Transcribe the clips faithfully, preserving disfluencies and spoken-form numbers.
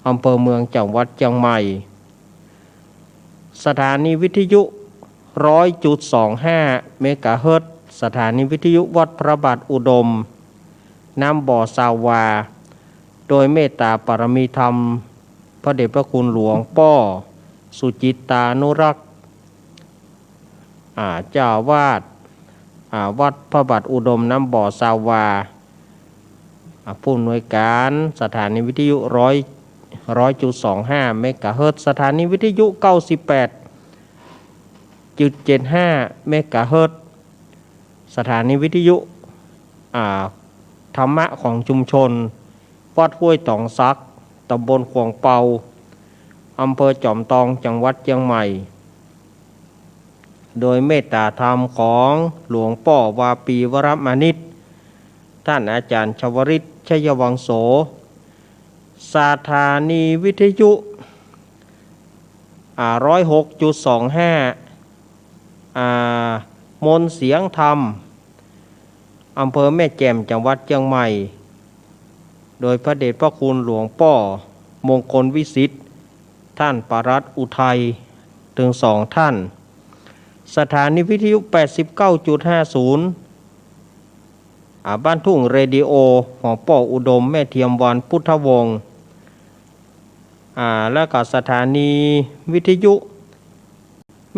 อำเภอเมือง จังหวัดเจียงใหม่ สถานีวิทยุ ร้อยจุดสองห้า เมกะเฮิรตซ์ สถานีวิทยุวัดพระบาทอุดม น้ำบ่อซาวา โดยเมตตาปารมีธรรม พระเดชพระคุณหลวงป้อสุจิตตานุรักษ์ อ่า เจ้าอาวาส อ่า วัดพระบาทอุดมน้ำบ่อซาวา อ่า ผู้อำนวยการสถานีวิทยุ ร้อย ร้อยจุดสองห้า เมกะเฮิรตซ์ สถานีวิทยุ เก้าสิบแปดจุดเจ็ดห้า เมกะเฮิรตซ์ สถานีวิทยุ อ่า ธรรมะของชุมชน วัดห้วยต๋องสัก ตำบลขวางเปา อำเภอจอมตอง จังหวัดเจียงใหม่ โดยเมตตาธรรมของหลวงป้อวาปีวรมานิช ท่านอาจารย์ชวริต ชัยวังโส สถานีวิทยุ อ่า ร้อยหกจุดสองห้า อ่า มนต์เสียงธรรม อำเภอแม่แจ่ม จังหวัดเจียงใหม่ โดยพระเดชพระคุณหลวงป้อมงคลวิสิทธิ์ ท่านปลัดอุทัย ตึงสองท่าน สถานีวิทยุ แปดสิบเก้าจุดห้าศูนย์ อ่า บ้านทุ่งเรดิโอ ของป้ออุดม แม่เทียมวรรณพุทธวงศ์ อ่า แล้วก็สถานีวิทยุ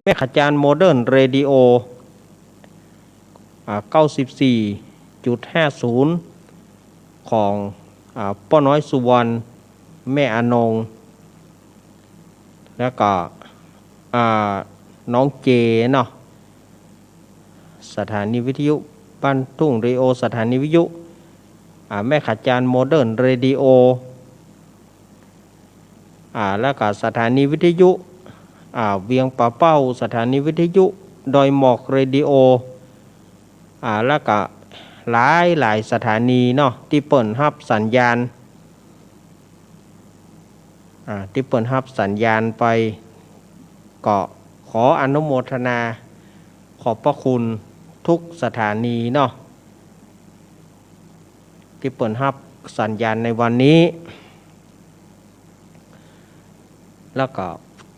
แม่ขจารย์โมเดิร์นเรดิโอ อ่า เก้าสิบสี่จุดห้าศูนย์ ของ อ่า ป้อน้อยสุวรรณ แม่อนง แล้วก็ อ่า น้องเจเนาะ สถานีวิทยุบ้านทุ่งเรดิโอ สถานีวิทยุ อ่า แม่ขจารย์โมเดิร์นเรดิโอ อ่า แล้วก็สถานีวิทยุ อ่า เวียงป่าเป้า สถานีวิทยุดอยหมอกเรดิโอ อ่า แล้วก็หลายหลายสถานีเนาะ ตี้เปิ้นฮับสัญญาณ อ่า ตี้เปิ้นฮับสัญญาณไป ก็ขออนุโมทนาขอบพระคุณทุกสถานีเนาะ ตี้เปิ้นฮับสัญญาณในวันนี้ แล้วก็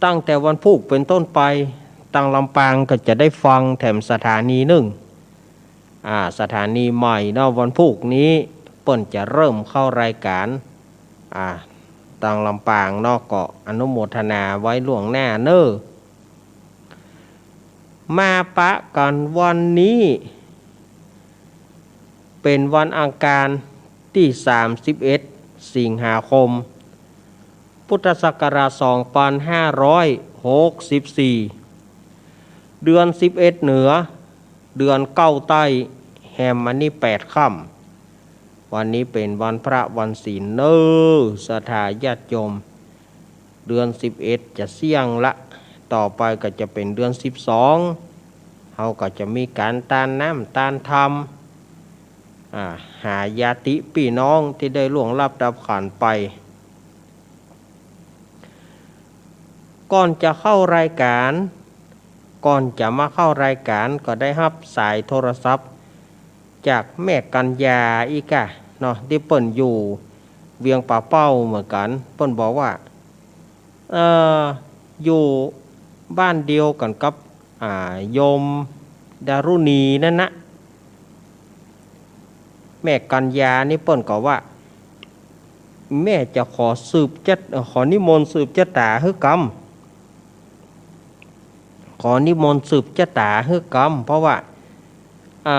ตั้งแต่วันพูกเป๋นต้นไป ตางลำปางก็จะได้ฟังแถมสถานีนึ่ง อ่า สถานีใหม่เนาะ วันพูกนี้เปิ้นจะเริ่มเข้ารายการ อ่า ตางลำปางเนาะ ก็อนุโมทนาไว้ล่วงหน้าเน้อ มาปะกั๋นวันนี้ เป๋นวันอังคารตี้ สามสิบเอ็ด สิงหาคม พุทธศักราช สองพันห้าร้อยหกสิบสี่ เดือนสิบเอ็ดเหนือ เดือนเก้าใต้ แฮมมานี่แปดค่ำ วันนี้เป๋นวันพระวันศีลเน้อ ศรัทธาญาติโยม เดือนสิบเอ็ดจะเสี้ยงละ ต่อไปก็จะเป๋นเดือนสิบสอง เฮาก็จะมีก๋านตานน้ำตานธรรม อ่า หาญาติปี้น้องตี้ได้ล่วงลับดับขันธ์ไป ก่อนจะเข้ารายการ ก่อนจะมาเข้ารายการก็ได้ฮับสายโทรศัพท์จากแม่กัญญาอี้ก่าเนาะ ตี้เปิ้นอยู่เวียงป่าเป้าเหมือนกั๋น เปิ้นบอกว่า เอ่อ อยู่บ้านเดียวกั๋นกับ อ่า โยมดารุณีนั่นนะ แม่กัญญานี่เปิ้นก็ว่า แม่จะขอสืบจะ เอ่อ ขอนิมนต์สืบจะต๋าหื้อกำ ขอนิมนต์สืบจะต๋าหื้อกำ เพราะว่า อ่า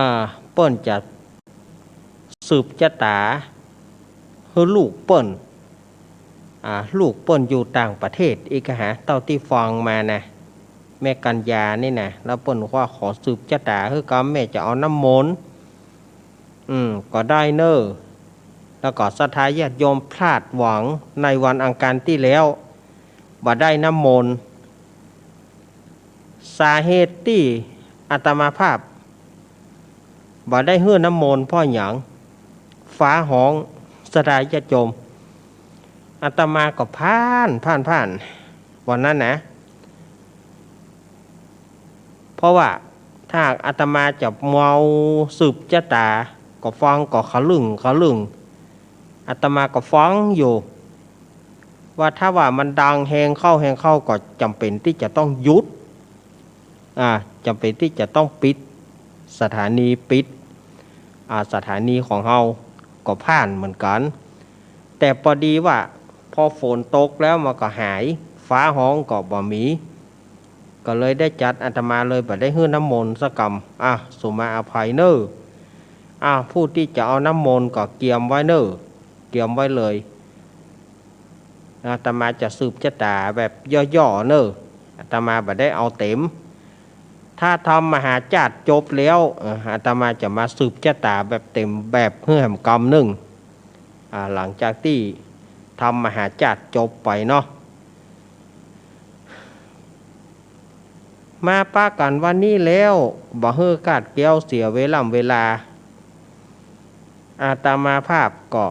เปิ้นจะสืบจะต๋าหื้อลูกเปิ้น อ่า ลูกเปิ้นอยู่ต่างประเทศอี้ก่าหา เต้าตี้ฟังมานะ แม่กัญญานี่นะ แล้วเปิ้นว่าขอสืบจะต๋าหื้อกำ แม่จะเอาน้ำมนต์ อืม ก็ได้เน้อ แล้วก็ศรัทธาญาติโยมพลาดหวังในวันอังคารตี้แล้ว บ่ได้น้ำมนต์ สาเหตุตี้อาตมาภาพบ่ได้หื้อน้ำมนต์เพราะหยัง ฟ้าฮ้อง ศรัทธาญาติโยม อาตมาก็ผ่าน ผ่าน ผ่าน วันนั้นนะ เพราะว่าถ้าหากอาตมาจะเมาสืบจะต๋า ก็ฟังก็ขะลึ่งขะลึ่ง อาตมาก็ฟังอยู่ ว่าถ้าว่ามันดังแฮงเข้าแฮงเข้าก็จ๋ำเป๋นตี้จะต้องหยุด อ่า จ๋ำเป๋นตี้จะต้องปิดสถานี ปิด อ่า สถานีของเฮาก็ผ่านเหมือนกั๋น แต่ปอดีว่าปอฝนตกแล้วมันก็หาย ฟ้าฮ้องก็บ่มี ก็เลยได้จัด อาตมาเลยบ่ได้หื้อน้ำมนต์สักกำ อ่ะ สุมาอภัยเน่อ อ่ะ ผู้ตี้จะเอาน้ำมนต์ก็เกียมไว้เน่อ เกียมไว้เลย อาตมาจะสืบชะต๋าแบบย่อๆ เน่อ อาตมาบ่ได้เอาเต๋ม ถ้าทำมหาจ้าดจบแล้ว เอ่อ อาตมาจะมาสืบชะต๋าแบบเต๋มแบบหื้อแหมกำนึ่ง อ่า หลังจากตี้ทำมหาจ้าดจบไปเนาะ มาปะกั๋นวันนี้แล้ว บ่หื้อคาดเกี้ยวเสียเวล่ำเวลา อาตมาภาพก็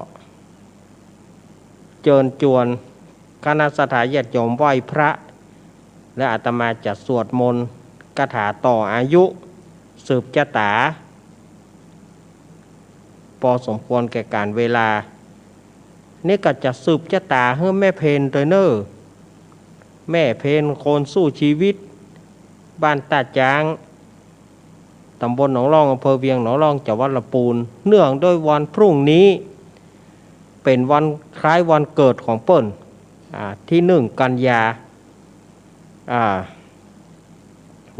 เจิญจวนคณะศรัทธาญาติโยมไหว้พระ และอาตมาจะสวดมนต์คาถาต่ออายุ สืบชะต๋า ปอสมควรแก่ก๋าลเวลา นี่ก็จะสืบชะต๋าหื้อแม่เพนตวยเน่อ แม่เพนคนสู้ชีวิต บ้านต้าจ๊าง ต๋ำบลหนองล่อง อำเภอเวียงหนองล่อง จังหวัดลำปูน เนื่องด้วยวันพรุ่งนี้เป๋นวันคล้ายวันเกิดของเปิ้น อ่า ตี้หนึ่งกันยา อ่า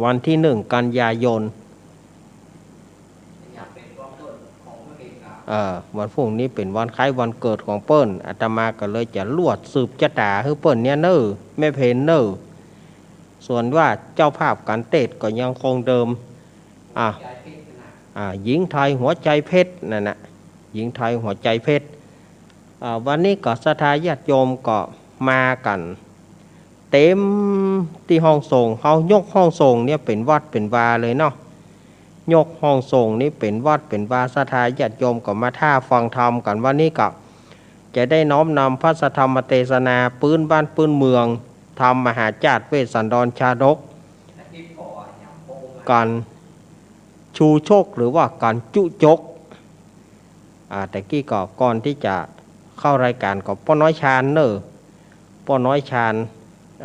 วันตี้หนึ่งกันยายน เอ่อ วันพรุ่งนี้เป๋นวันคล้ายวันเกิดของเปิ้น อาตมาก็เลยจะลวดสืบชะต๋าหื้อเปิ้นเนี่ยเน่อ แม่เพนเน่อ ส่วนว่าเจ้าภาพก๋านเตสน์ก็ยังคงเดิม อ่ะ อ่า หญิงไทยหัวใจเพชรนั่นน่ะ หญิงไทยหัวใจเพชร อ่า วันนี้ก็ศรัทธาญาติโยมก็มากั๋นเต๋มตี้ห้องส่ง เฮายกห้องส่งเนี่ยเป๋นวัดเป๋นวาเลยเนาะ ยกห้องส่งนี้เป๋นวัดเป๋นวา ศรัทธาญาติโยมก็มาท่าฟังธรรมกั๋น วันนี้ก็จะได้น้อมนำพระสัทธรรมเตสนาปื๊นบ้านปื๊นเมือง ธรรมมหาจ้าดเวสสันดรชาดก ก๋านชูชกหรือว่าก๋านจุจก อ่า แต่กี้ก็ก่อนตี้จะเข้ารายก๋านก็ป้อน้อยชาญเน่อ ป้อน้อยชาญ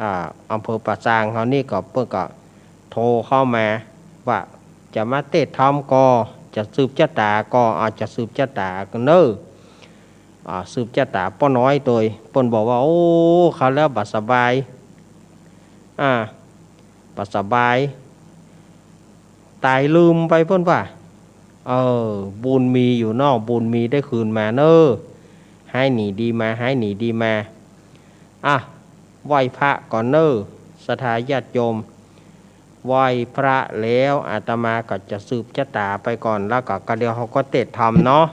อ่า อำเภอป่าซางเฮานี่ก็เปิ้นก็โทรเข้ามาว่าจะมาเตสน์ธรรมก่อ จะสืบชะต๋าก่อ อ่า จะสืบชะต๋ากั๋นเน่อ อ่า สืบชะต๋าป้อน้อยตวย เปิ้นบอกว่า โอ้ คราวแล้วบ่สบาย อ่า บ่สบาย ต๋ายลืมไปเปิ้นว่า เออ บุญมีอยู่เนาะ บุญมีได้คืนมาเน่อ หายหนีดีมา หายหนีดีมา อ่ะ ไหว้พระก่อนเน่อ ศรัทธาญาติโยม ไหว้พระแล้วอาตมาก็จะสืบชะต๋าไปก่อน แล้วก็กะเดียวเฮาก็เตสน์ธรรมเนาะ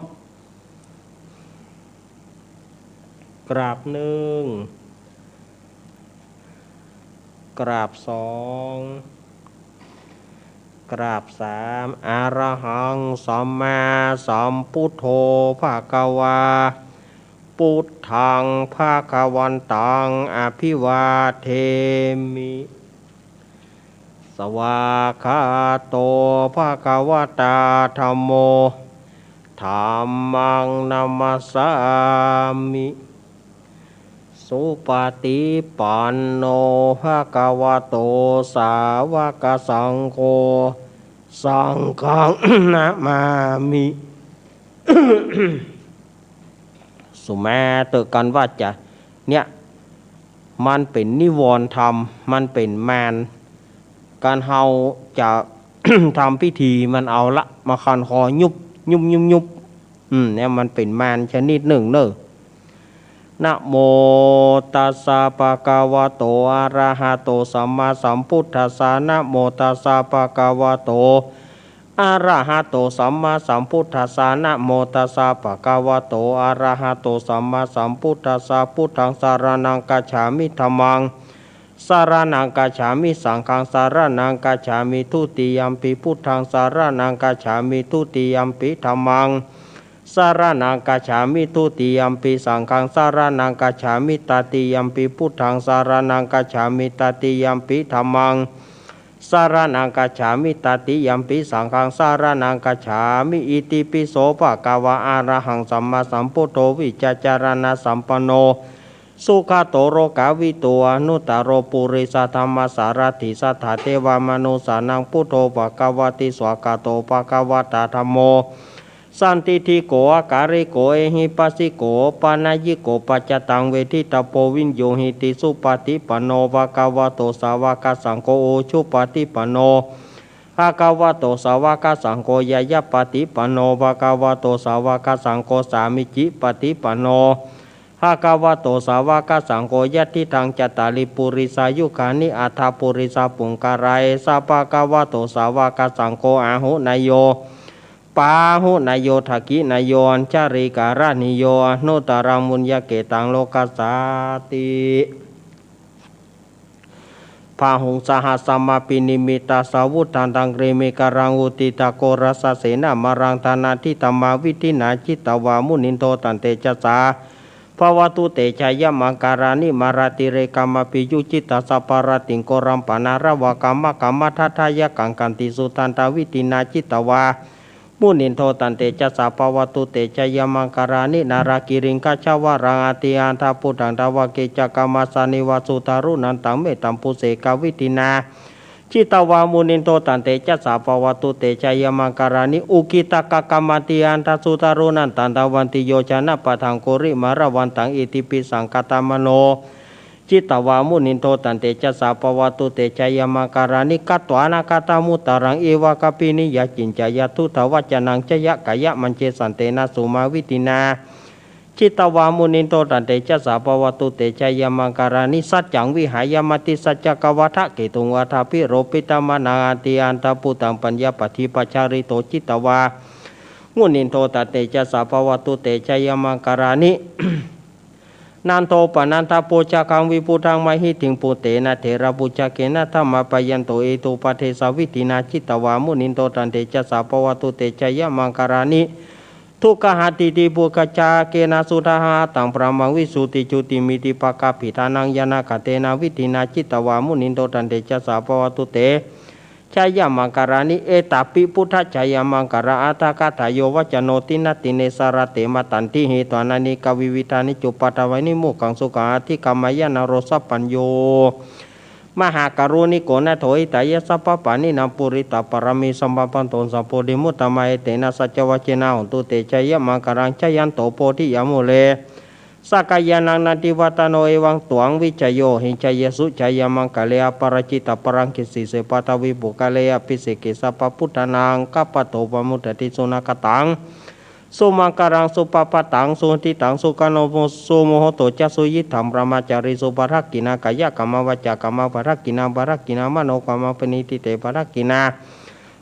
กราบหนึ่ง กราบสอง กราบสาม อะระหังสัมมาสัมพุทโธภะคะวา พุทธังภะคะวันตัง อะภิวาเทมิ สวากขาโต ภะคะวะตา ธัมโม ธัมมัง นะมัสสามิ สุปะฏิปันโน ภะคะวะโต สาวะกะสังโฆ สังฆัง นะมามิ สุมาเต๊อะ กั๋นว่าจะ เนี่ย มันเป๋นนิวรณ์ธรรม มันเป๋นมาร ก๋านเฮาจะ ทำพิธีมันเอาละ มาคันคอยุบ ยุบ ยุบ ยุบ อืม เนี่ยมันเป๋นมารชนิดนึ่งเน่อ นะโมตัสสะ ภะคะวะโต อะระหะโต สัมมาสัมพุทธัสสะ นะโมตัสสะ ภะคะวะโต อะระหะโต สัมมาสัมพุทธัสสะ นะโมตัสสะ ภะคะวะโต อะระหะโต สัมมาสัมพุทธัสสะ พุทธัง สะระณัง กัจฉามิ ธัมมัง สะระณัง กัจฉามิ สังฆัง สะระณัง กัจฉามิ ทุติยัมปิ พุทธัง สะระณัง กัจฉามิ ทุติยัมปิ ธัมมัง สะระณัง กัจฉามิ ทุติยัมปิ สังฆัง สะระณัง กัจฉามิ ตติยัมปิ พุทธัง สะระณัง กัจฉามิ ตติยัมปิ ธัมมัง สะระณัง กัจฉามิ ตติยัมปิ สังฆัง สะระณัง กัจฉามิ อิติปิโส ภะคะวะ อะระหัง สัมมาสัมพุทโธ วิชชาจารณะสัมปันโน สุขะโต โลกะวิทู อนุตตะโร ปุริสะธัมมะสารัตถิ สัตถะเทวะมะนุสสานัง ปุทโธ ภะคะวะติ สวากขาโต ภะคะวะตะ ธัมโม สันทิฏฐิโก อะกาลิโก เอหิปัสสิโก โอปะนัยยิโก ปัจจะตัง เวทิตะโพ วิญญูหิติ สุปะฏิปันโน ภะคะวะโต สาวะกะสังโฆ อุชุปะฏิปันโน ภะคะวะโต สาวะกะสังโฆ ญาณะปะฏิปันโน ภะคะวะโต สาวะกะสังโฆ สามีจิปะฏิปันโน ภะคะวะโต สาวะกะสังโฆ ยัตถิตัง จัตตาริ ปุริสายุคานิ อัตถะ ปุริสะปุงกะลา เอสะ ภะคะวะโต สาวะกะสังโฆ อาหุเนยโย ปาหุเนยโย ทักขิเนยโย อัญชะลีกะรณีโย อนุตตะรัง ปุญญะเขตตัง โลกัสสาติ บาหุง สะหัสสะมะ อภินิมมิตะสาวุธันตัง กรีเมฆะรัง อุทิฏฐะโครสะเสนะ มารัง ดานาธิตะมา วิธินา จิตตะวา มุนินโท ตันเตจะสสะ ภะวะตุ เตชะยะมังกะลานิ มาราติเรกะมะภิยุจฉิตะ สัพพะราติง โกรัมปะนาระวะกะมะกะมะทัฏฐะยะกังขันติ สุทันตะวิธินา จิตตะวา มุนินโท ตันเตจะสสะ ภะวะตุ เตชะยะมังกะลานิ นาลากิริง กัจฉวะรัง อติอัฏฐะปุฏฐัง ตาวะเกสะกะมัสสานิวะ สุตารุนันตัง เมตตัมปุเสกะวิธินา จิตตะวา มุนินโท ตันเตจะสสะ ภะวะตุ เตชะยะมังกะลานิ อุกิตตะกะกะมะติอัฏฐะ สุตารุนันตัง ดาวันติโยจะนะปะทัง กุลิมาละวันตัง อิทธิปิสังคะตะมะโน จิตตะวา มุนินโท ตันเตจะสสะ ภะวะตุ เตชะยะมังกะลานิ กัตวานะคะตะมุตตะรัง เอวะกะปินิยะ จินจะยะ ทุตตะวัจจะนัง จะยะกะยะ มัญเจสันเตนะ สุมาวิธินา จิตตะวา มุนินโท ตันเตจะสสะ ภะวะตุ เตชะยะมังกะลานิ สัจจัง วิหายะ มติสัจจะกะวะทะเกตุง วาทาภิโรปิตะมะนัง อติอัฏฐะปุตตัง ปัญญาปะทิปะชาริโต จิตตะวา มุนินโท ตันเตจะสสะ ภะวะตุ เตชะยะมังกะลานิ นันโทปะนันทะปุจจะคัง วิปุตตังมะหิติง ปุตเตนะเทระปุจจะเกนะ ธะมะปะยันโต เอโตปะเดสะวิธินา จิตตะวา มุนินโท ตันเตจะสสะ ภะวะตุ เตชะยะมังกะลานิ ทุกขะหะติติปุจจะเกนะ สุทะหะตัง พะละมัง วิสุทธิจุติมิทธิปะกะปิทานัง ญาณะกะเตนะ วิธินา จิตตะวา มุนินโท ตันเตจะสสะ ภะวะตุ เตชะยะมังกะลานิ เอตะปิ พุทธะจะยะมังกะละอัตถะกะถาโย วัจจะโน ติณะติเณ สะระเต มะตันติ หิตวานะเนกะวิวิธานิ จุปปะทะวานิ โมกขัง สุขัง อะธิกะมะยะ นะโร สัพพัญญู มหากะรุณิโก นะโถ หิตายะ สัพพะปาณินัง ปูริตะปะระมี สัมปะปันโน สัพโพธิ มุตตะมัง เอเตนะ สัจจวะเจนะ โหนตุ เตชะยะมังกะลัง จายันโต โพธิยะ มูเล สะกะยานัง นันติวัดดะโน เอวังตวัง วิจโย หิง จาเยสุ จายะมังกะเล อะปะราจิตะปะรัง เกสีเส ปะทะวี ปุคคะเล อะภิเสเก สัพพะปุทธานัง กัปปะโต ปะมุจจติ สุนะคะตัง สุมังกะลัง สุปะปะตัง สุหุติตัง สุขะโน สุมุโหโตจะ สุยิตถัง บรมะจารีสุ ปะทักขิณา กายะกะมะ วาจากะมะ ปะทักขิณา ปะทักขิณา มะโนกะมะ ปะณิทิเต ปะทักขิณา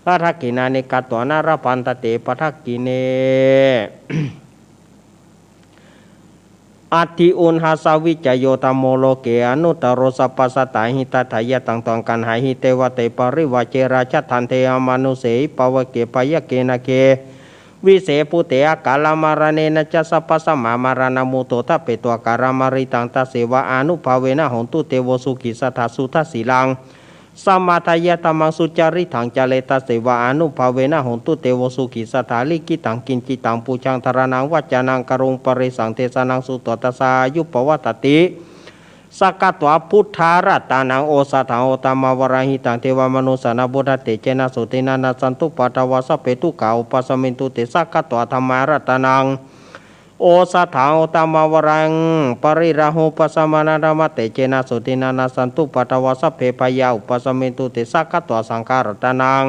ปะทักขิณานิ กัตวานะ ละพันทะเต ปะทักขิเณ อัตถิอุณหัสสะ วิจโย ธัมโม โลเก อนุตตะโร สัพพะสัตตาหิตะถะยะ ตัง ตวัง กัณหาหิ เตวะเต ปะริวาเจ ราชะทันเท อมะนุสเสหิ ปะวะเก พะยะเก นะเก วิเส ภูเต อะกาละมะระเณนะจะ สัพพะสะมะ มะระณะมุตโต ทะเปตุ อะกาละมะริตัง ตะเสวะ อานุภาเวนะ โหนตุ เตโว สุขิ สะถา สุทะสีลัง สะมะทะยะ ธัมมัง สุจาริตัง จะเร ตะเสวะ อานุภาเวนะ โหนตุ เตโว สุขิ สะถา ลิขิตัง กิจจิตัง ปูชา ธาราณัง วัจจานัง กะรุง ปะเรสัง เตสะนัง สุตวะ ตัสสะ อายุ ปะวัตติ สักขะตวา พุทธารัตตานัง โอสะถัง โอตตะมะวะรัง หิตัง เทวะมะนุสสานัง พุทธะเตจะนะ โสตินะ นะสันตุปะทะวา สัพเพ ทุกขา อุปะสะเมนตุ เต สักขะตวา ธัมมารัตตานัง โอสะถัง โอตตะมะวะรัง ปะริราหู ปะสะมะนะ ธัมมะเตจะนะ โสตินะ นะสันตุปะทะวา สัพเพ พะยา อุปะสะเมนตุ เต สักขะตวา สังฆารัตตานัง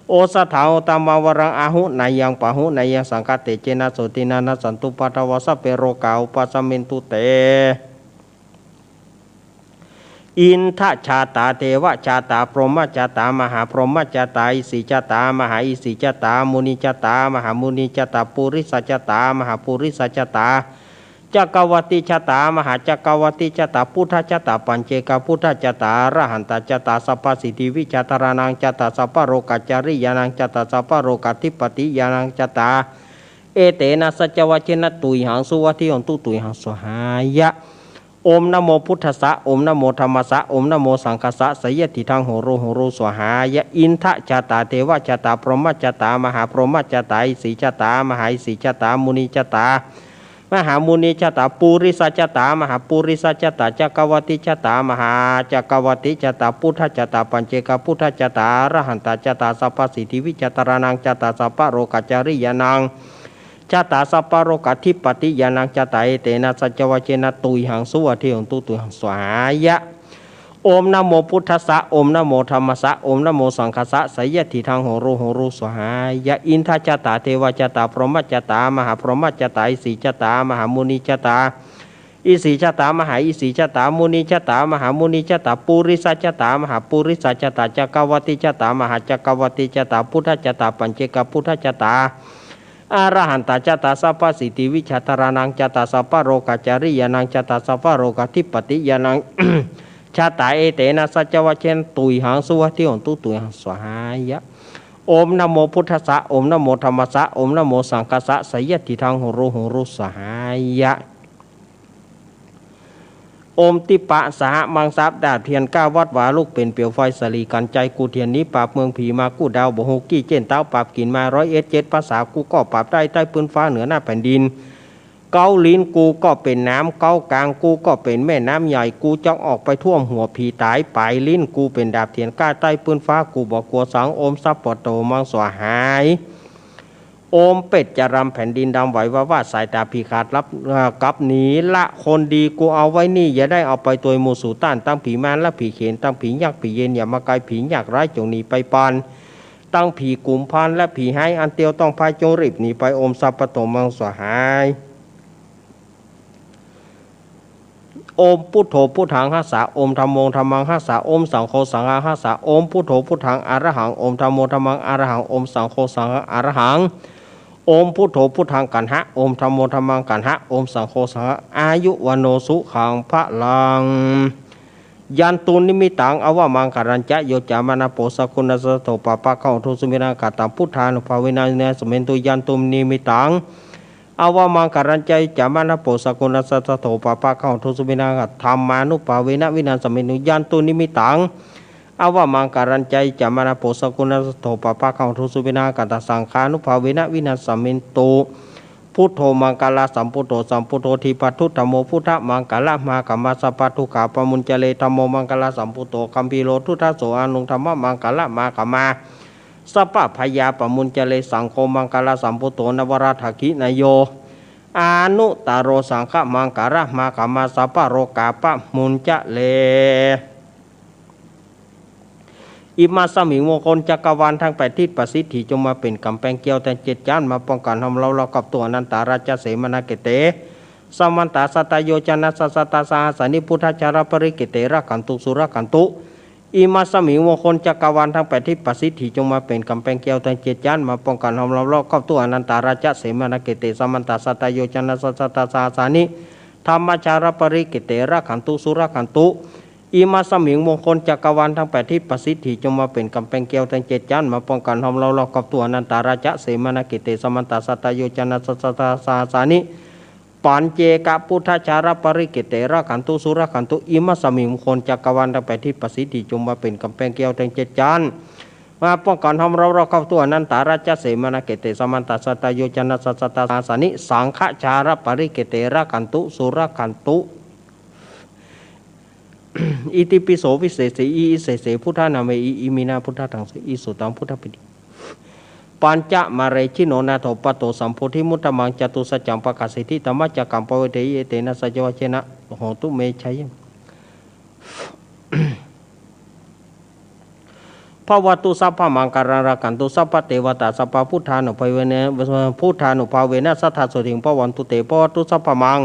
โอสะถัง โอตตะมะวะรัง อาหุเนยัง ปะหุเนยัง สังฆะเตจะนะ โสตินะ นะสันตุปะทะวา สัพเพ โรคา อุปะสะเมนตุ เต อินทะจะตา เทวะจะตา พรหมะจะตา มหาพรหมะจะตา อิสิจะตา มหาอิสิจะตา มุนิจะตา มหามุนิจะตา ปุริสะจะตา มหาปุริสะจะตา จักกะวัตติจะตา มหาจักกะวัตติจะตา พุทธะจะตา ปัจเจกะพุทธะจะตา อรหันตะจะตา สัพพะสิทธิวิชาธาราณังจะตา สัพพะโลกะจาริยานังจะตา สัพพะโลกาธิปติยานังจะตา เอเตนะ สัจจวะเจนะ ตุยหัง สุวัตถิโหนตุ ตุยหัง สวาหายะ โอมนะโมพุทธัสสะ โอมนะโมธัมมัสสะ โอมนะโมสังฆัสสะ สะยะติทัง โหโร โหโร สวาหายะ อินทะจะตา เทวะจะตา พรหมะจะตา มหาพรหมะจะตา อิสิจะตา มหาอิสิจะตา มุนิจะตา มหามุนีชาตา ปุริสชาตา มหาปุริสชาตา จักรวัติชาตา มหาจักรวัติชาตา พุทธชาตา ปัจเจกพุทธชาตา อรหันตชาตา สัพพสิทธิวิชาตารานังชาตา สัพพโรกาจาริยานังชาตา สัพพโรกาธิปติยานังชาตา เอเตนะสัจจวาเจนะ ตุยหัง สุวัตถิโหนตุ ตุยหัง สวาหายะ โอมนะโมพุทธัสสะ โอมนะโมธัมมัสสะ โอมนะโมสังฆัสสะ สยะทิฏฐัง โหรุ โหรุ สวาหายะ อินทชาตา เทวชาตา พรหมชาตา มหาพรหมชาตา อิสีชาตา มหามุนีชาตา อิสีชาตา มหาอิสีชาตา มุนีชาตา มหามุนีชาตา ปุริสชาตา มหาปุริสชาตา จักรวัติชาตา มหาจักรวัติชาตา พุทธชาตา ปัจเจกพุทธชาตา อรหันตชาตา สัพพสิทธิวิชาตารานังชาตา สัพพโรกาจาริยานังชาตา สัพพโรกาธิปติยานังชาตา เอเตนะสัจจวาเจนะ ตุยหัง สุวัตถิโหนตุ ตุยหัง สวาหายะ โอมนะโมพุทธัสสะ โอมนะโมธัมมัสสะ โอมนะโมสังฆัสสะ สยะทิฏฐัง โหรุ โหรุ สวาหายะ โอมติปะสหมังสา ดาบเทียนก้าวัดวา ลุกเป๋นเปียวไฟสลีกัญไชย กู้เตียนหนีปราบเมืองผี มากู้ดาวบ่ฮู้กี้ เจ้นเต๊าปราบกิ๋นมาร้อยเอ็ดเจ็ดภาษา กู้ก็ปราบได้ใต้ปื้นฟ้าเหนือหน้าแผ่นดิน เก๊าลิ้นกู้ก็เป๋นน้ำ เก๊ากางกู้ก็เป๋นแม่น้ำใหญ่ กู้จักออกไปท่วมหัวผีต๋าย ป๋ายลิ้นกู้เป๋นดาบเทียนก้าใต้ปื้นฟ้า กู้บ่กั๋วสัง โอมสัพพะโตมัง สวาหาย โอมเป็ดจะรำแผ่นดินดำไหววาว่า สายต๋าผีขาดลับ เอ่อ กลับหนีละคนดี กู้เอาไว้นี่ อย่าได้เอาไปตวยหมู่สูต้าน ตึงผีมารและผีเขน ตึงผียักษ์ผีเยน ยมกายผียากร้าย จงหนีไปปาน ตึงผีกุมภารและผีฮ้าย อันเตียวต้องพาย จงรีบหนีไป โอมสัพพะโตมัง สวาหาย โอมพุทโธพุทธังฮัสสะ โอมธัมโมธัมมังฮัสสะ โอมสังโฆสังฆังฮัสสะ โอมพุทโธพุทธังอะระหัง โอมธัมโมธัมมังอะระหัง โอมสังโฆสังฆังอะระหัง โอมพุทโธพุทธังกัณหะ โอมธัมโมธัมมังกัณหะ โอมสังโฆสังฆัง อายุวัณโณสุขังพลัง ยันตุนิมิตตัง อวมังคลัญจะ โยจะมะนะโป สักขุณัสสะโธ ปะปะกะโหตุ สุวินังคตัง พุทธานุภาเวนะ วินาสสะเมนตุ ยันตุนิมิตตัง อวมังคลัญจะ โยจะมะนะโป สักขุณัสสะโธ ปะปะกะโหตุ สุวินังคตัง ธัมมานุภาเวนะ วินาสสะเมนตุ ยันตุนิมิตตัง อวมังคลัญจะ โยจะมะนะโป สักขุณัสสะโธ ปะปะกะโหตุ สุวินังคตัง สังฆานุภาเวนะ วินาสสะเมนตุ พุทโธมังคละสัมพุทโธ สัพพุทโธ ทีปะทุ ธัมโม พุทธมังคละมหาฆามา สัพพะทุกขาปะมุญจะเร ธัมโมมังคละสัมพุทโธ กัมภีโร ทุตถะโส อานุง ธัมมะมังคละมหาฆามา สัพพะพยาปะมุญจะเร สังโฆมังคละสัมพุทโธ นวรัตถะกินะโย อานุตตะโร สังฆมังคละมหาฆามา สัพพะโรกาปะมุญจะเร อิมัสสะมิง มงคลจักรวาลตังแปดทิศ ประสิทธิจงมาเป๋นก๋ำแปงเกลียวแตงเจ็ดจ๊าน มาป้องกั๋นห้อมเร้ารอบครอบทั่ว อนันตาราชเสมานาเขเต สมันตะสัตตะโยจะนะสัตตะสะหัสสานิ พุทธาชาระปริเขเต รักขันตุ สุรักขันตุ อิมัสสะมิง มงคลจักรวาลตังแปดทิศ ประสิทธิจงมาเป๋นก๋ำแปงเกลียวแตงเจ็ดจ๊าน มาป้องกั๋นห้อมเร้ารอบครอบทั่ว อนันตาราชเสมานาเขเต สมันตะสัตตะโยจะนะสัตตะสะหัสสานิ ธัมมาชาระปริเขเต รักขันตุ สุรักขันตุ อิมัสสะมิง มงคลจักรวาลตังแปดทิศ ประสิทธิจงมาเป๋นก๋ำแปงเกลียวแตงเจ็ดจ๊าน มาป้องกั๋นห้อมเร้ารอบครอบทั่ว อนันตาราชเสมานาเขเต สมันตะสัตตะโยจะนะสัตตะสะหัสสานิ ปัจเจกพุทธาชาระปริเขเต รักขันตุ สุรักขันตุ อิมัสสะมิง มงคลจักรวาลตังแปดทิศ ประสิทธิจงมาเป๋นก๋ำแปงเกลียวแตงเจ็ดจ๊าน มาป้องกั๋นห้อมเร้ารอบครอบทั่ว อนันตาราชเสมานาเขเต สมันตะสัตตะโยจะนะสัตตะสะหัสสานิ สังฆาชาระปริเขเต รักขันตุ สุรักขันตุ อิติปิโสวิเศษสี อิเสเส พุทธานาเมหิ อิมินาพุทธาทังเสหิ สุตังพุทธปิติ ปัญจะมาเรชิโน นาโถปัตโต สัมโพธิมุตตมัง จตุสัจจังปะกาเสธิ ธัมมจักกังปะเวเทหิ เอเตนะสัจจวาเจนะ โหตุเมชัยยัง ภะวะตุสัพพะมังคะลัง รักขันตุสัพพะเตวะตา สัพพะพุทธานุภาเวนะ พุทธานุภาเวนะ สัตถาโสติง ภะวันตุเต ภะวะตุสัพพะมัง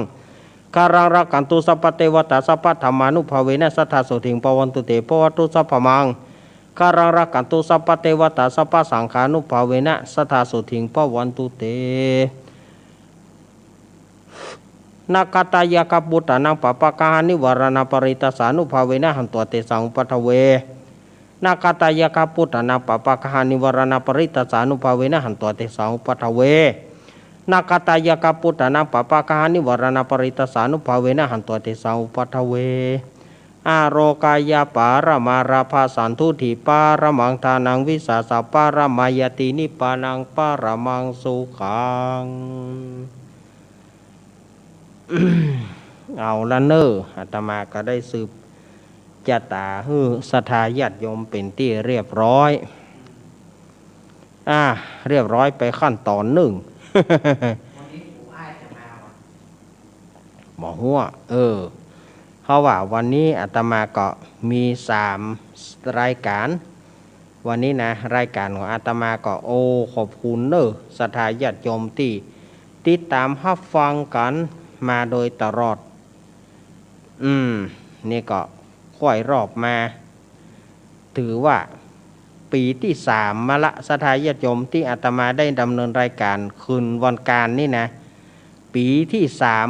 คะลัง รักขันตุสัพพะเตวะตา สัพพะธัมมานุภาเวนะ สัตถาโสติง ภะวันตุเต ภะวะตุสัพพะมังคะลัง รักขันตุสัพพะเตวะตา สัพพะสังฆานุภาเวนะ สัตถาโสติง ภะวันตุเต นาคาตายักขะพุทธานัง ปะปะกะหานิวะรณะปะริตตาสานุภาเวนะ หันตัง เตสัง อุปัฏฐเว นาคาตายักขะพุทธานัง ปะปะกะหานิวะรณะปะริตตาสานุภาเวนะ หันตัง เตสัง อุปัฏฐเว นาคาตายักขะพุทธานัง ปะปะกะหานิวะรณะปะริตตาสานุภาเวนะ หันตัง เตสัง อุปัฏฐเว อาโรกายะปะระมาลาภะ สันตุติปะระมัง ทานังวิสาสะปะระมายัตติ นิพพานังปะระมังสุขัง เอาละเน่อ อาตมาก็ได้สืบจะต๋าหื้อศรัทธาญาติโยมเป๋นตี้เรียบร้อย อ่า เรียบร้อยไปขั้นต๋อนนึ่ง บ่ฮู้ เออ เพราะว่าวันนี้อาตมาก็มีสามรายก๋าน วันนี้นะ รายก๋านของอาตมาก็ โอ้ ขอบคุณเน่อ ศรัทธาญาติโยมตี้ติดต๋ามฮับฟังกั๋นมาโดยตลอด อืม นี่ก็ค่อยรอบมา ถือว่าปี๋ตี้สามมาละ ศรัทธาญาติโยมตี้อาตมาได้ดำเนินรายก๋านคืนวันก๋านนี่นะ ปี๋ตี้สาม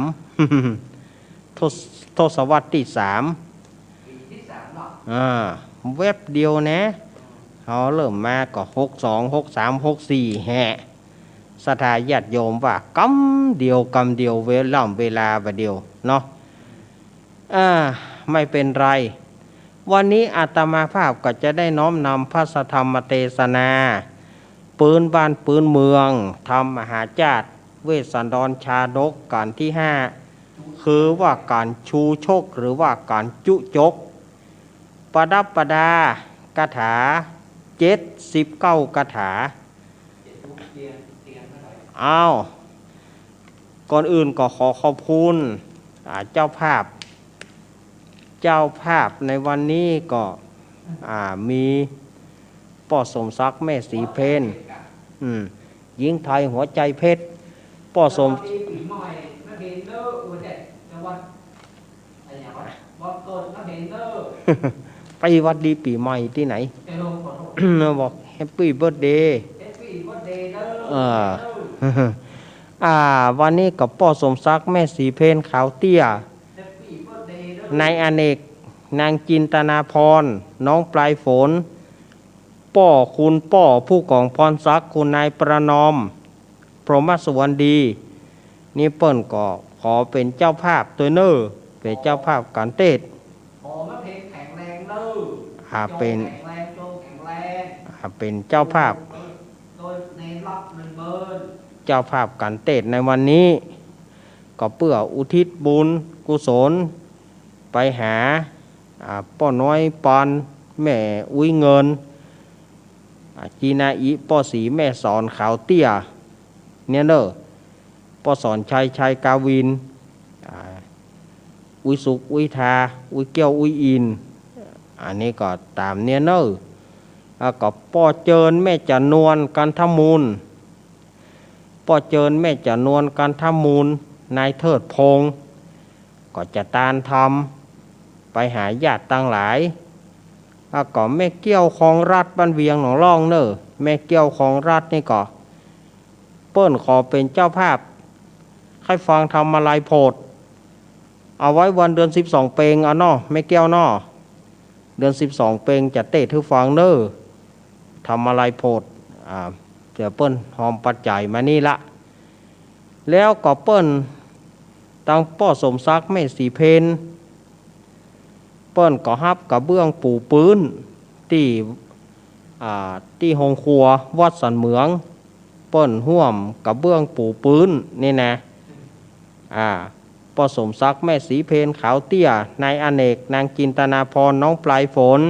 ทศ- ทศวรรษตี้สาม ปี๋ตี้สามเนาะ อ่า แวบเดียวนะ เฮาเริ่มมาก็หกสอง หกสาม หกสี่ แหะ ศรัทธาญาติโยมว่ากำเดียว กำเดียว เวล่ำเวลาบ่าเดียวเนาะ อ่า ไม่เป๋นไร วันนี้อาตมาภาพก็จะได้น้อมนำพระสัทธรรมเตสนา ปื๊นบ้านปื๊นเมือง ธรรมมหาจ้าด เวสสันดรชาดก ก๋านตี้ห้า คือว่าก๋านชูชก หรือว่าก๋านจุจก ประดับประดาคาถาเจ็ดสิบเก้าคาถา อ้าว ก่อนอื่นก็ขอขอบคุณ อ่า เจ้าภาพ เจ้าภาพในวันนี้ก็ อ่า มีป้อสมศักดิ์ แม่ศรีเพญ อืม หญิงไทยหัวใจเพชร ป้อสม สวัสดีปี๋ใหม่นะเบนเนอร์ วันเด็กนะ วัน ไปหวัดดีปี๋ใหม่ตี้ไหน บอก Happy Birthday เออ อ่า วันนี้ก็ป้อสมศักดิ์ แม่ศรีเพญ ขาวเตี้ย นายอเนก นางจินตนาพร น้องปลายฝน ป้อคุณป้อผู้กองพรศักดิ์ คุณนายประนอม พรหมสุวรรณดี นี่เปิ้นก็ขอเป๋นเจ้าภาพตวยเน่อ เป๋นเจ้าภาพก๋านเตสน์ ขอมาเป๋นแข็งแรงเน่อ อ่า เป๋น แข็งแรง จงแข็งแรง อ่า เป๋นเจ้าภาพ โดยในรับหนึ่งเบิร์น เจ้าภาพก๋านเตสน์ในวันนี้ ก็เปื้ออุทิศบุญกุศลไปหา อ่า ป้อน้อยปาน แม่อุ๊ยเงิน อ่า จีนาอิ ป้อศรีแม่สอน ขาวเตี้ย เนี่ยเน่อ ป้อสอนชัย ชัยกาวิน อ่า อุ๊ยสุข อุ๊ยทา อุ๊ยแก้ว อุ๊ยอิน อันนี้ก็ต๋ามเนี่ยเน่อ แล้วก็ป้อเจิญ แม่จ๋านวล กันทมูล ป้อเจิญ แม่จ๋านวล กันทมูล นายเทิดพงษ์ ก็จะตานธรรมไปหาญาติตังหลาย แล้วก็แม่เกี้ยว คองรัฐ บ้านเวียงหนองล่องเน่อ แม่เกี้ยว คองรัฐ นี่ก็ เปิ้นขอเป๋นเจ้าภาพ ใค่ฟังธรรมาลัยโผด เอาไว้วันเดือนสิบสองเปงเอาเนาะ แม่เกี้ยวเนาะ เดือนสิบสองเปงจะเตสน์หื้อฟังเน่อ ธรรมาลัยโผด อ่า เดี๋ยวเปิ้นฮอมปัจจัยมานี่ละ แล้วก็เปิ้น ตังป้อสมศักดิ์ แม่ศรีเพญ เปิ้นก็ฮับกระเบื้องปูปื๊นตี้ อ่า ตี้โฮงครัววัดสันเหมือง เปิ้นฮ่วมกระเบื้องปูปื๊นนี่นะ อ่า ป้อสมศักดิ์ แม่ศรีเพญ ขาวเตี้ย นายอเนก นางจินตนาพร น้องปลายฝน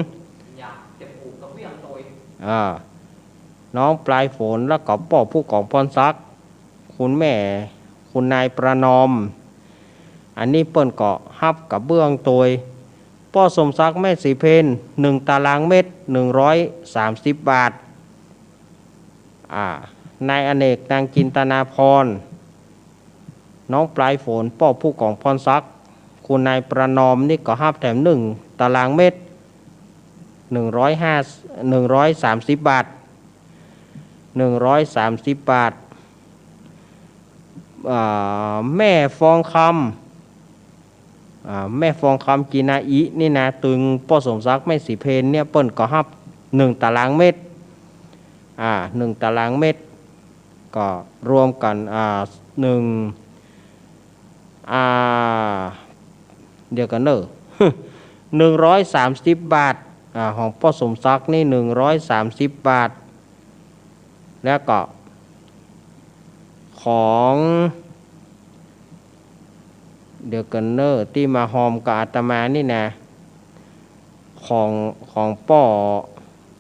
อยากจะปูกระเบื้องโตย อ่า น้องปลายฝน แล้วก็ป้อผู้กองพรศักดิ์ คุณแม่ คุณนายประนอม อันนี้เปิ้นก็ฮับกระเบื้องโตย ป้อสมศักดิ์ แม่ศรีเพญ หนึ่งตารางเมตร หนึ่งร้อยสามสิบบาท อ่า นายอเนก นางจินตนาพร น้องปลายฝน ป้อผู้กองพรศักดิ์ คุณนายประนอม นี่ก็ฮับแถมหนึ่งตารางเมตร หนึ่งร้อยห้า หนึ่งร้อยสามสิบบาท หนึ่งร้อยสามสิบบาท อ่า แม่ฟองคำ อ่า แม่ฟองคำ จีนาอิ นี่นะ ตึงป้อสมศักดิ์ แม่ศรีเพญ เนี่ย เปิ้นก็ฮับหนึ่งตารางเมตร อ่า หนึ่งตารางเมตร ก็รวมกั๋น อ่า หนึ่ง อ่า เดี๋ยวก่อนเน่อ หนึ่งร้อยสามสิบบาท อ่า ของป้อสมศักดิ์นี่ หนึ่งร้อยสามสิบบาท แล้วก็ ของ เดี๋ยวก่อนเน่อ ตี้มาฮอมกับอาตมานี่นะ ของ ของป้อ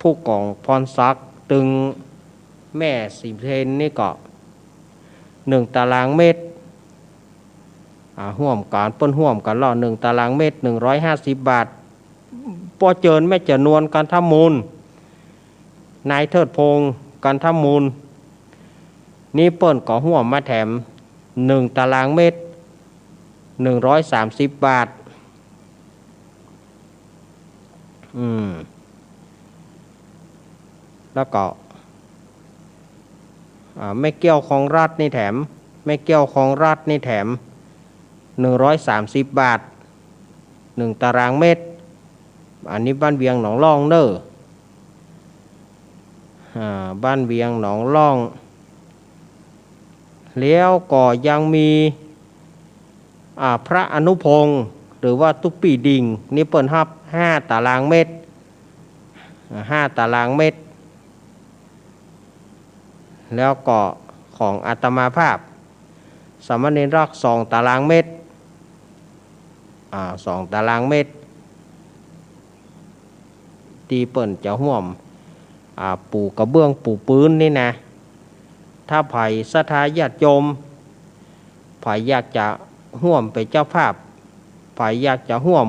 ผู้กองพรศักดิ์ตึงแม่สีเทนนี่ก็ หนึ่งตารางเมตร อ่า ฮ่วมกั๋น เปิ้นฮ่วมกั๋นเล่า หนึ่งตารางเมตร หนึ่งร้อยห้าสิบบาท ป้อเจิญแม่จ๋านวล กันทมูล นายเทิดพงษ์ กันทมูล นี่เปิ้นก็ฮ่วมมาแถม หนึ่งตารางเมตร หนึ่งร้อยสามสิบบาท อืม แล้วก็ อ่า แม่เกี้ยวคองรัฐนี่แถม แม่เกี้ยวคองรัฐนี่แถม หนึ่งร้อยสามสิบบาท หนึ่งตารางเมตร อันนี้บ้านเวียงหนองล่องเน่อ อ่า บ้านเวียงหนองล่อง แล้วก็ยังมี อ่า พระอนุพงษ์ หรือว่าตุ๊ปี้ดิ่ง นี่เปิ้นฮับ ห้าตารางเมตร อ่า ห้าตารางเมตร แล้วก็ของอาตมาภาพ สามเณรรักษ์ สองตารางเมตร อ่า สองตารางเมตร ตี้เปิ้นจะฮ่วม อ่า ปูกระเบื้องปูปื๊นนี่นะ ถ้าใผศรัทธาญาติโยม ใผอยากจะฮ่วมเป๋นเจ้าภาพ ใผอยากจะฮ่วม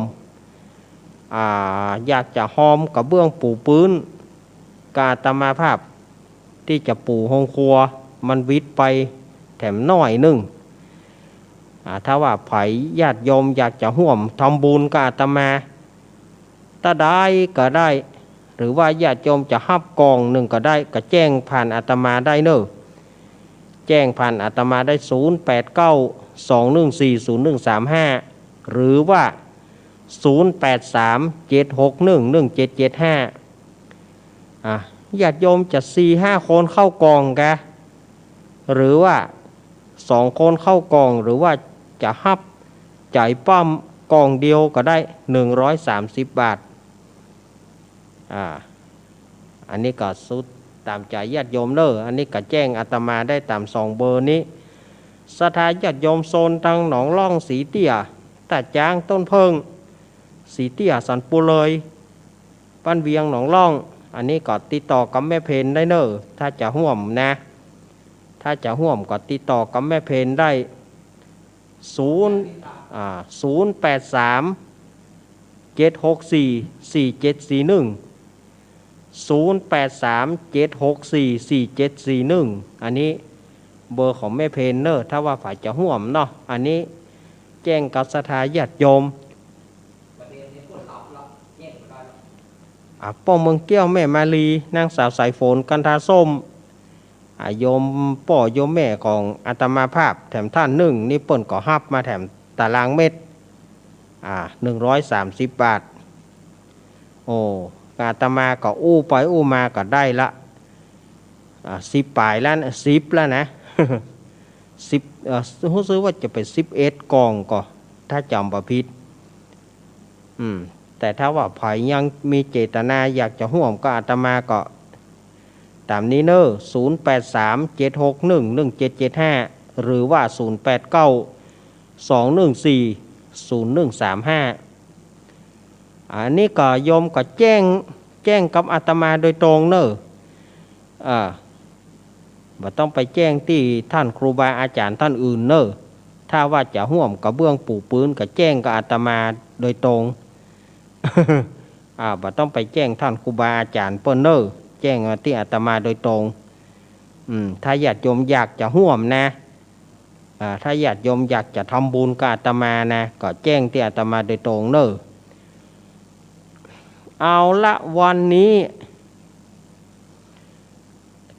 อ่า อยากจะฮอมกระเบื้องปูปื๊น กับอาตมาภาพ ตี้จะปู๋โฮงครัว มันวิดไปแถมน้อยนึ่ง อ่า ถ้าว่าใผญาติโยมอยากจะฮ่วมทำบุญกับอาตมา ตาใดก็ได้ หรือว่าญาติโยมจะฮับก่องนึ่งก็ได้ ก็แจ้งผ่านอาตมาได้เน่อ แจ้งผ่านอาตมาได้ ศูนย์แปดเก้า สองหนึ่งสี่ ศูนย์หนึ่งสามห้า หรือว่า ศูนย์แปดสาม เจ็ดหกหนึ่ง หนึ่งเจ็ดเจ็ดห้า อ่ะ ญาติโยมจะสี่ห้าคนเข้าก่องกะ หรือว่าสองคนเข้าก่อง หรือว่าจะฮับจ่ายป้อมก่องเดียวก็ได้ หนึ่งร้อยสามสิบบาท อ่า อันนี้ก็สุดต๋ามใจ๋ญาติโยมเน่อ อันนี้ก็แจ้งอาตมาได้ต๋ามสองเบอร์นี้ ศรัทธาญาติโยมโซนตังหนองล่อง สีเตี้ย ต้าจ๊าง ต้นเผิ้ง สีเตี้ย สันปูเลย บ้านเวียงหนองล่อง อันนี้ก็ติดต่อกับแม่เพนได้เน่อ ถ้าจะฮ่วมนะ ถ้าจะฮ่วมก็ติดต่อกับแม่เพนได้ ศูนย์ อ่า ศูนย์แปดสาม เจ็ดหกสี่ สี่เจ็ดสี่หนึ่ง ศูนย์แปดสาม เจ็ดหกสี่ สี่เจ็ดสี่หนึ่ง อันนี้เบอร์ของแม่เพนเน่อ ถ้าว่าใผจะฮ่วมเนาะ อันนี้แจ้งกับศรัทธาญาติโยม อ่ะ ป้อเมืองแก้ว แม่มาลี นางสาวสายฝน กันทาส้ม อ่ะ โยมป้อโยมแม่ของอาตมาภาพแถมท่านนึ่ง นี่เปิ้นก็ฮับมาแถมตารางเมตร อ่า หนึ่งร้อยสามสิบบาท โอ้ อาตมาก็อู้ไปอู้มาก็ได้ละ อ่า สิบป๋ายแล้วนะ สิบแล้วนะ สิบ เอ่อ ฮู้สึกว่าจะเป๋นสิบเอ็ดก่องก่อ ถ้าจ๋ำบ่ผิด อืม แต่ถ้าว่าใผยังมีเจตนาอยากจะฮ่วมกับอาตมาก็ต๋ามนี้เน่อ ศูนย์แปดสาม เจ็ดหกหนึ่ง หนึ่งเจ็ดเจ็ดห้า หรือว่า ศูนย์แปดเก้า สองหนึ่งสี่ ศูนย์หนึ่งสามห้า อันนี้ก็โยมก็แจ้ง แจ้งกับอาตมาโดยตรงเน่อ อ่า บ่ต้องไปแจ้งตี้ท่านครูบาอาจ๋ารย์ท่านอื่นเน่อ ถ้าว่าจะฮ่วมกระเบื้องปูปื๊นก็แจ้งกับอาตมาโดยตรง อ่า บ่ต้องไปแจ้งท่านครูบาอาจ๋ารย์เปิ้นเน่อ แจ้งมาตี้อาตมาโดยตรง อืม ถ้าญาติโยมอยากจะฮ่วมนะ อ่า ถ้าญาติโยมอยากจะทำบุญกับอาตมานะ ก็แจ้งตี้อาตมาโดยตรงเน่อ เอาละ วันนี้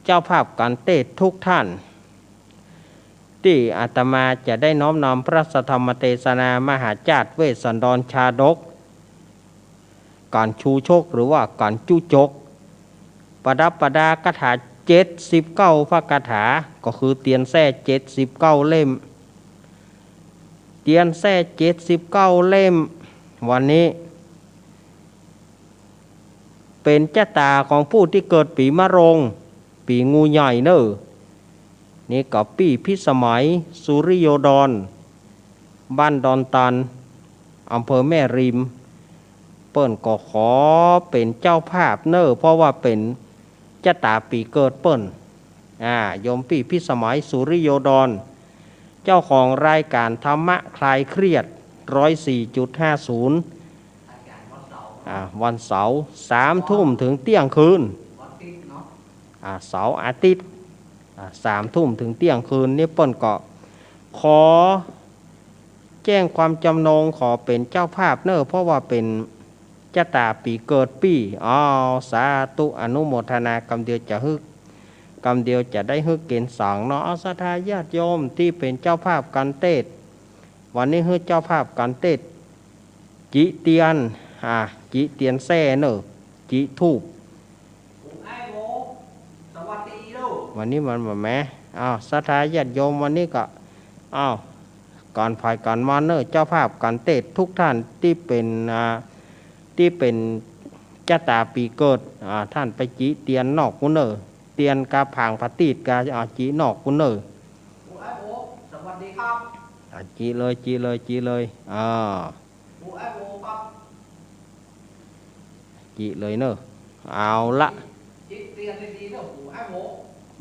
เจ้าภาพก๋านเตศน์ทุกท่าน ตี้อาตมาจะได้น้อมนำพระสัทธรรมเตสนามหาจาตุเวสสันดรชาดก ก๋านชูชกหรือว่าก๋านจุจก ประดับประดาคาถาเจ็ดสิบเก้าพระคาถา ก็คือเตียนแส้เจ็ดสิบเก้าเล่ม เตียนแส้เจ็ดสิบเก้าเล่ม วันนี้ เป๋นจะต๋าของผู้ตี้เกิดปี๋มะโรง ปี๋งูใหญ่เน่อ นี่ก็ปี้พิสมัย สุริโยดร บ้านดอนตัน อำเภอแม่ริม เปิ้นก็ขอเป๋นเจ้าภาพเน่อ เพราะว่าเป๋นจะต๋าปี๋เกิดเปิ้น อ่า โยมปี้พิสมัย สุริโยดร เจ้าของรายก๋านธรรมะคลายเครียด ร้อยสี่จุดห้าศูนย์ อ่า วันเสาร์ สามทุ่มเถิงเตี้ยงคืน อ่า เสาร์อาทิตย์ อ่า สามทุ่มเถิงเตี้ยงคืน นี่เปิ้นก็ขอแจ้งความจำนงขอเป๋นเจ้าภาพเน่อ เพราะว่าเป๋นจะต๋าปี๋เกิดปี้ อ้าว สาธุ อนุโมทนา กำเดียวจะฮึก กำเดียวจะได้ฮึกเก๋ณฑ์สังเนาะ อ้าว ศรัทธาญาติโยมตี้เป๋นเจ้าภาพก๋านเตศน์ วันนี้หื้อเจ้าภาพก๋านเตศน์ จิเตียน อ่า จิเตียนแส้เน่อ จิธูป วันนี้มันบ่แม อ้าว ศรัทธาญาติโยม วันนี้ก็ อ้าว ก๋านผายก๋านมันเน่อ เจ้าภาพก๋านเตศน์ทุกท่านตี้เป๋น อ่า ตี้เป๋นจะต๋าปี๋เกิด อ่า ท่านไปจิเตียนนอกปู้นเน่อ เตียนกาผางผาตี้กา อ่า จินอกปู้นเน่อ อ่า จิเลย จิเลย จิเลย อ่า จิเลยเน่อ เอาละ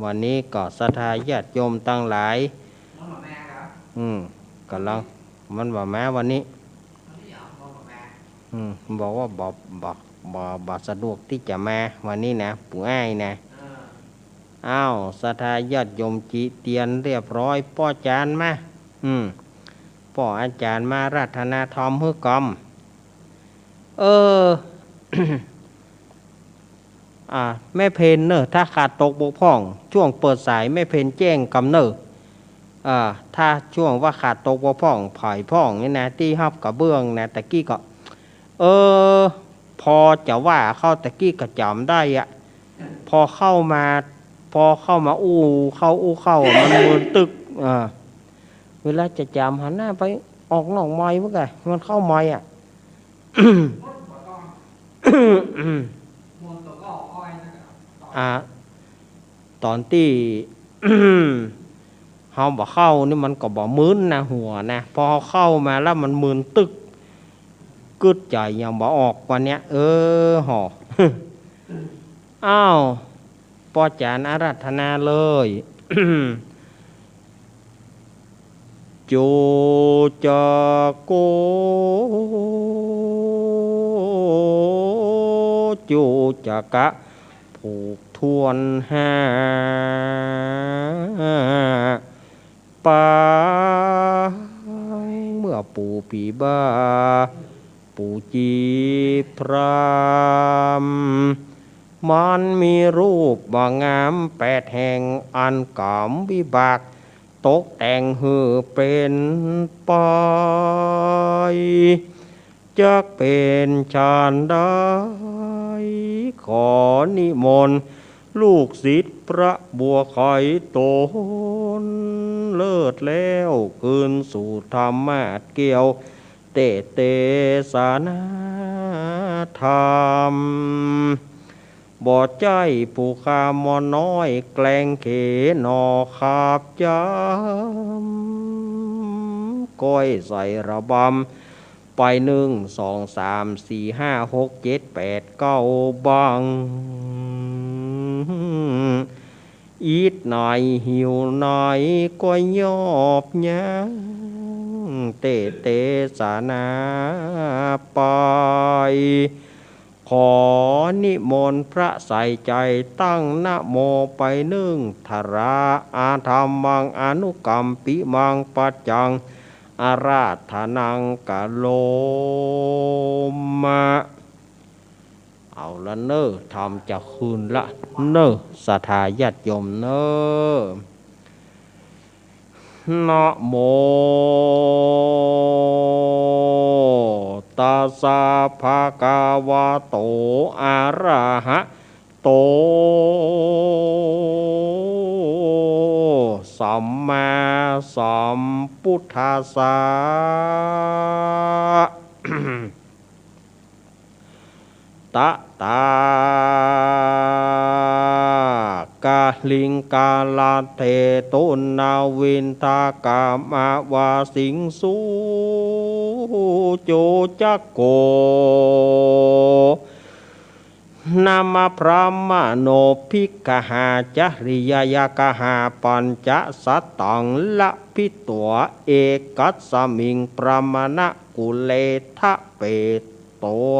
วันนี้ก็ศรัทธาญาติโยมตังหลาย อืม ก่ำลัง มันบ่มาวันนี้ อืม บอกว่าบ่ บ่ บ่ บ่สะดวกตี้จะมาวันนี้นะ ปู่อ้ายนะ อ้าว ศรัทธาญาติโยมจิเตียนเรียบร้อย ป้อจารย์มา อืม ป้ออาจ๋ารย์มาอาราธนาธรรมหื้อก๋อม เออ อ่า แม่เพนเน่อ ถ้าขาดตกบกพร่อง จ้วงเปิดสายแม่เพนแจ้งกำเน่อ อ่า ถ้าจ้วงว่าขาดตกบกพร่อง ผายพ่องนี่นะ ตี้ฮับกระเบื้องนะ ตะกี้ก็ เออ พอจะว่าเข้า ตะกี้ก็จ๋ำได้อะ พอเข้ามา พอเข้ามาอู้เข้าอู้เข้าอะ มันมึนตึก อ่า เวลาจะจ๋ำหันหน้าไปออกนอกไมค์เมื่อกี้ มันเข้าไมค์อะ อ่า ต๋อนตี้ เฮาบ่เข้านี่มันก็บ่มึนนะ หัวนะ พอเฮาเข้ามาแล้วมันมึนตึก กึ๊ดใจ๋หยังบ่ออกวันเนี้ย เออ ห่อ อ้าว ป้อจารย์อาราธนาเลย จุ จัก กุ จุ จักกะ ผูกถ้วนห้า ปาง เมื่อปู่ผีบ้า ปู่จีพราหมณ์ มันมีรูปบ่างามแปดแห่ง อันกำวิบาก ตกแต่งหื้อเป๋นไป จักเป๋นชานใด ขอนิมนต์ลูกศิษย์พระบัวไขตน เลิศแล้วคืนสู่ธรรมาสเกี่ยว เตเตสนาธรรม บ่ใจ้ผู้ข้าม่อนน้อยแกล้งเขนอ ขาบจ๋ำ ก้อยใส่ระบำ ไป นึ่ง สอง สาม สี่ ห้า หก เจ็ด แปด เก้า บัง อิดไหนหิวไหนก็ยอบยั้ง เตเตสนาไป ขอนิมนต์พระใส่ใจ๋ตั้งนะโมไป นึ่ง ทราอาธัมมัง อนุกัมปิมัง ปัจจัง อาราธนัง กะโรมะ เอาละเน่อ ธรรมจะคืนละเน่อ ศรัทธาญาติโยมเน่อ นะโม ตัสสะ ภะคะวะโต อะระหะโต สัมมาสัมพุทธัสสะ ตะถาค ลิงกาลเทตุนนาวินทากามาวาสิงสู จุจักโก นามะพรหมโนภิกขหาจริยายกหาปัญจสัตตังละพิตัวเอกัสสมิงพรหมณกุเลทะเปตัว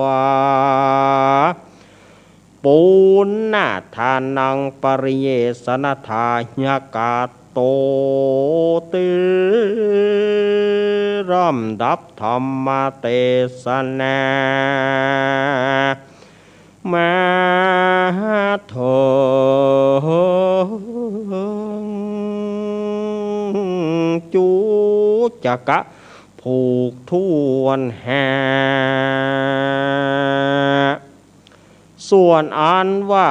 ปุณณทานังปริเยสนทายกาโต ติรำดับธรรมเตสนา มาเถิงจุจกะผูกถ้วนแฮะ ส่วนอันว่า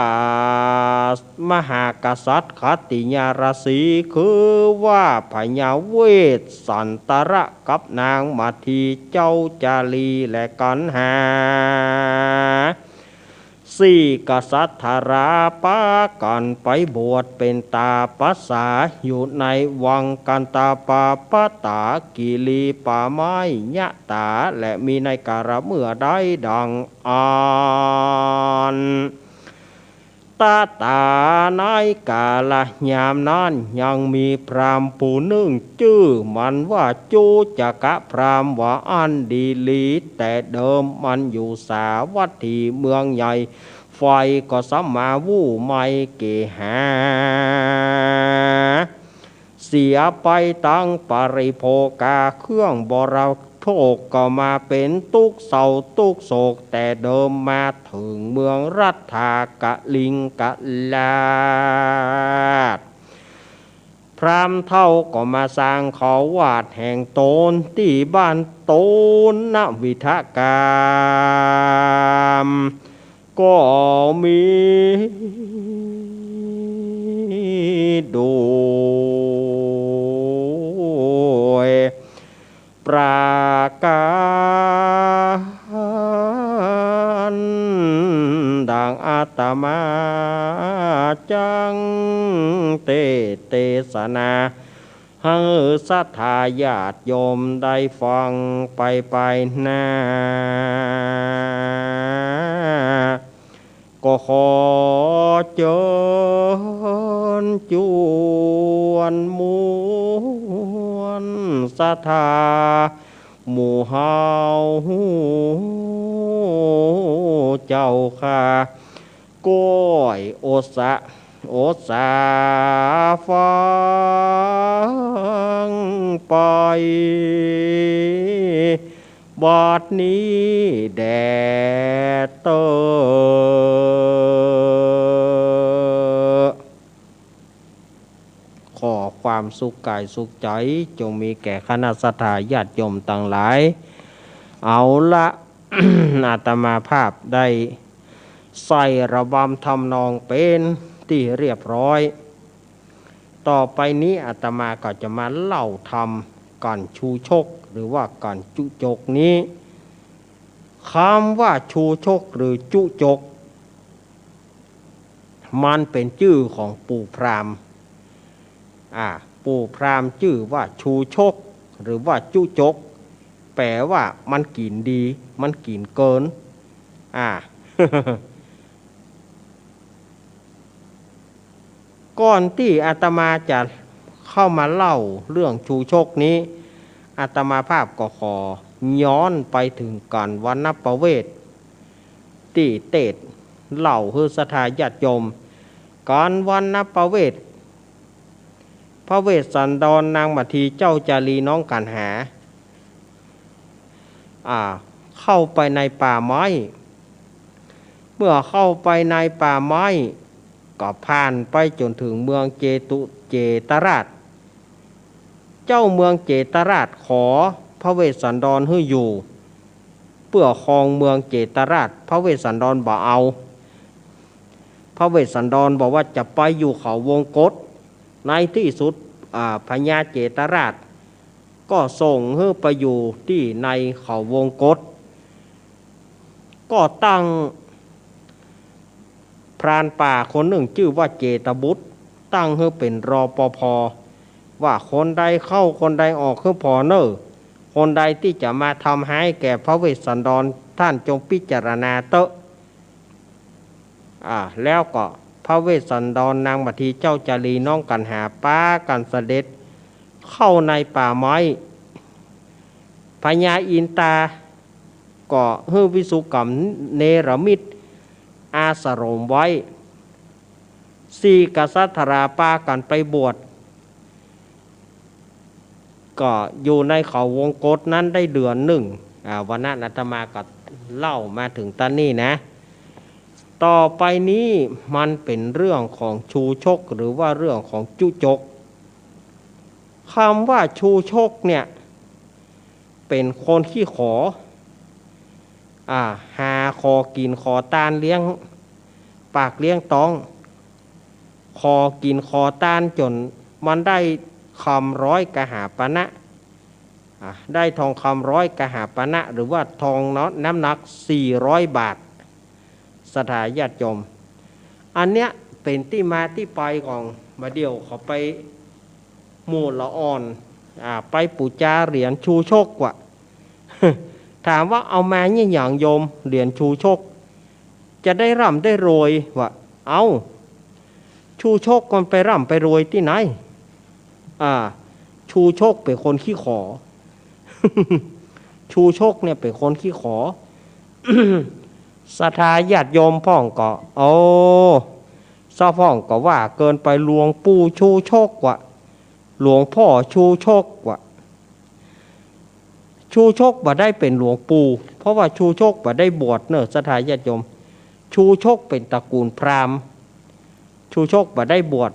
มหากษัตริย์ขัตติยราศี คือว่าพญาเวสสันตระกับนางมาทีเจ้าจารีและกัณหา สี่กษัตริย์ทาราปากั๋นไปบวชเป๋นตาปัสสาอยู่ในวังกันตาปาปะตากิรีป่าไม้ยะตา และมีในกาละเมื่อใดดังอั้น ตะตาในกาละยามนั้นยังมีพราหมณ์ผู้นึ่งจื้อมันว่าจุจกะพราหมณ์ว่าอั้นดีหลี แต่เดิมมันอยู่สาวัตถีเมืองใหญ่ ไฟก็สำมาอู้ไม่เกหา เสียไปตังปริโภคาเครื่องบริโภคก็มาเป๋นตุ๊กข์เศร้าตุ๊กข์โศก แต่เดิมมาเถิงเมืองรัฐากลิงกราช พราหมณ์เฒ่าก็มาสร้างเขาวาดแห่งต๋นตี้บ้านต๋นนะวิทะกาม ก็มีด้วยประก๋านดังอาตมาจักเตสน์เตสนา หื้อศรัทธาญาติโยมได้ฟังไปไปหน้า ก็ขอเจิญจวนมวลศรัทธาหมู่เฮาเจ้าข้า ก้อยอดสะ อดสาฟังไป บัดนี้แด่เต๊อะ ขอความสุขกายสุขใจ๋จงมีแก่คณะศรัทธาญาติโยมตังหลาย เอาละ อาตมาภาพได้ใส่ระบำทำนองเป๋นตี้เรียบร้อย ต่อไปนี้อาตมาก็จะมาเล่าธรรมก๋านชูชก หรือว่าก๋านจุจกนี้ กำว่าชูชกหรือจุจก มันเป๋นจื้อของปู่พราหมณ์ อ่า ปู่พราหมณ์จื้อว่าชูชก หรือว่าจุจก แป๋ว่ามันกิ๋นดี มันกิ๋นเกิน อ่า ก่อนตี้อาตมาจะเข้ามาเล่าเรื่องชูชกนี้ อาตมาภาพก็ขอย้อนไปเถิงก๋านวัณณประเวท ตี้เตสน์เล่าหื้อศรัทธาญาติโยม ก๋านวัณณประเวท พระเวสสันดรนางมาทีเจ้าจารีน้องกัณหา อ่า เข้าไปในป่าไม้ เมื่อเข้าไปในป่าไม้ ก็ผ่านไปจ๋นเถิงเมืองเจตุ เจตราช เจ้าเมืองเจตราชขอพระเวสสันดรหื้ออยู่ เปื้อครองเมืองเจตราช พระเวสสันดรบ่เอา พระเวสสันดรบอกว่าจะไปอยู่เขาวงกต ในตี้สุด อ่า พญาเจตราช ก็ส่งหื้อไปอยู่ตี้ในเขาวงกต ก็ตั้งพรานป่าคนนึ่งจื้อว่าเจตบุตร ตั้งหื้อเป๋น รปภ ว่าคนใดเข้าคนใดออกหื้อผ่อเน่อ คนใดตี้จะมาทำฮ้ายแก่พระเวสสันดร ต้านจงพิจารณาเต๊อะ อ่า แล้วก็พระเวสสันดร นางมัทที เจ้าจารี น้องกัณหา ปากั๋นเสด็จเข้าในป่าไม้ พญาอินทาก็หื้อวิสุกัมเนรมิตอาสรมไว้ สี่กษัตราปากั๋นไปบวช ก็อยู่ในเขาวงกตนั้นได้เดือนนึ่ง อ่า วันนั้นอาตมาก็เล่ามาเถิงต๋อนนี้นะ ต่อไปนี้มันเป๋นเรื่องของชูชก หรือว่าเรื่องของจุชก กำว่าชูชกเนี่ย เป๋นคนขี้ขอ อ่า หาขอกิ๋นขอตานเลี้ยงปากเลี้ยงต๊อง ขอกิ๋นขอตานจ๋นมันได้คำร้อยกหาปณะ อ่า ได้ทองคำร้อยกหาปณะ หรือว่าทองเนาะ น้ำหนักสี่ร้อยบาท ศรัทธาญาติโยม อันเนี้ยเป๋นตี้มาตี้ไปของ บ่าเดี่ยวเขาไปหมู่ละอ่อน อ่า ไปปู๋จาเหรียญชูชกว่ะ ถามว่าเอามาเนี่ยหยังโยม เหรียญชูชก จะได้ร่ำได้รวยว่ะ เอ้า ชูชกมันไปร่ำไปรวยตี้ไหน อ่า ชูชกเป๋นคนขี้ขอ ชูชกเนี่ยเป๋นคนขี้ขอ ศรัทธาญาติโยมพ่องก็ โอ้ ซะพ่องก็ว่าเกินไป หลวงปู่ชูชกว่ะ หลวงพ่อชูชกว่ะ ชูชกบ่ได้เป๋นหลวงปู่ เพราะว่าชูชกบ่ได้บวชเน่อ ศรัทธาญาติโยม ชูชกเป๋นตระกูลพราหมณ์ ชูชกบ่ได้บวช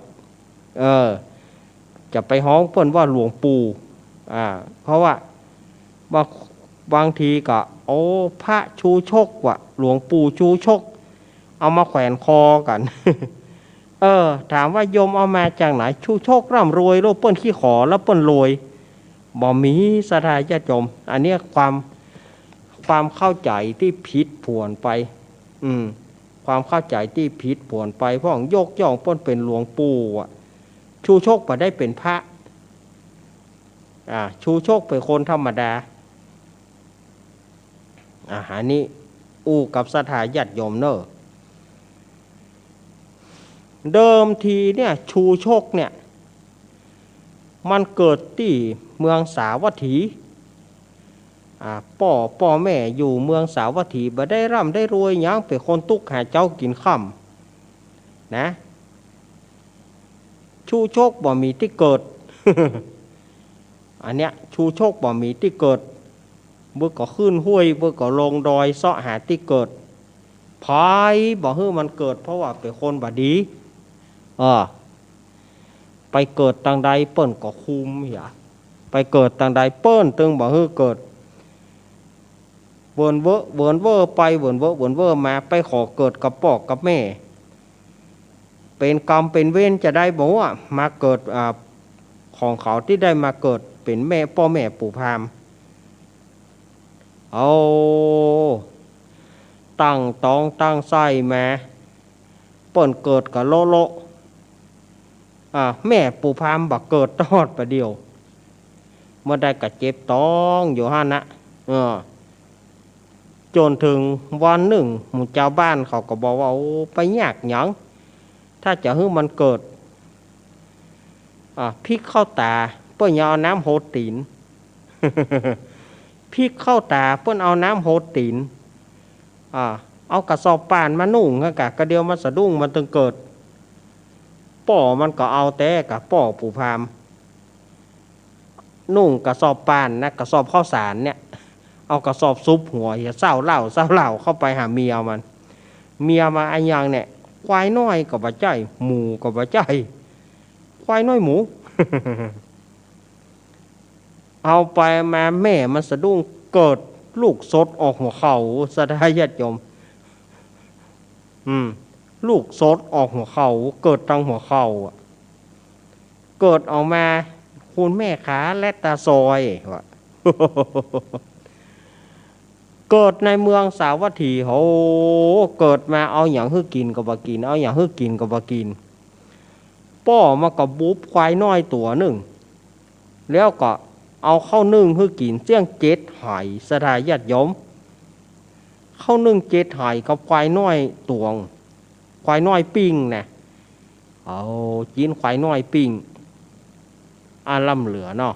เออ จะไปฮ้องเปิ้นว่าหลวงปู่ อ่า เพราะว่า บาง บางทีก็ โอ้ พระชูชกว่ะ หลวงปู่ชูชก เอามาแขวนคอกั๋น เออ ถามว่าโยมเอามาจากไหน ชูชกร่ำรวย แล้วเปิ้นขี้ขอ แล้วเปิ้นรวย บ่มี ศรัทธาญาติโยม อันเนี้ยความ ความเข้าใจ๋ตี้ผิดผวนไป อืม ความเข้าใจ๋ตี้ผิดผวนไป พ่องยกย่องเปิ้นเป๋นหลวงปู่อะ ชูชกบ่ได้เป๋นพระ อ่า ชูชกเป๋นคนธรรมดา อ่า อันนี้อู้กับศรัทธาญาติโยมเน่อ เดิมทีเนี่ย ชูชกเนี่ย มันเกิดตี้เมืองสาวัตถี อ่า ป้อ ป้อแม่อยู่เมืองสาวัตถี บ่ได้ร่ำได้รวยหยัง เป๋นคนตุ๊กข์หาเจ๊ากิ๋นค่ำ นะ ชูชกบ่มีตี้เกิด อันเนี้ย ชูชกบ่มีตี้เกิด เปิ้นก็ขึ้นห้วย เปิ้นก็ลงดอย เซาะหาตี้เกิด ใผบ่หื้อมันเกิด เพราะว่าเป๋นคนบ่ดี เออ ไปเกิดตางใดเปิ้นก็คุมเหีย ไปเกิดตางใดเปิ้นตึงบ่หื้อเกิด เวินเว้อ เวินเว้อไป เวินเว้อ เวินเว้อมา ไปขอเกิดกับป้อกับแม่ เป๋นกรรมเป๋นเวรจาใดบ่ว่า มาเกิด อ่า ของเขาตี้ได้มาเกิดเป๋นแม่ ป้อแม่ปู่พราหมณ์ เอา ตั้งต๊องตั้งไส้มา เปิ้นเกิดก็โละโละ อ่า แม่ปู่พราหมณ์บ่เกิดตอดประเดี่ยว เมื่อใดก็เจ็บต๊องอยู่หั้นนะ เออ จ๋นเถิงวันนึ่ง หมู่จาวบ้านเขาก็บอกว่า โอ้ ไปยากหยัง ถ้าจะหื้อมันเกิด อ่า พลิกเข้าต๋า เปิ้นอย่าเอาน้ำโหดตี๋น พลิกเข้าต๋า เปิ้นเอาน้ำโหดตี๋น อ่า เอากระสอบป่านมานุ่งหั้นกะ กะเดียวมันสะดุ้งมันตึงเกิด ป้อมันก็เอาแต๊กะ ป้อปู่พราหมณ์ นุ่งกระสอบป่านนะ กระสอบข้าวสารเนี่ย เอากระสอบซุบหัว เหีย เซ้าเล่า เซ้าเล่าเข้าไปหาเมียมัน เมียมัน อะหยังเนี่ย ควายน้อยก็บ่ใจ้ หมูก็บ่ใจ้ ควายน้อยหมู เอาไปมาแม่มันสะดุ้ง เกิดลูกสดออกหัวเข่า ศรัทธาญาติโยม อืม ลูกสดออกหัวเข่า เกิดตังหัวเข่าอะ เกิดออกมา คุณแม่ขา แลตตาซอยว่ะ เกิดในเมืองสาวัตถี โห เกิดมาเอาหยังหื้อกิ๋นก็บ่กิ๋น เอาหยังหื้อกิ๋นก็บ่กิ๋น ป้อมันก็บุบควายน้อยตั๋วนึ่ง แล้วก็เอาข้าวนึ่งหื้อกิ๋นเสี้ยงเจ็ดไห ศรัทธาญาติโยม ข้าวนึ่งเจ็ดไหกับควายน้อยตั๋ว ควายน้อยปิ้งนะ เอาจิ๊นควายน้อยปิ้ง อันล้ำเหลือเนาะ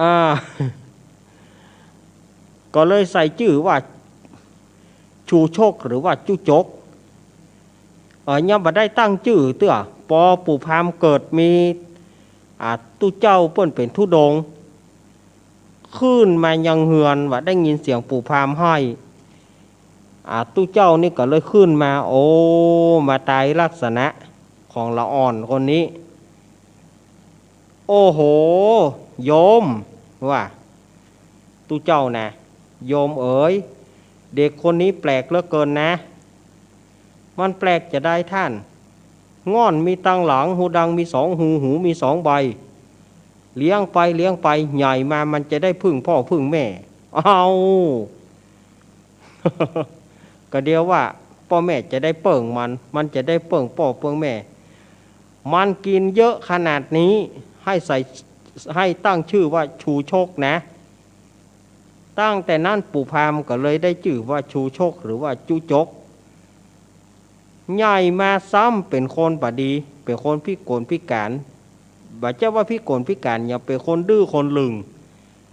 อ่า ก็เลยใส่จื้อว่า ชูชกหรือว่าจุจก เอ่อ ยังบ่ได้ตั้งจื้อเตื้อ ปอปู่พราหมณ์เกิดมี อ่า ตุ๊เจ้าเปิ้นเป๋นธุดงค์ ขึ้นมายังเฮือนว่าได้ยินเสียงปู่พราหมณ์ฮ้อย อ่า ตุ๊เจ้านี่ก็เลยขึ้นมา โอ้ มาตายลักษณะของละอ่อนคนนี้ โอ้โห โยม ว่า ตุ๊เจ้านะ โยมเอ๋ย เด็กคนนี้แปลกเหลือเกินนะ มันแปลกจะใดท่าน ง่อนมีตังหลัง ฮูดังมีสองฮู หูมีสองใบ เลี้ยงไปเลี้ยงไป ใหญ่มามันจะได้พึ่งป้อพึ่งแม่ เอ้า ก็เดียวว่าป้อแม่จะได้เปิ้งมัน มันจะได้เปิ้งป้อเปิ้งแม่ มันกิ๋นเยอะขนาดนี้ ให้ใส่ ให้ตั้งจื้อว่าชูชกนะ ตั้งแต่นั้นปู่พราหมณ์ก็เลยได้จื้อว่าชูชกหรือว่าจุจก ใหญ่มาซ้ำเป๋นคนบ่ดี เป๋นคนพิกลพิก๋าน บ่ใจ้ว่าพิกลพิก๋าน ยังเป๋นคนดื้อคนลึ่ง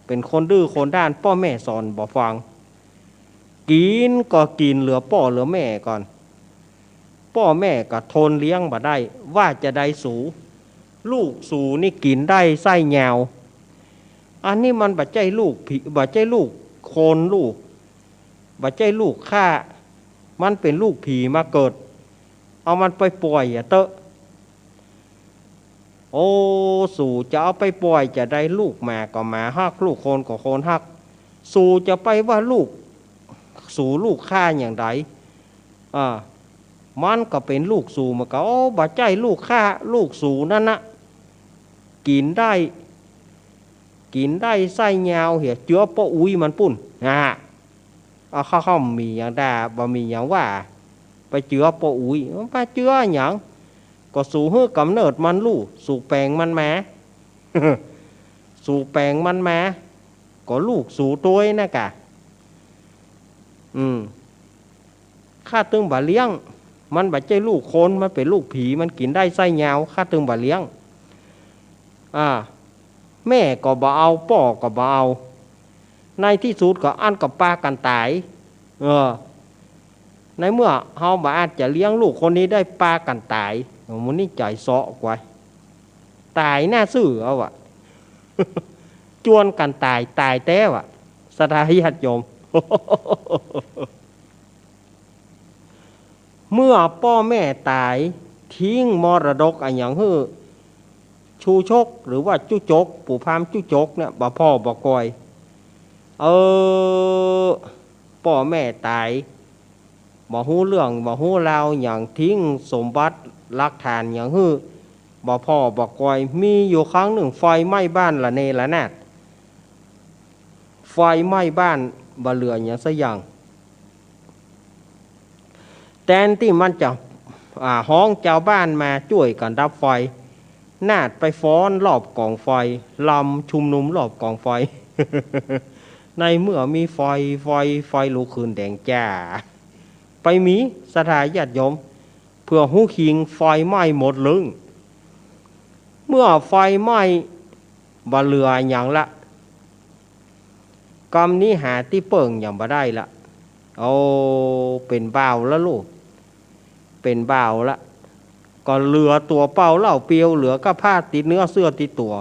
เป๋นคนดื้อคนด้าน ป้อแม่สอนบ่ฟัง กิ๋นก็กิ๋นเหลือป้อเหลือแม่ก่อน ป้อแม่ก็ทนเลี้ยงบ่ได้ ว่าจะใดสู ลูกสูนี่กิ๋นได้ไส้ยาว อันนี้มันบ่ใจ้ลูกผี บ่ใจ้ลูกคนลูก บ่ใจ้ลูกข้า มันเป๋นลูกผีมาเกิด เอามันไปป่อยอะเต๊อะ โอ้ สูจะเอาไปป่อยจะใด ลูกหมาก็หมาฮัก ลูกคนก็คนฮัก สูจะไปว่าลูก สูลูกข้าอย่างใด อ่า มันก็เป๋นลูกสูเหมือนกั๋น โอ้ บ่ใจ้ลูกข้า ลูกสูนั่นนะ กิ๋นได้ กิ๋นได้ไส้ยาวเหีย เจื้อป้ออุ๊ยมันปุ้น นะ เอาเข้า เข้า บ่มีหยังด่า บ่มีหยังว่า ไปเจื้อป้ออุ๊ย มันไปเจื้อหยัง ก็สูหื้อกำเนิดมันลูก สูแป๋งมันมา สูแป๋งมันมา ก็ลูกสูตวยนะกะ อืม ข้าตึงบ่เลี้ยง มันบ่ใจ้ลูกคน มันเป๋นลูกผี มันกิ๋นได้ไส้ยาว ข้าตึงบ่เลี้ยง อ่า แม่ก็บ่เอา ป้อก็บ่เอา ในตี้สุดก็อั้นก็ปากั๋นต๋าย เออ ในเมื่อเฮาบ่อาจจะเลี้ยงลูกคนนี้ได้ ปากั๋นต๋าย โอ้ หมู่นี้ใจ๋เซาะกว่า ต๋ายหน้าซื่อเอาอะ จวนกั๋นต๋าย ต๋ายแต๊อะ ศรัทธาญาติโยม เมื่อป้อแม่ต๋าย ทิ้งมรดกอะหยังหื้อ ชูชกหรือว่าจุจก ปู่พราหมณ์จุจกเนี่ย บ่พ่อบ่กอย เออ ป้อแม่ต๋าย บ่ฮู้เรื่อง บ่ฮู้ราวหยัง ทิ้งสมบัติหลักฐานหยังหื้อ บ่พ่อบ่กอย มีอยู่ครั้งนึ่ง ไฟไหม้บ้านระเนระนาด ไฟไหม้บ้าน บ่เหลือหยังสักอย่าง แตนตี้มันจะ อ่า ฮ้องจาวบ้านมาจ้วยกั๋นดับไฟ นาดไปฟ้อนรอบก๋องไฟ รำชุมนุมรอบก๋องไฟ ในเมื่อมีไฟ ไฟ ไฟลุกขึ้นแดงจ้า ไปมีศรัทธาญาติโยม เปื้อฮู้คิง ไฟไหม้หมดลึง เมื่อไฟไหม้ บ่เหลือหยังละ กำนี้หาตี้เปิ้งหยังบ่ได้ละ โอ้ เป๋นบ่าวละลูก เป๋นบ่าวละ ก็เหลือตั๋วเปล่าเล่าเปลี่ยว เหลือก้าผ้าติดเนื้อเสื้อติดตั๋ว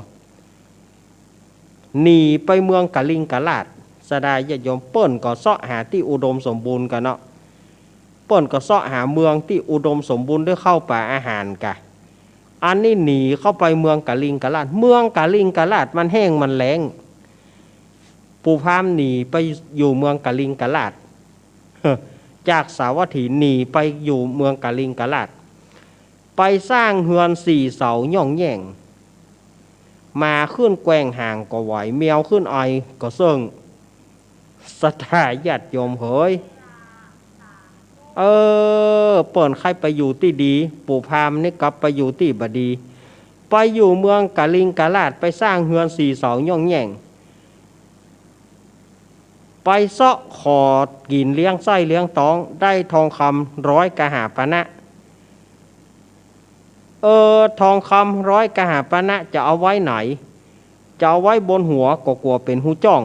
หนีไปเมืองกลิงกราช ศรัทธาญาติโยม เปิ้นก็เซาะหาตี้อุดมสมบูรณ์กั๋นเนาะ เปิ้นก็เซาะหาเมืองตี้อุดมสมบูรณ์ด้วยข้าวป๋าอาหารกะ อันนี้หนีเข้าไปเมืองกลิงกราช เมืองกลิงกราชมันแห้งมันแล้ง ปู่พราหมณ์หนีไปอยู่เมืองกลิงกราช จากสาวัตถีหนีไปอยู่เมืองกลิงกราช ไปสร้างเฮือนสี่เสาย่องแย่ง หมาขึ้นแกว่งหางก็ไหว แมวขึ้นไอก็เซิ่ง ศรัทธาญาติโยมเหย เออ เปิ้นใค่ไปอยู่ตี้ดี ปู่พราหมณ์นี่กลับไปอยู่ตี้บ่ดี ไปอยู่เมืองกลิงกราษฎร์ ไปสร้างเฮือนสี่เสาหย่องแหย่ง ไปเซาะขอกิ๋นเลี้ยงไส้เลี้ยงต๊อง ได้ทองคำร้อยกหาปณะ เออ ทองคำร้อยกหาปณะจะเอาไว้ไหน จะเอาไว้บนหัวก็กั๋วเป๋นฮูจ้อง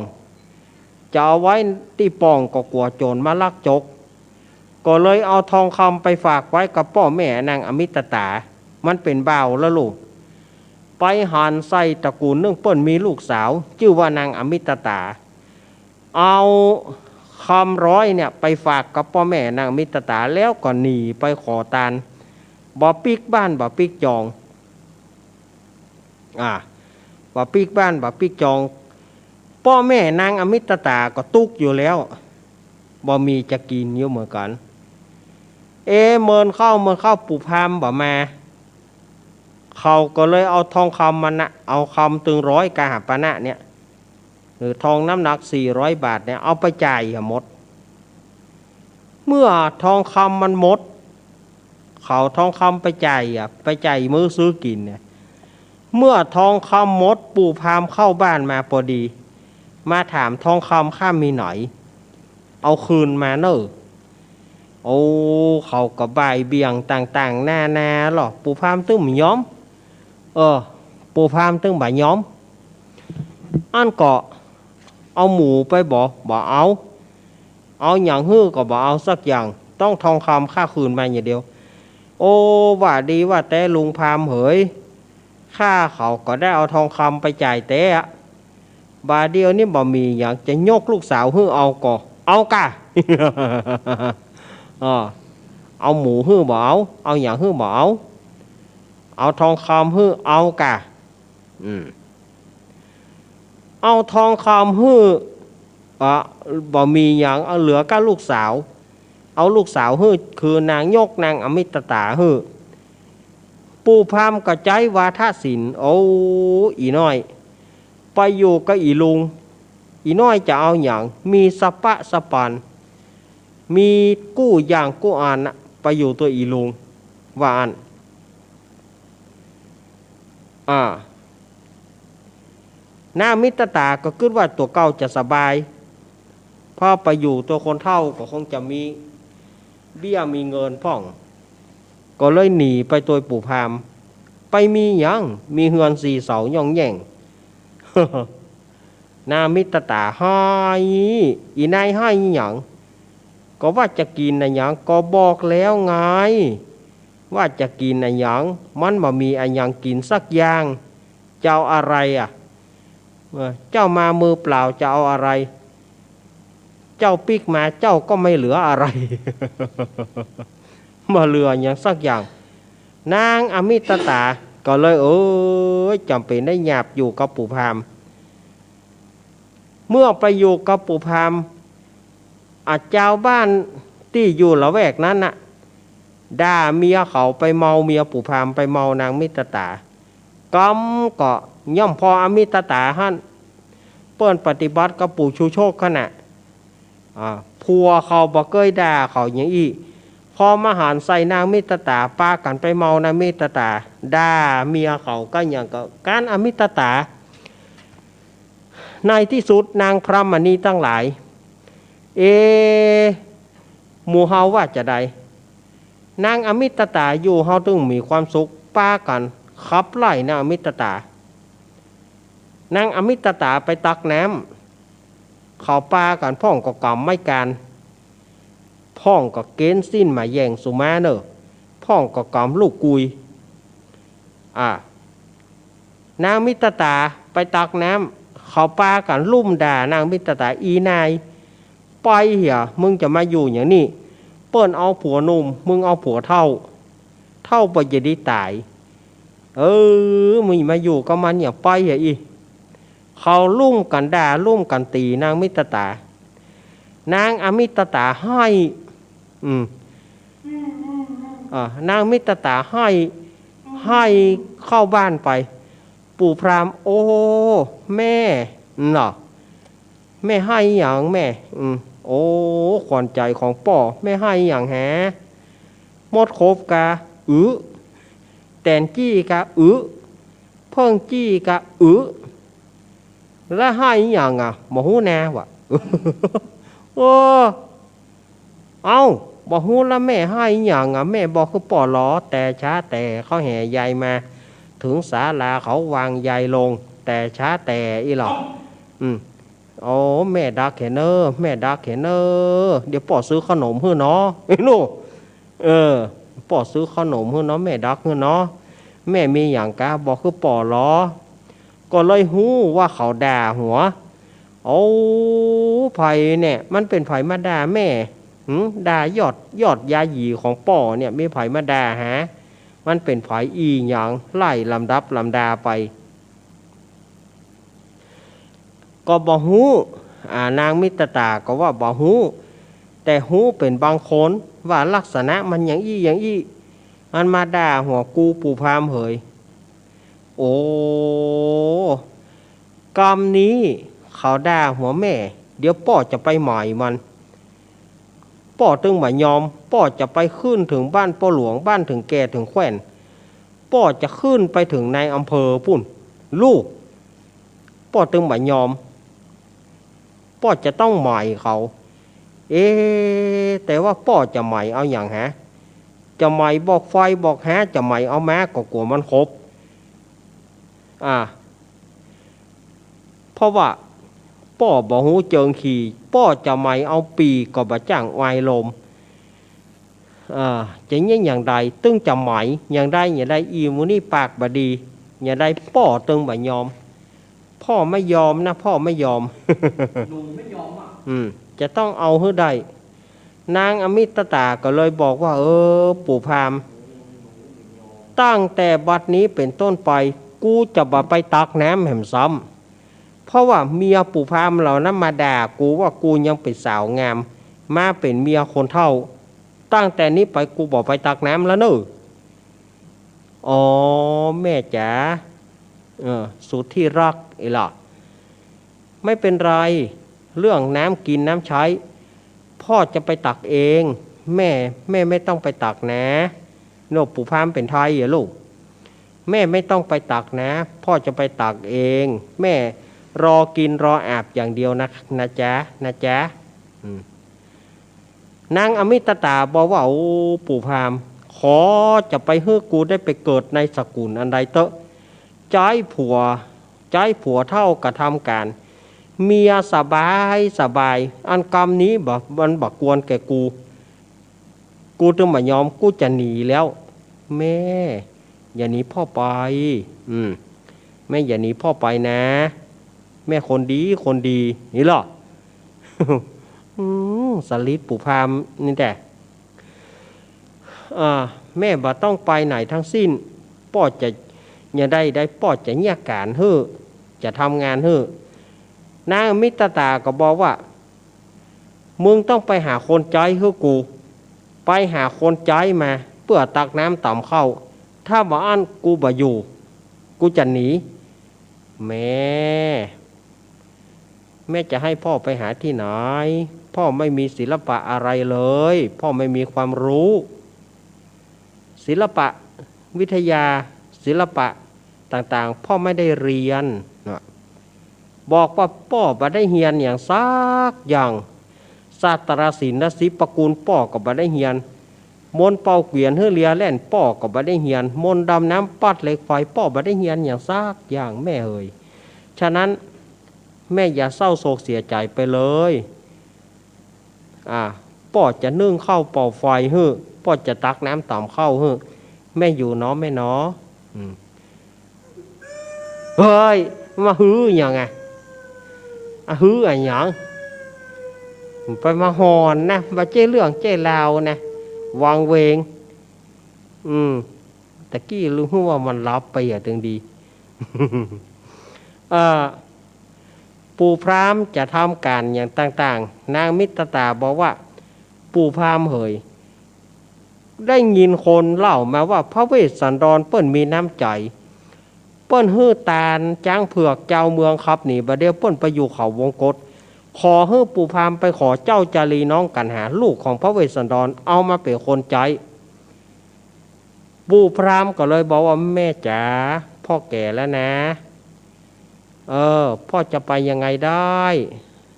จะเอาไว้ตี้ป้องก็กั๋วโจ๋รมาลักจก ก็เลยเอาทองคำไปฝากไว้กับป้อแม่นางอมิตตา มันเป๋นบ่าวแล้วลูก ไปหันไส้ตระกู๋นนึ่งเปิ้นมีลูกสาว จื้อว่านางอมิตตา เอาคำร้อยเนี่ยไปฝากกับป้อแม่นางอมิตตา แล้วก็หนีไปขอตาน บ่ปิ๊กบ้านบ่ปิ๊กจอง อ่า บ่ปิ๊กบ้านบ่ปิ๊กจอง ป้อแม่นางอมิตตาก็ตุ๊กอยู่แล้ว บ่มีจะกิ๋นอยู่เหมือนกั๋น เอ เมินเข้าเมินเข้าปู่พราหมณ์บ่มา เขาก็เลยเอาทองคำมันนะ เอาคำตึงร้อยกหาปณะเนี่ย หรือทองน้ำหนักสี่ร้อยบาทเนี่ย เอาไปจ่ายอะหมด เมื่อทองคำมันหมด เขาทองคำไปจ่ายอะ ไปจ่ายมื้อซื้อกิ๋นเนี่ย เมื่อทองคำหมด ปู่พราหมณ์เข้าบ้านมาปอดี มาถาม ทองคำข้ามีไหน เอาคืนมาเน่อ โอ้ เขาก็บ่ายเบี่ยงต่างๆ นานาลอ ปู่พราหมณ์ตึงบ่ยอม เออ ปู่พราหมณ์ตึงบ่ยอม อั้นก็เอาหมูไปบ่ บ่เอา เอาหยังหื้อก็บ่เอาสักอย่าง ต้องทองคำข้าคืนมาอย่างเดียว โอ้ ว่าดีว่าแต๊ลุงพราหมณ์เหย ข้าเขาก็ได้เอาทองคำไปจ่ายแต๊อะ บ่าเดี่ยวนี้บ่มีหยัง จะยกลูกสาวหื้อเอาก็เอาก่ะ เออ เอาหมูหื้อบ่เอา เอาหยังหื้อบ่เอา เอาทองคำหื้อเอาก่ะ อืม เอาทองคำหื้อ อ่ะ บ่มีหยัง เอาเหลือก้าลูกสาว เอาลูกสาวหื้อ คือนางยกนางอมิตตาหื้อ ปู่พราหมณ์ก็ใจ๊วาทศิลป์ โอ้ อี่น้อย ไปอยู่กับอี่ลุง อี่น้อยจะเอาหยัง มีสะป๊ะสะป๋าน มีกู้อย่างกู้อันนะ ไปอยู่ตั๋วอี่ลุง ว่าอั้น อ่า นางอมิตตาก็กึ๊ดว่าตั๋วเก่าจะสบาย เพราะไปอยู่ตั๋วคนเฒ่าก็คงจะมีเบี้ยมีเงินพ่อง ก็เลยหนีไปตวยปู่พราหมณ์ ไปมีหยัง มีเฮือนสี่เสาหย่องแหย่ง นางอมิตตาฮ้าย อี่นายฮ้ายหยัง ก็ว่าจะกิ๋นอะหยัง ก็บอกแล้วไง ว่าจะกิ๋นอะหยัง มันบ่มีอะหยังกิ๋นสักอย่าง จะเอาอะไรอะ เออ เจ้ามามือเปล่าจะเอาอะไร เจ้าปิ๊กมาเจ้าก็ไม่เหลืออะไร บ่เหลือหยังสักอย่าง นางอมิตตาก็เลย เอ้ย จ๋ำเป๋นได้หยาบอยู่กับปู่พราหมณ์ เมื่อไปอยู่กับปู่พราหมณ์ อ่ะ จาวบ้านตี้อยู่ละแวกนั้นน่ะ ด่าเมียเขาไปเมาเมียปู่พราหมณ์ ไปเมานางอมิตตา กำก็ย่อมผ่ออมิตตาหั้น เปิ้นปฏิบัติกับปู่ชูโชคหั้นน่ะ อ่า ผัวเขาบ่เกยด่าเขาหยังอี้ พอมาหันใส่นางอมิตตา ปากั๋นไปเมานางอมิตตา ด่าเมียเขาก็หยังก็ ก้านอมิตตา ในตี้สุดนางพรหมณีตังหลาย เอ หมู่เฮาว่าจาใด นางอมิตตาอยู่เฮาตึงมีความสุข ปากั๋นขับไล่นางอมิตตา นางอมิตตาไปตักน้ำ เขาปากั๋นพ่องก็ก๋ำไม้กาน พ่องก็เก๋ณฑ์สิ้นมาแหย่งสุมาเน่อ พ่องก็ก๋ำลูกกุย อ่า นางอมิตตาไปตักน้ำ เขาปากั๋นลุ่มด่านางอมิตตา อี่นาย ไปเหีย มึงจะมาอยู่อย่างนี้ เปิ้นเอาผัวหนุ่ม มึงเอาผัวเฒ่า เฒ่าปะจะได้ต๋าย เออ มึงมาอยู่กับมันเนี่ย ไปเหียอี้ เขาลุ่มกั๋นด่าลุ่มกั๋นตี๋นางอมิตตา นางอมิตตาฮ้าย อืม อ่า นางอมิตตาฮ้าย ฮ้ายเข้าบ้านไป ปู่พราหมณ์ โอ้ แม่ เนาะ แม่ฮ้ายหยังแม่ อืม โอ้ ขวัญใจ๋ของป้อ แม่ไห้อะหยังแห มดขบกา อึ แต๋นจี้กา อึ เผิ้งจี้กา อึ แล้วไห้อะหยังอะ บ่ฮู้แน่วะ เออ เอ้า บ่ฮู้แล้วแม่ไห้อะหยังอะ แม่บอกคือป้อลอ แต่ช้าแต่เขาแห่ใยมา เถิงศาลาเขาวางใยลง แต่ช้าแต่อี้ลอ อืม โอ้ แม่ดักแหเน่อ แม่ดักแหเน่อ เดี๋ยวป้อซื้อขนมหื้อเนาะ ไอ้หนู เออ ป้อซื้อขนมหื้อเนาะ แม่ดักหื้อเนาะ แม่มีหยังกา บอกคือป้อลอ ก็เลยฮู้ว่าเขาด่าหัว โอ้ ใผเนี่ย มันเป๋นใผมาด่าแม่ หึ ด่ายอด ยอดยาหยีของป้อเนี่ย มีใผมาด่าหา มันเป๋นใผอี้หยัง ไล่ลำดับลำดาไป ก็บ่ฮู้ อ่า นางมิตรตาก็ว่าบ่ฮู้ แต่ฮู้เป๋นบางคน ว่าลักษณะมันอย่างอี้อย่างอี้ มันมาด่าหัวกูปู่พราหมณ์เหย โอ้ กำนี้เขาด่าหัวแม่ เดี๋ยวป้อจะไปหมายมัน ป้อตึงบ่ยอม ป้อจะไปขึ้นเถิงบ้านป้อหลวง บ้านเถิงแก่เถิงแคว่น ป้อจะขึ้นไปเถิงนายอำเภอปู้น ลูก ป้อตึงบ่ยอม ป้อจะต้องหมายเขา เอ๊ะ แต่ว่าป้อจะหมายเอาหยังหา จะหมายบอกไฟบอกฮา จะหมายเอาม้า ก็กั๋วมันขบ อ่า เพราะว่าป้อบ่ฮู้เจิงขี่ ป้อจะหมายเอาปีกก็บ่จ้างอายลม อ่า จะเยียะอย่างใด ตึงจะหมายอย่างใด อย่างใด อี่หมู่นี้ปากบ่ดี อย่างใด ป้อตึงบ่ยอม ป้อไม่ยอมนะ ป้อไม่ยอม หนูไม่ยอมอะ อืม จะต้องเอาหื้อได้ นางอมิตตาก็เลยบอกว่า เออ ปู่พราหมณ์ ตั้งแต่บัดนี้เป๋นต้นไป กูจะบ่ไปตักน้ำแหมซ้ำ เพราะว่าเมียปู่พราหมณ์เหล่านั้นมาด่ากูว่ากูยังเป๋นสาวงาม มาเป๋นเมียคนเฒ่า ตั้งแต่นี้ไปกูบ่ไปตักน้ำแล้วเน่อ อ๋อ แม่จ๋า เออ สุดที่รัก ไอ้หล่ะ ไม่เป็นไร เรื่องน้ำกินน้ำใช้ ป้อจะไปตักเอง แม่ แม่ไม่ต้องไปตักนะ โน่ ปู่พราหมณ์เป๋นไทยอะลูก แม่ไม่ต้องไปตักนะ ป้อจะไปตักเอง แม่รอกินรออาบอย่างเดียวนะ นะจ๊ะ นะจ๊ะ อืม นางอมิตตาบอกว่า โอ้ ปู่พราหมณ์ ขอจะไปหื้อกูได้ไปเกิดในสกุลอันใดเต๊อะ ใจ๊ผัว ใจ๊ผัวเฒ่ากระทำก๋าน เมียสบายสบาย อันกำนี้บ่ มันบ่ควรแก่กู กูตึงบ่ยอม กูจะหนีแล้ว แม่ อย่าหนีป้อไป อืม แม่อย่าหนีป้อไปนะ แม่คนดี คนดี นี่หล่อ อืม สลิดปู่พราหมณ์นี่แต๊ อ่า แม่บ่ต้องไปไหนทั้งสิ้น ป้อจะ อย่างใดใด ป้อจะเยียะก๋านหื้อ จะทำงานหื้อ นางอมิตตาก็บอกว่า มึงต้องไปหาคนใจ๊หื้อกู ไปหาคนใจ๊มา เปื้อตักน้ำต๋ำข้าว ถ้าบ่อั้นกูบ่อยู่ กูจะหนี แม่ แม่จะให้ป้อไปหาตี้ไหน ป้อไม่มีศิลปะอะไรเลย ป้อไม่มีความรู้ ศิลปะวิทยา ศิลปะต่างๆ ป้อไม่ได้เฮียนนะ บอกว่าป้อบ่ได้เฮียนอย่างสักอย่าง ศาสตราศิลป์และศิลปะกูลป้อก็บ่ได้เฮียน มนต์เป่าเขวียนหื้อเรือแล่นป้อก็บ่ได้เฮียน มนต์ดำน้ำปัดเหล็กไฟป้อบ่ได้เฮียนอย่างสักอย่างแม่เอ๋ย ฉะนั้นแม่อย่าเศร้าโศกเสียใจ๋ไปเลย อ่า ป้อจะนึ่งข้าวเป่าไฟหื้อ ป้อจะตักน้ำต๋ำข้าวหื้อ แม่อยู่เนาะแม่เนาะ อืม เฮ้ย มาหื้ออะหยังอะ อะหื้ออะหยัง ไปมาหอนนะ บ่ใจ้เรื่องใจ้ราวนะ วังเวง อืม ตะกี้ลืมว่ามันหลับไปอะ ตึงดี เอ่อ ปู่พราหมณ์จะทำก๋านอย่างต่างๆ นางมิตรตาบอกว่า ปู่พราหมณ์เหย ได้ยินคนเล่ามาว่าพระเวสสันดรเปิ้นมีน้ำใจ๋ เปิ้นหื้อตานจ๊างเผือกจาวเมืองขับหนี บ่าเดี่ยวเปิ้นไปอยู่เขาวงกต ขอหื้อปู่พราหมณ์ไปขอเจ้าจารีน้องกัณหา ลูกของพระเวสสันดร เอามาเป๋นคนใจ๊ ปู่พราหมณ์ก็เลยบอกว่า แม่จ๋า พ่อแก่แล้วนะ เออ พ่อจะไปยังไงได้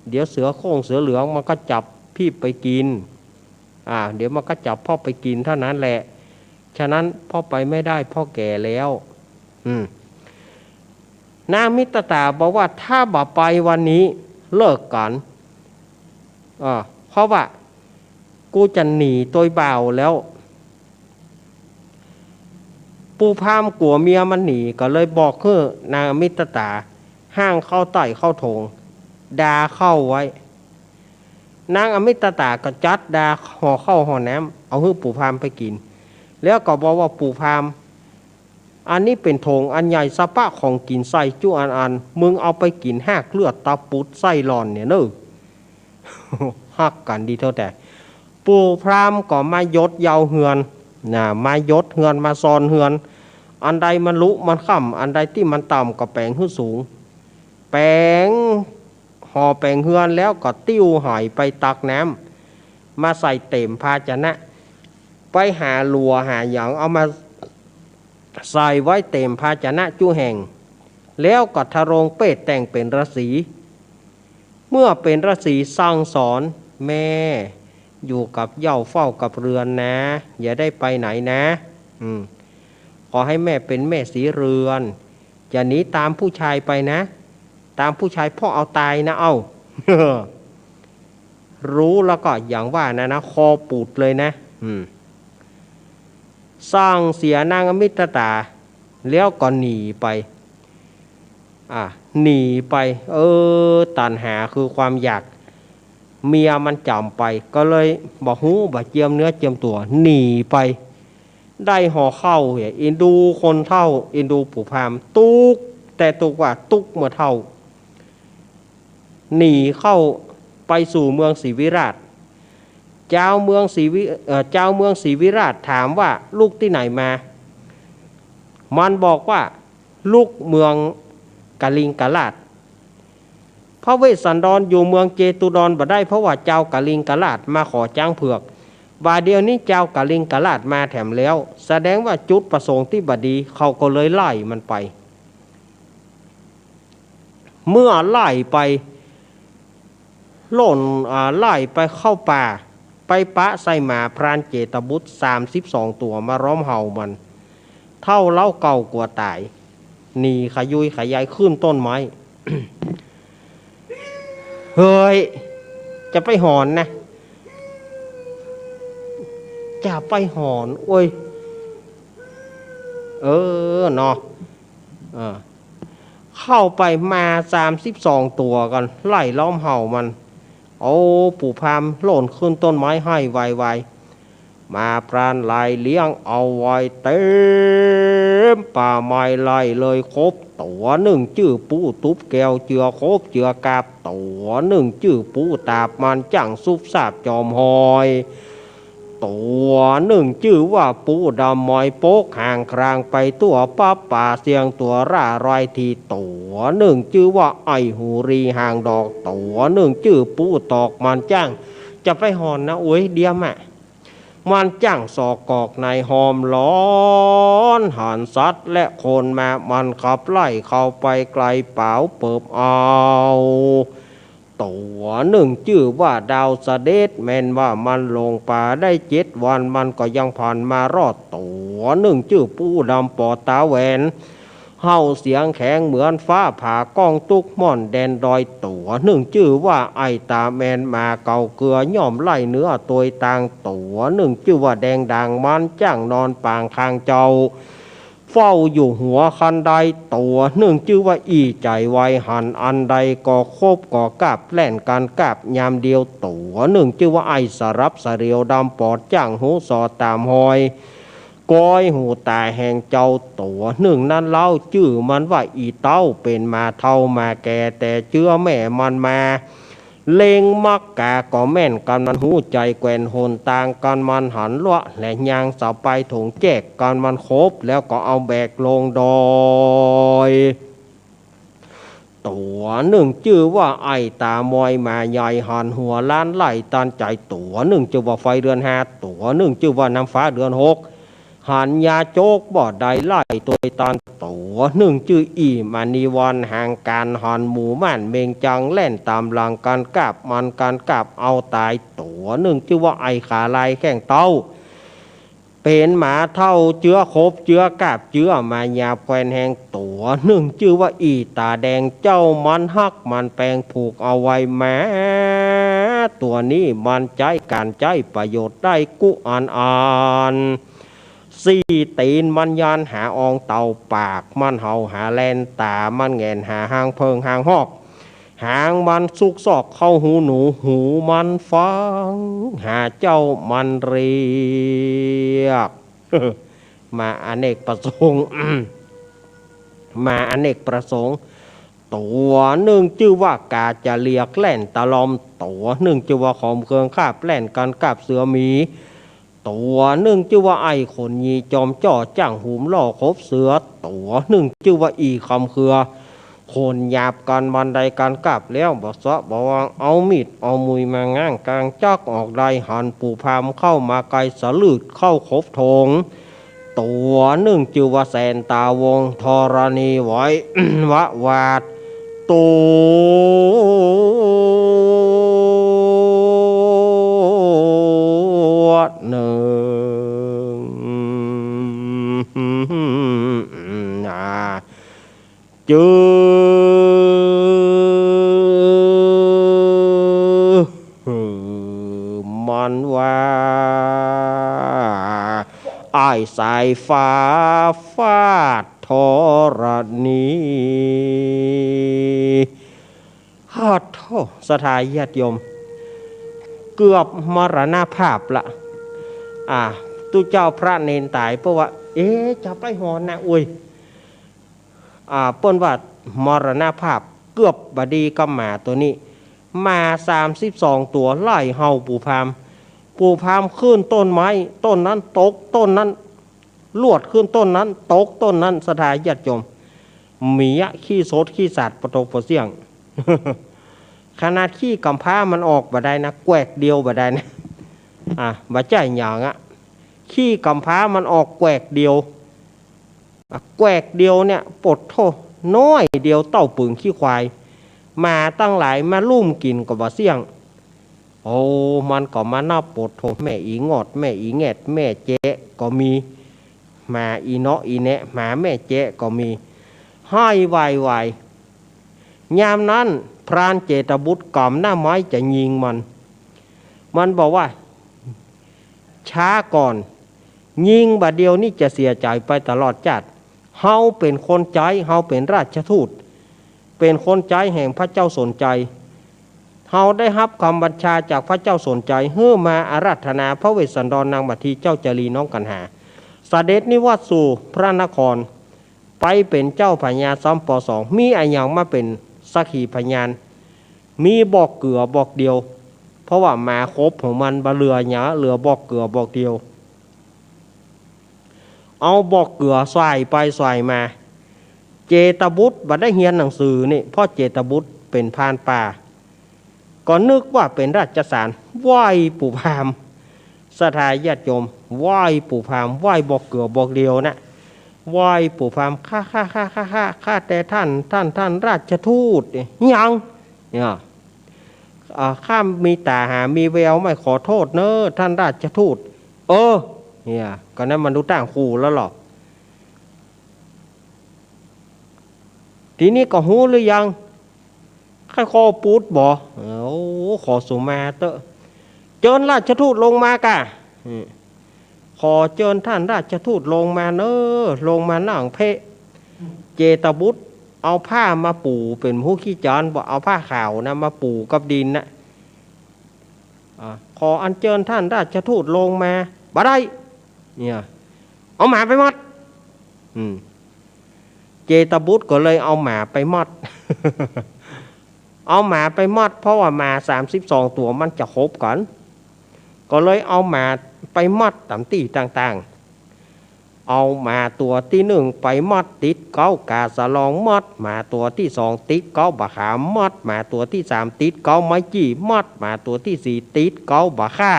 เดี๋ยวเสือโคร่งเสือเหลืองมันก็จับพี่ไปกิ๋น อ่า เดี๋ยวมันก็จับพ่อไปกิ๋นเท่านั้นแหละ ฉะนั้นพ่อไปไม่ได้ พ่อแก่แล้ว อืม นางมิตตาบอกว่า ถ้าบ่ไปวันนี้เลิกกั๋น อ่า เพราะว่ากูจะหนีตวยบ่าวแล้ว ปู่พราหมณ์กั๋วเมียมันหนี ก็เลยบอกหื้อนางอมิตตา ห้างเข้าใต้เข้าโถง ดาเข้าไว้ นางอมิตตาก็จัดดาห่อข้าวห่อน้ำ เอาหื้อปู่พราหมณ์ไปกิ๋น แล้วก็บอกว่า ปู่พราหมณ์ อันนี้เป๋นโถงอันใหญ่ สะปะของกิ๋นใส่จุอันอัน มึงเอาไปกิ๋นหากเลือดตับปุดไส้หล่อนเนี่ยเน่อ ฮักกั๋นดีเท่าแต่ ปู่พราหมณ์ก็มาหยดเยียะเฮือน น่ะ มาหยดเฮือน มาซอนเฮือน อันใดมันลุมันค่ำ อันใดตี้มันต่ำก็แป๋งหื้อสูง แป๋ง ห่อแป๋งเฮือนแล้วก็ติ้วไหไปตักน้ำ มาใส่เต็มภาชนะ ไปหาหลัวหาหยังเอามาใส่ไว้เต็มภาชนะจุแห่ง แล้วก็ทรงเปรตแต่งเป๋นฤๅษี เมื่อเป๋นฤๅษีสั่งสอน แม่อยู่กับเหย้าเฝ้ากับเรือนนะ อย่าได้ไปไหนนะ อืม ขอให้แม่เป๋นแม่ศรีเรือน อย่าหนีตามผู้ชายไปนะ ตามผู้ชายพ่อเอาตายนะ เอ้า รู้แล้วก็อย่างว่านะ นะ คอปูดเลยนะ อืม สั่งเสียนางอมิตตา แล้วก็หนีไป อ่ะ หนีไป เออ ตัณหาคือความอยาก เมียมันจ๋ำไป ก็เลยบ่ฮู้บ่เจียมเนื้อเจียมตั๋ว หนีไป ได้ห่อข้าวเหีย เอ็นดูคนเฒ่า เอ็นดูปู่พราหมณ์ ตุ๊ก แต่ตุ๊กว่าตุ๊กเมื่อเฒ่า หนีเข้าไปสู่เมืองศรีวิราช จาวเมืองศรีวิ เอ่อ จาวเมืองศรีวิราชถามว่า ลูกตี้ไหนมา มันบอกว่า ลูกเมืองกลิงกราช พระเวสสันดรอยู่เมืองเจตุดรบ่ได้ เพราะว่าจาวกลิงกราชมาขอจ๊างเผือก บ่าเดี่ยวนี้จาวกลิงกราชมาแถมแล้ว แสดงว่าจุดประสงค์ตี้บ่ดี เขาก็เลยไล่มันไป เมื่อไล่ไป หล่น อ่า ไล่ไปเข้าป่า ไปปะใส่หมาพรานเจตบุตรสามสิบสองตั๋วมาล้อมเห่ามัน เฒ่าเล้าเก่ากลัวต๋าย หนีขยุยขยายขึ้นต้นไม้ เฮ้ย จะไปหอนนะ จะไปหอน โอ้ย เออ เนาะ เออ เข้าไปหมาสามสิบสองตั๋วกั๋น ไล่ล้อมเห่ามัน โอ้ ปู่พราหมณ์หล่นขึ้นต้นไม้ไห้วายๆ หมาพรานไล่เลี้ยงเอาไว้เต็มป่าไม้ ไล่เลยครบ ตั๋วนึ่งจื้อปู่ตุ๊บแก้วเจือครบเจือกาบ ตั๋วนึ่งจื้อปู่ตาบมันจ้างซุบซาบจอมฮอย ตั๋วนึ่งจื้อว่าปู่ดำมอยปกห่างคลางไปทั่วป๊าป่าเสียงตั๋วร่าร้อยที ตั๋วนึ่งจื้อว่าไอ้หูรีห่างดอก ตั๋วนึ่งจื้อปู่ตอกมันจ้าง จะไปหอนนะ โอ้ย เดียมอะ มันจ้างสอกกอกในหอมร้อน หันสัตว์และคนมา มันขับไล่เข้าไปไกลเป๋าเปิบเอา ตั๋วนึ่งจื้อว่าดาวเสด็จ แม่นว่ามันหลงป่าได้เจ็ดวัน มันก็ยังผ่านมารอด ตั๋วนึ่งจื้อปู่ดำปอดต๋าแหวน เห่าเสียงแข็งเหมือนฟ้าผ่าก้องตุ๊กม่อนแดนดอย ตั๋วนึ่งจื้อว่าไอ้ต๋าแมนหมาเก่าเกือ ย่อมไล่เนื้อตวยตาง ตั๋วนึ่งจื้อว่าแดงด่างมันจ้างนอนปางคางเจ้า เฝ้าอยู่หัวคันได ตั๋วนึ่งจื้อว่าอี้ใจ๋ไว หันอันใดก็คบก็กาบ แล่นกั๋นกาบยามเดียว ตั๋วนึ่งจื้อว่าไอ้สลับสะเหลียวดำปอดจ้างหูสอดต๋ามฮอย ก้อยหูต๋าแห่งเจ้า ตั๋วนึ่งนั้นเล่าจื้อมันว่าอี้เต๊า เป๋นหมาเฒ่าหมาแก่แต่เจื้อแม่มันมา เล็งมักกาก็แม่น กั๋นมันฮู้ใจ๋แควนหนตาง กั๋นมันหันลัวและย่างสะไปถงแจก กั๋นมันคบแล้วก็เอาแบกลงดอย ตั๋วนึ่งจื้อว่าไอ้ต๋ามอยหมาใหญ่หันหัวล้านไล่ตันใจ๋ ตั๋วนึ่งจื้อว่าไฟเดือนห้า ตั๋วนึ่งจื้อว่าน้ำฟ้าเดือนหกหันยาโจ๊กบ่ได้ไล่ตวยตัน ตั๋วนึ่งจื้ออี่มณีวันหางก๋านหันหมู่ม่านเม็งจังแล่นต๋ามหลังกั๋นกาบมันกั๋นกาบเอาต๋าย ตั๋วนึ่งจื้อว่าไอ้ขาลายแข้งเต๊า เป๋นหมาเฒ่าเจื้อขบเจื้อกาบเจื้อหมายาบแควนแฮง ตั๋วนึ่งจื้อว่าอี่ต๋าแดงเจ้ามันฮักมันแปงผูกเอาไว้ หมาตั๋วนี้มันใจ๊ก๋านใจ๊ประโยชน์ได้กู้อันอัน สี่ตี๋นมันยานหาอองเต่า ปากมันเห่าหาแลน ต๋ามันแหงนหาฮางเผิงฮางฮอก หางมันซุกซอกเข้าหูหนู หูมันฟังหาเจ้ามันเรียก หมาอเนกประสงค์ หมาอเนกประสงค์ ตั๋วนึ่งจื้อว่ากาจะเรียกแล่นตะลอม ตั๋วนึ่งจื้อว่าขอมเคืองคาบแล่นกั๋นกาบเสือหมี ตั๋วนึ่งจื้อว่าไอ้ขนหยีจอมจ้อจ้างหุมล่อขบเสือ ตั๋วนึ่งจื้อว่าอี่คำเคือ ขนหยาบกั๋นบันไดกั๋นกาบแล้วบ่เซาะบ่วาง เอามีดเอามุยมาง้างก๋างจักออกได้ หันปู่พราหมณ์เข้ามาไกลสะลืดเข้าขบถง ตั๋วนึ่งจื้อว่าแสนต๋าวงธรณีไหว วะวาด ตั๋วนึ่งนา จื้อมันว่า อ้ายสายฟ้าฟาดธรณี ฮอดโธ่ ศรัทธาญาติโยม เกือบมรณภาพละ อ่า ตุ๊เจ้าพระเณรต๋าย เปิ้นว่า เอ๊ะ จะไปฮอดนา โอ้ย อ่า เปิ้นว่ามรณภาพ เกือบบ่ดีกับหมาตั๋วนี้ หมาสามสิบสองตั๋วไล่เห่าปู่พราหมณ์ ปู่พราหมณ์ขึ้นต้นไม้ต้นนั้น ตกต้นนั้น ลวดขึ้นต้นนั้น ตกต้นนั้น ศรัทธาญาติโยม หมีอะขี้สดขี้สาดปะตกปะเสี้ยง ขนาดขี้กำพร้ามันออกบ่ได้นะ แกวกเดียวบ่ได้นะ อ่ะ บ่ใจ้หยังอะ ขี้กำพร้ามันออกแกวกเดียว อ่ะ แกวกเดียวเนี่ย ปะโธ่ น้อยเดียวเต้าปึ๋งขี้ควาย หมาตังหลายมาลุ่มกิ๋นก็บ่เสี้ยง โอ้ มันก็มานับ ปะโธ่ แม่อีงอด แม่อีแงด แม่แจ๊ะก็มี หมาอีเนาะอีแนะ หมาแม่แจ๊ะก็มี ไห้วายวาย ยามนั้นพรานเจตบุตรก๋ำหน้าไม้จะยิงมัน มันบอกว่า ช้าก่อน ยิงบ่าเดี่ยวนี้จะเสียใจ๋ไปตลอดจ้าด เฮาเป๋นคนใจ๊ เฮาเป๋นราชทูต เป๋นคนใจ๊แห่งพระเจ้าสนชัย เฮาได้ฮับกำบัญชาจากพระเจ้าสนชัย หื้อมาอาราธนาพระเวสสันดรนางมัททีเจ้าจารีน้องกันหา เสด็จนิวัตสู่พระนคร ไปเป๋นเจ้าพญาซ้ำ ป.สอง มีอะหยังมาเป๋นสักขีพยาน มีบอกเกือบอกเดียว เพราะว่าหมาครบของมันบ่เหลือหยัง เหลือบอกเกือบอกเดียว เอาบอกเกือส่ายไปส่ายมา เจตบุตรบ่ได้เฮียนหนังสือนี่ เพราะเจตบุตรเป๋นพรานป่า ก็นึกว่าเป๋นราชสาร ไหว้ปู่พราหมณ์ ศรัทธาญาติโยม ไหว้ปู่พราหมณ์ ไหว้บอกเกือบอกเดียวนะ ไหว้ปู่พราหมณ์ ข้า ข้า ข้า ข้า ข้า ข้าแต่ท่าน ท่าน ท่านราชทูต เนี่ย หยัง เนี่ย อ่า ข้ามีต๋าหามีแววไม่ ขอโทษเน้อ ท่านราชทูต เออ เนี่ย ก็นั้นมันดูต่างคู่แล้วเหรอ ทีนี้ก็ฮู้หรือยัง ใค่ขอปูดบ่ โอ้ ขอสุมาเต๊อะ เจิญราชทูตลงมาก่า อืม ขอเจิญท่านราชทูตลงมาเน้อ ลงมานั่งเพะ เจตบุตรเอาผ้ามาปูเป๋นฮู้ขี้จาน บ่เอาผ้าขาวนะ มาปูกับดินนะ อ่า ขออัญเจิญท่านราชทูตลงมา บ่ได้ เนี่ย เอาหมาไปมัด อืม เจตบุตรก็เลยเอาหมาไปมัด เอาหมาไปมัด เพราะว่าหมาสามสิบสองตั๋วมันจะคบกั๋น ก็เลยเอาหมาไปมัดต๋ามตี้ต่าง เอาหมาตั๋วตี้นึ่งไปมัดติดเก๊ากาสะลอง มัดหมาตั๋วตี้สองติดเก๊าบ่าขาม มัดหมาตั๋วตี้สามติดเก๊าไม้จี้ มัดหมาตั๋วตี้สี่ติดเก๊าบ่าข่า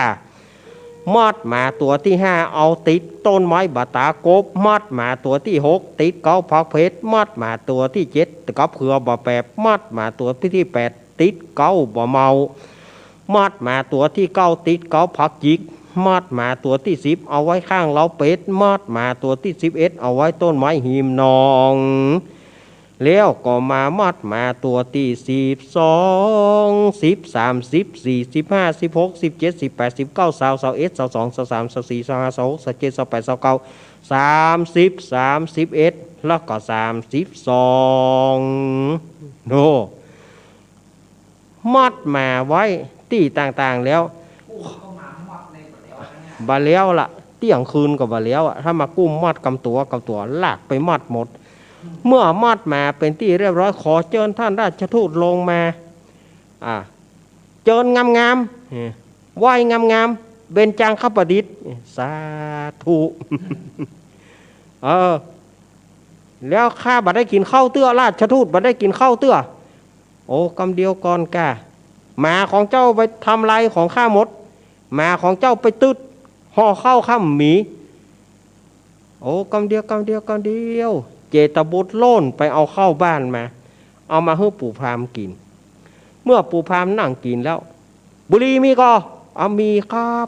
มัดหมาตั๋วตี้ห้าเอาติดต้นไม้บ่าต๋ากบ มัดหมาตั๋วตี้หกติดเก๊าผักเผ็ด มัดหมาตั๋วตี้เจ็ดกับเขือบ่าแปบ มัดหมาตั๋วตี้แปดติดเก๊าบ่าเมา มัดหมาตั๋วตี้เก้าติดเก๊าผักจิก มัดหมาตั๋วตี้สิบเอาไว้ข้างเล้าเป็ด มัดหมาตั๋วตี้สิบเอ็ดเอาไว้ต้นไม้หิมหนอง แล้วก็มามัดหมาตั๋วตี้สิบสอง สิบสาม สิบสี่ สิบห้า สิบหก สิบเจ็ด สิบแปด สิบเก้า ซาว ซาวเอ็ด ซาวสอง ซาวสาม ซาวสี่ ซาวห้า ซาวหก ซาวเจ็ด ซาวแปด ซาวเก้า สามสิบ สามสิบเอ็ด แล้วก็สามสิบสอง โน่ มัดหมาไว้ตี้ต่างๆ แล้ว บ่าแล้วละ เตี้ยงคืนก็บ่าแล้วอะ ถ้ามากุ้มมัดกำตั๋วกำตั๋ว ลากไปมัดหมด เมื่อมัดหมาเป๋นตี้เรียบร้อย ขอเจิญท่านราชทูตลงมา อ่า เจิญงามๆ เออ ไหว้งามๆ เบญจังคประดิษฐ์ สาธุ เออ แล้วข้าบ่ได้กิ๋นข้าวเตื้อ ราชทูตบ่ได้กิ๋นข้าวเตื้อ โอ้ กำเดียวก่อนก้า หมาของเจ้าไปทำลายของข้าหมด หมาของเจ้าไปตึ๊ด ห่อข้าวข้าบ่มี โอ้ กำเดียว กำเดียว กำเดียว เจตบุตรโล่นไปเอาข้าวบ้านมา เอามาหื้อปู่พราหมณ์กิ๋น เมื่อปู่พราหมณ์นั่งกิ๋นแล้ว บุหรี่มีก่อ อ่ะ มีครับ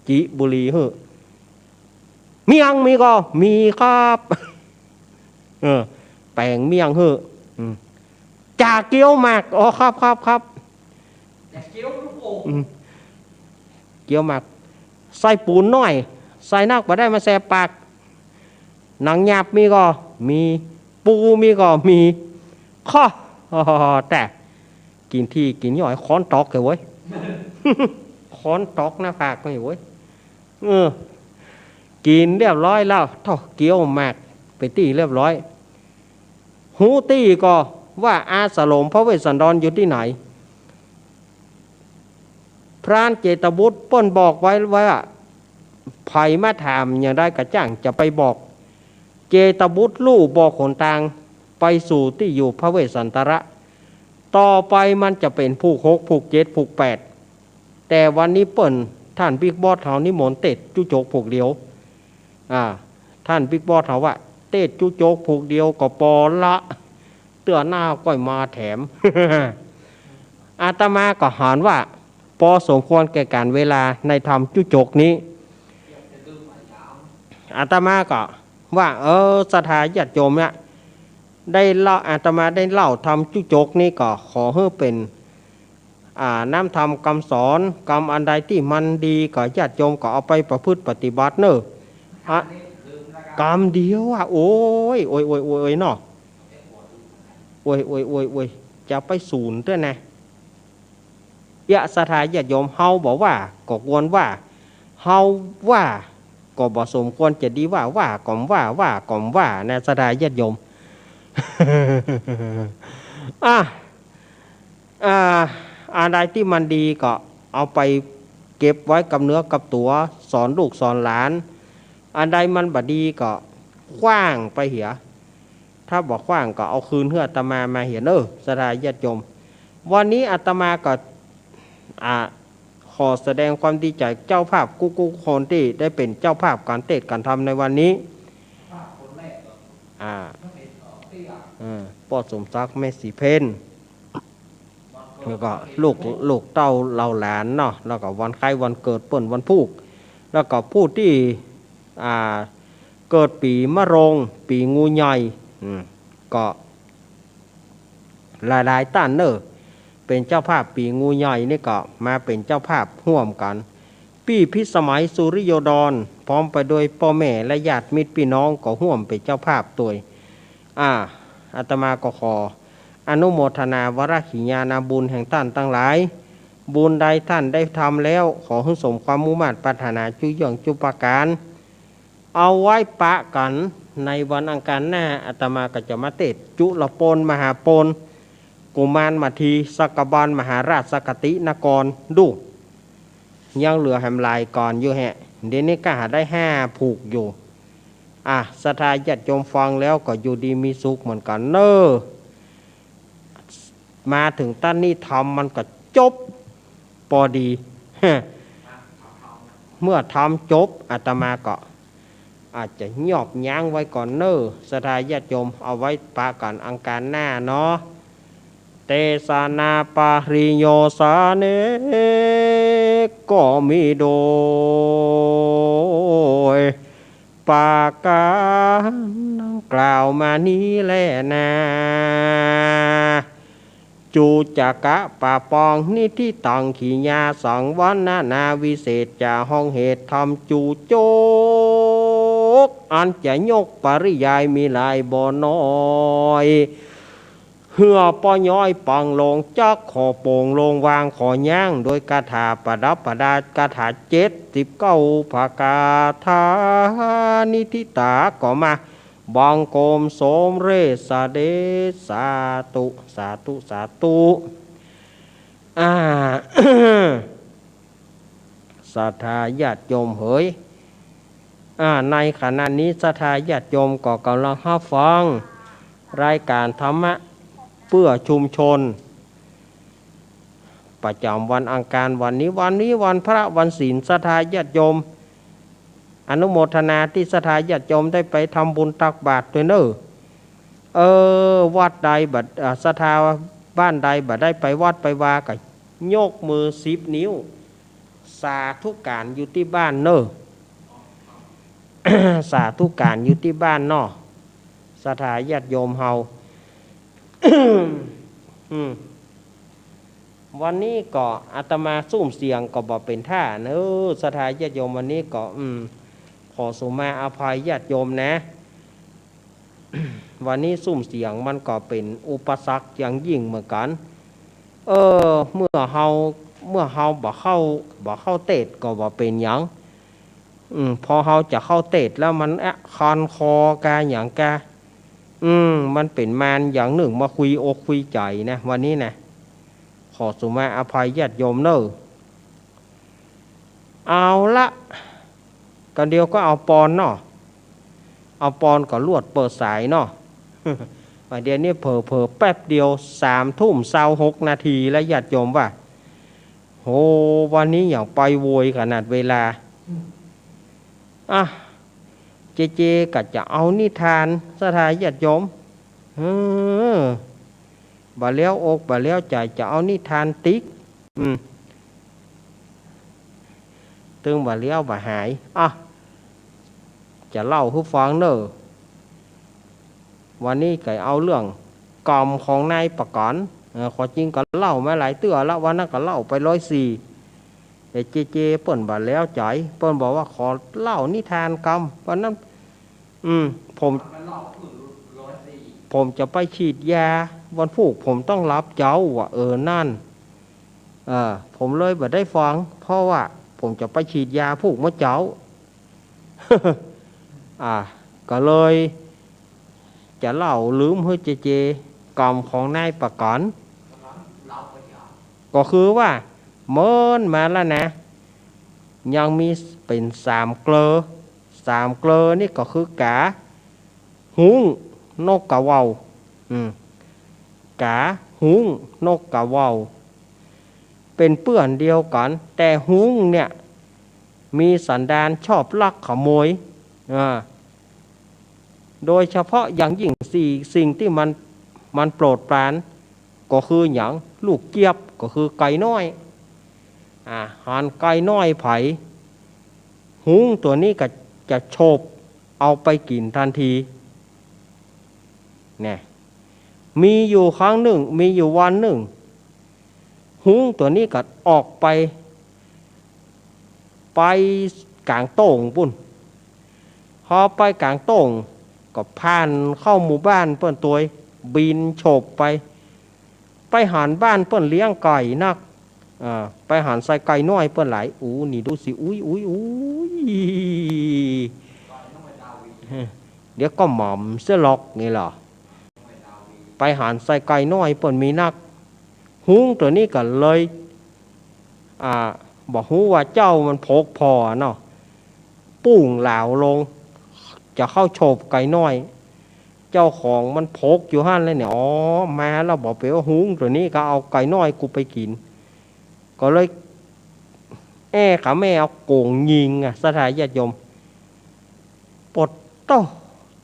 จิบุหรี่หื้อ เมี่ยงมีก่อ มีครับ เออ แป๋งเมี่ยงหื้อ อืม จ่าเกี๊ยวหมาก อ๋อ ครับ ครับ ครับ อืม เกี๊ยวหมาก ใส่ปูนน้อย ใส่นักบ่ได้มันแสบปาก หนังหยาบมีก่อ มี ปูมีก่อ มี ข้อ แต่ กิ๋นทีกิ๋นย้อย ค้อนตอกเลยเว้ย ค้อนตอกหน้าผากเลยเว้ย เออ กิ๋นเรียบร้อยแล้ว เต้าเกี๊ยวหมากเป๋นตี้เรียบร้อย ฮู้ตี้ก่อว่าอาสรมพระเวสสันดรอยู่ตี้ไหน พรานเจตบุตรเปิ้นบอกไว้ว่า ใผมาถามอย่างใดก็จ้างจะไปบอก เจตบุตรลู่บอกหนตางไปสู่ตี้อยู่พระเวสสันตระ ต่อไปมันจะเป๋นผูกหก ผูกเจ็ด ผูกแปด แต่วันนี้เปิ้น ท่านบิ๊กบอสเฮานิมนต์เตสน์จุจกผูกเดียว อ่า ท่านบิ๊กบอสเฮาว่า เตสน์จุจกผูกเดียวก็ปอละ เตื้อหน้าก้อยมาแถม อาตมาก็หันว่า ปอสมควรแก่ก๋านเวลาในธรรมจุจกนี้ อาตมาก็ว่า เออ ศรัทธาญาติโยมเนี่ย ได้เล่า อาตมาได้เล่าธรรมจุจกนี้ก็ขอหื้อเป๋น อ่า น้ำธรรมกำสอน กำอันใดตี้มันดีก็ญาติโยมก็เอาไปประพฤติปฏิบัติเน่อ อ่ะ กำเดียวอะ โอ้ย โอ้ย โอ้ย โอ้ย โอ้ย เนาะ โอ้ย โอ้ย โอ้ย โอ้ย จะไปสูญเตื้อนะ เยียะ ศรัทธาญาติโยม เฮาบ่ว่าก็ควรว่า เฮาว่าก็บ่สมควรจะดีว่า ว่าก็บ่ว่า ว่าก็บ่ว่านะ ศรัทธาญาติโยม อ่ะ อ่า อันใดตี้มันดีก็เอาไปเก็บไว้กับเนื้อกับตั๋ว สอนลูกสอนหลาน อันใดมันบ่ดีก็ขว้างไปเหีย ถ้าบ่ขว้างก็เอาคืนหื้ออาตมามาเหียเน่อ ศรัทธาญาติโยม วันนี้อาตมาก็ อ่า ขอแสดงความดีใจ๋เจ้าภาพกู้ๆ คนตี้ได้เป๋นเจ้าภาพก๋านเตสน์ก๋านธรรมในวันนี้ อ่า เออ ป้อสมศักดิ์ แม่ศรีเพ็ญ แล้วก็ลูก ลูกเต้าเหล่าหลานเนาะ แล้วก็วันคล้ายวันเกิดเปิ้นวันพูก แล้วก็ผู้ตี้ อ่า เกิดปี๋มะโรง ปี๋งูใหญ่ อืม ก็ หลายๆ ต้านเน่อ เป๋นเจ้าภาพปี๋งูใหญ่นี่ก็มาเป๋นเจ้าภาพฮ่วมกั๋น ปี้พิสมัย สุริโยดร พร้อมไปด้วยป้อแม่และญาติมิตรปี้น้องก็ฮ่วมเป๋นเจ้าภาพตวย อ่า อาตมาก็ขออนุโมทนาวรกิริยานาบุญแห่งต้านตังหลาย บุญใดต้านได้ทำแล้ว ขอหื้อสมความมุ่งมาดปรารถนาจุเยื่องจุประก๋าน เอาไว้ปะกั๋นในวันอังคารหน้า อาตมาก็จะมาเตสน์จุลปน มหาปน กุมารมาที สักกบาล มหาราช สักกตินกร ดู ยังเหลือแหมหลายก๋านอยู่แฮะ เดี๋ยวนี้ก็หาได้ห้าผูกอยู่ อ่ะ ศรัทธาญาติโยมฟังแล้วก็อยู่ดีมีสุขเหมือนกั๋นเน่อ มาเถิงต๋อนนี้ธรรมมันก็จบปอดี เมื่อธรรมจบ อาตมาก็อาจจะยอบยั้งไว้ก่อนเน่อ ศรัทธาญาติโยม เอาไว้ปะกั๋นอังคารหน้าเนาะ เตสนาปริโยสเน ก็มีโดยประก๋านดังกล่าวมานี้แลนา จุจกะปะปองนิทธิตัง ขีณาสังวรรณนาวิเศษจะห้องเหตุธรรมจุจก อันจะยกปริยายมีหลายบ่น้อย เหื้อป้อย้อยปังลงจักขอโป่งลงวางขอยั้ง โดยคาถาประดับประดาคาถาเจ็ดสิบเก้าประก๋า นิทธิตาก็มาบังคมสมเร็จเสด็จ สาธุ สาธุ สาธุ อ่า ศรัทธาญาติโยมเหย อ่า ในขณะนี้ศรัทธาญาติโยมก็กำลังฮับฟังรายก๋านธรรมะเพื่อชุมชน ประจ๋ำวันอังคาร วันนี้ วันนี้วันพระวันศีล ศรัทธาญาติโยม อนุโมทนาตี้ศรัทธาญาติโยมได้ไปทำบุญตักบาตรตวยเน่อ เออ วัดใดบ่ อ่า ศรัทธาบ้านใดบ่ได้ไปวัดไปวาก็ยกมือสิบนิ้ว สาธุก๋านอยู่ตี้บ้านเน่อ สาธุก๋านอยู่ตี้บ้านเนาะ ศรัทธาญาติโยมเฮา อืม วันนี้ก็อาตมาซุ่มเสียงก็บ่เป๋นท่าเน่อ ศรัทธาญาติโยม วันนี้ก็ อืม ขอสุมาอภัยญาติโยมนะ วันนี้ซุ่มเสียงมันก็เป๋นอุปสรรคอย่างยิ่งเหมือนกั๋น เออ เมื่อเฮา เมื่อเฮาบ่เข้า บ่เข้าเตสก็บ่เป๋นหยัง อืม พอเฮาจะเข้าเตสแล้วมัน เอ๊ะ คันคอกาหยังกา อืม มันเป๋นมารอย่างนึ่งมาคุยอกคุยใจ๋นะ วันนี้นะ ขอสุมาอภัยญาติโยมเน่อ เอาละ ก่อนเดียวก็เอาปอนเนาะ เอาปอนก็ลวดเปิดสายเนาะ ว่าเดี๋ยวนี้เผลอๆ แป๊บเดียวสามทุ่มซาวหกนาทีแล้ว ญาติโยมว่า โห วันนี้หยังไปโวยขนาดเวลา อ่ะ เจเจก็จะเอานิทาน ศรัทธาญาติโยม เออ บ่แล้วอกบ่แล้วใจ๋ จะเอานิทานติ๊ก อืม ตึงบ่แล้วบ่หาย อ่ะ จะเล่าหื้อฟังเน่อ วันนี้ก็เอาเรื่องกรรมของนายประก๋าน เออ ความจริงก็เล่ามาหลายเตื้อละ วันนั้นก็เล่าไปร้อยสี่ แต่เจเจเปิ้นบ่แล้วใจ๋ เปิ้นบอกว่าขอเล่านิทานกำ วันนั้น อืม ผม ผมจะไปฉีดยา วันพูกผมต้องหลับเจ๊าว่ะ เออ นั่น เออ ผมเลยบ่ได้ฟัง เพราะว่าผมจะไปฉีดยาพูกเมื่อเจ๊า อ่า ก็เลยจะเล่าลืมหื้อเจเจ กรรมของนายประก๋าน ก็คือว่าเมินมาแล้วนะ ยังมีเป๋นสามเกลอ สามเกลอนี่ก็คือกา ฮุ้ง นกกาเว่าว อืม กา ฮุ้ง นกกาเว่าว เป๋นเปื้อนเดียวกั๋น แต่ฮุ้งเนี่ย มีสันดานชอบลักขโมย อ่า โดยเฉพาะอย่างยิ่งสี่สิ่งตี้มัน มันโปรดปราน ก็คือหยัง ลูกเจี๊ยบ ก็คือไก่น้อย อ่า หันไก่น้อยใผ ฮุ้งตั๋วนี้ก็จะโฉบเอาไปกิ๋นตันที เนี่ย มีอยู่ครั้งนึ่ง มีอยู่วันนึ่ง ฮุ้งตั๋วนี้ก็ออกไป ไปก๋างโต้งปู๊น พอไปก๋างโต้ง ก็ผ่านเข้าหมู่บ้านเปิ้นตวย บินโฉบไป ไปหันบ้านเปิ้นเลี้ยงไก่นัก อ่า ไปหันใส่ไก่น้อยเปิ้นหลาย อู้ นี่ดูสิ อุ๊ย อุ๊ย อุ๊ย เดี๋ยวก็หม่ำเสียหรอก นี่ล่ะ ไปหันใส่ไก่น้อยเปิ้นมีนัก ฮุ้งตั๋วนี้ก็เลย อ่า บ่ฮู้ว่าเจ๊ามันผกผ่อเนาะ ปุ้งหลาวลง จะเข้าโฉบไก่น้อย เจ้าของมันผกอยู่หั้นเลยเนี่ย อ๋อ มาแล้วบ่เป๋นว่าหุงตั๋วนี้ก็เอาไก่น้อยกูไปกิ๋น ก็เลย แอ้ กาแม่เอาโก๋งยิงอะ ศรัทธาญาติโยม ปะโต้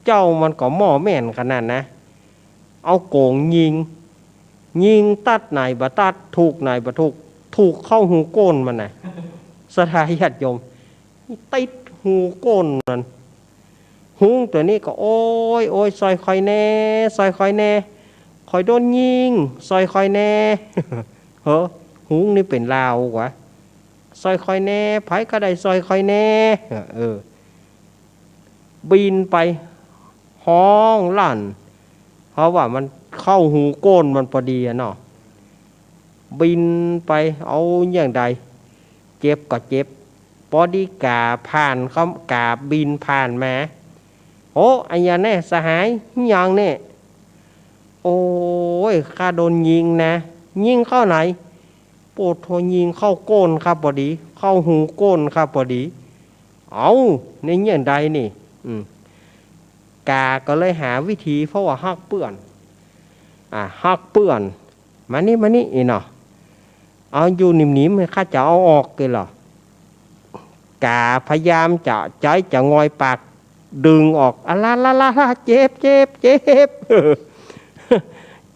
เจ้ามันก็หม้อแม่นขนาดนะ เอาโก๋งยิง ยิงตัดไหนบ่ตัด ถูกไหนบ่ถูก ถูกเข้าหูก้นมันนะ ศรัทธาญาติโยม ติดหูก้นมัน หุงตั๋วนี้ก็ โอ๊ย โอ๊ย ซ่อยคอยแน่ ซ่อยคอยแน่ คอยโดนยิง ซ่อยคอยแน่ เฮ้อ หุงนี่เป๋นลาวกว่า ซ่อยคอยแน่ ใผก็ได้ซ่อยคอยแน่ เออ บินไป ฮ้องลั่น เพราะว่ามันเข้าหูก้นมันปอดีอะเนาะ บินไป เอาอย่างใด เจ็บก็เจ็บ ปอดีก๋าผ่านเขา ก๋าบินผ่านมา โอ้ อะหยังแน่สหาย หยังแน่ โอ๊ย ข้าโดนยิงนะ ยิงเข้าไหน ปะโต้ ยิงเข้าก้นข้าปอดี เข้าหูก้นข้าปอดี เอ้า นี่อย่างใดนี่ อืม ก๋าก็เลยหาวิธี เพราะว่าฮักเปื้อน อ่า ฮักเปื้อน มานี่ มานี่ อี่เนาะ เอาอยู่นิ่มๆ ข้าจะเอาออกเกยเหรอ ก๋าพยายามจะใจ๊จะงอยปาก ดึงออก อะละละละละ เจ็บ เจ็บ เจ็บ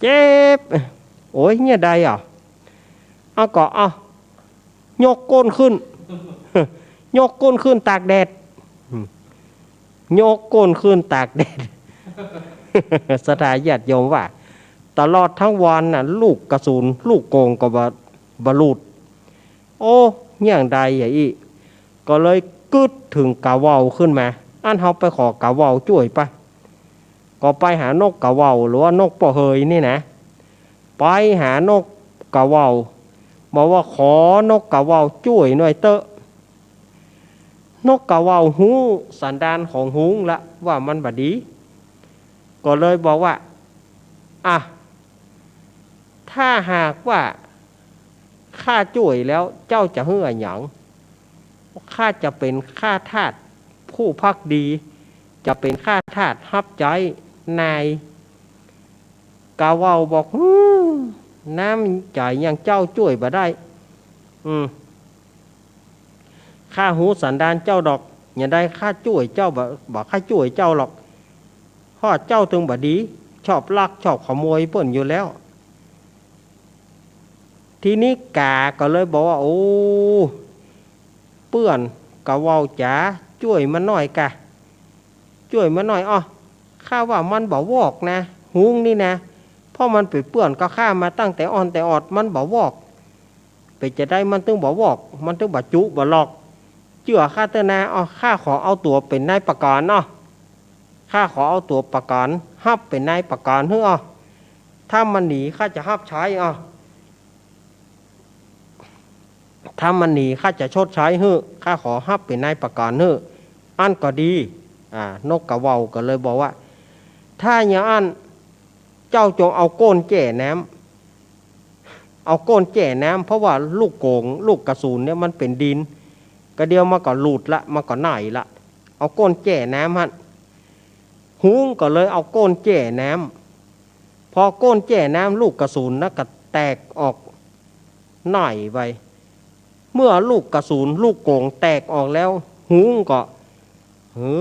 เจ็บ โอ๊ย เนี่ยใดอ่ะ เอาก็ เอา ยกก้นขึ้น ยกก้นขึ้นตากแดด ยกก้นขึ้นตากแดด ศรัทธาญาติโยมว่า ตลอดทั้งวันน่ะ ลูกกระสุน ลูกโก๋งก็บ่ บ่หลุด โอ้ อย่างใดอะอี้ ก็เลยกึ๊ดเถิงก๋าเว้าขึ้นมา อันเฮาไปขอก๋าเว้าจ้วยปะ ก็ไปหานกก๋าเว้า หรือว่านกป้อเหยนี่นะ ไปหานกก๋าเว้า บอกว่า ขอนกก๋าเว้าจ้วยหน่อยเต๊อะ นกก๋าเว้าฮู้สันดานของหุงละว่ามันบ่ดี ก็เลยบอกว่า อ่ะ ถ้าหากว่าข้าจ้วยแล้วเจ้าจะหื้ออะหยัง ข้าจะเป๋นข้าทาสผู้ภักดี จะเป๋นข้าทาสฮับใจ๊นาย ก๋าเว้าบอก หืม น้ำใจ๋อย่างเจ้าจ้วยบ่ได้ อืม ข้าฮู้สันดานเจ้าดอก อย่างใดข้าจ้วยเจ้าบ่ บ่ใค่จ้วยเจ้าหรอก เพราะเจ้าเถิงบ่ดี ชอบลักชอบขโมยเปิ้นอยู่แล้ว ทีนี้ก๋าก็เลยบอกว่า โอ้ เปื้อนก๋าเว้าจ๋า จ้วยมันหน้อยกะ จ้วยมันหน้อย อ้อ ข้าว่ามันบ่วอกนะ หุงนี่นะ เพราะมันเป๋นเปื้อนกับข้ามาตั้งแต่อ่อนแต่ออด มันบ่วอก เป๋นจะใดมันเถิงบ่วอก มันเถิงบ่จุบ่หลอก เจื้อข้าเต๊อะนา อ้อ ข้าขอเอาตั๋วเป๋นนายประกันอ้อ ข้าขอเอาตั๋วประกัน ฮับเป๋นนายประกันหื้ออ้อ ถ้ามันหนีข้าจะฮับใช้อ้อ ถ้ามันหนีข้าจะชดใช้หื้อ ข้าขอฮับเป๋นนายประกันหื้อ อั้นก็ดี อ่า นกก๋าเว้าก็เลยบอกว่า ถ้าอย่างอั้น เจ้าจงเอาก้นแจ้น้ำ เอาก้นแจ้น้ำ เพราะว่าลูกโก๋ง ลูกกระสุนเนี่ยมันเป๋นดิน กะเดียวมันก็หลุดละ มันก็ไหนละ เอาก้นแจ้น้ำหั้น หุงก็เลยเอาก้นแจ้น้ำ พอก้นแจ้น้ำ ลูกกระสุนนะก็แตกออกไหนไป เมื่อลูกกระสุน ลูกโก๋งแตกออกแล้ว หุงก็ โอ้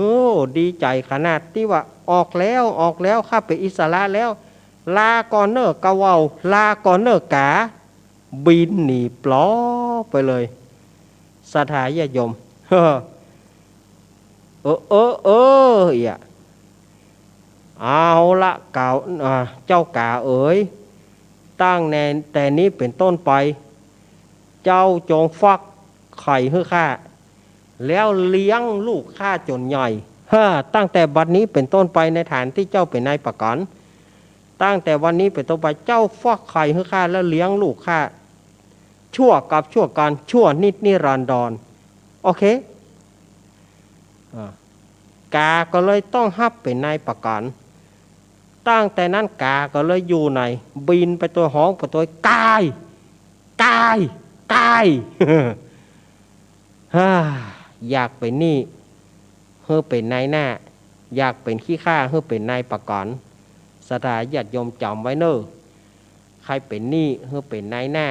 ดีใจ๋ขนาดตี้ว่า ออกแล้ว ออกแล้ว ข้าเป๋นอิสระแล้ว ลาก่อนเน่อก๋าเว้า ลาก่อนเน่อก๋า บินหนีปลอไปเลย ศรัทธาญาติโยม เออ เออ เออ เอีย เอาละ ก๋า อ่า เจ้าก๋าเอ๋ย ตั้งแต่นี้เป๋นต้นไป เจ้าจงฟักไข่หื้อข้า แล้วเลี้ยงลูกข้าจ๋นใหญ่ ฮ่า ตั้งแต่บัดนี้เป๋นต้นไป ในฐานตี้เจ้าเป๋นนายประกัน ตั้งแต่วันนี้เป๋นต้นไป เจ้าฟักไข่หื้อข้า แล้วเลี้ยงลูกข้า ชั่วกัปชั่วกัณฑ์ ชั่วนิจนิรันดร โอเค อ่า ก๋าก็เลยต้องฮับเป๋นนายประกัน ตั้งแต่นั้นก๋าก็เลยอยู่ไหน บินไปตวยฮ้องไปตวย ก๋าย ก๋าย ก๋าย ฮ่า อยากเป๋นนี่ หื้อเป๋นนายหน้า อยากเป๋นขี้ข้าหื้อเป๋นนายปกรณ์ ศรัทธาญาติโยมจ๋ำไว้เน่อ ใค่เป๋นนี่หื้อเป๋นนายหน้า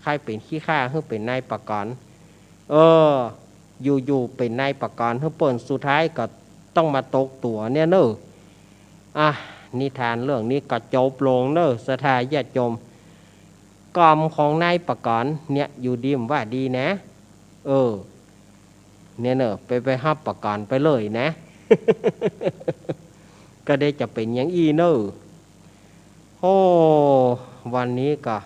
ใค่เป๋นขี้ข้าหื้อเป๋นนายปกรณ์ เออ อยู่ๆ เป๋นนายปกรณ์หื้อเปิ้น สุดท้ายก็ต้องมาตกตั๋วเนี่ยเน่อ อ่ะ นิทานเรื่องนี้ก็จบลงเน่อ ศรัทธาญาติโยม กรรมของนายปกรณ์เนี่ย อยู่ดีบ่ว่าดีนะ เออ เนี่ยเน่อ ไป ไปฮับปกรณ์ไปเลยนะ ก็ได้จะเป๋นอย่างอี้เน่อ โอ้ วันนี้ก็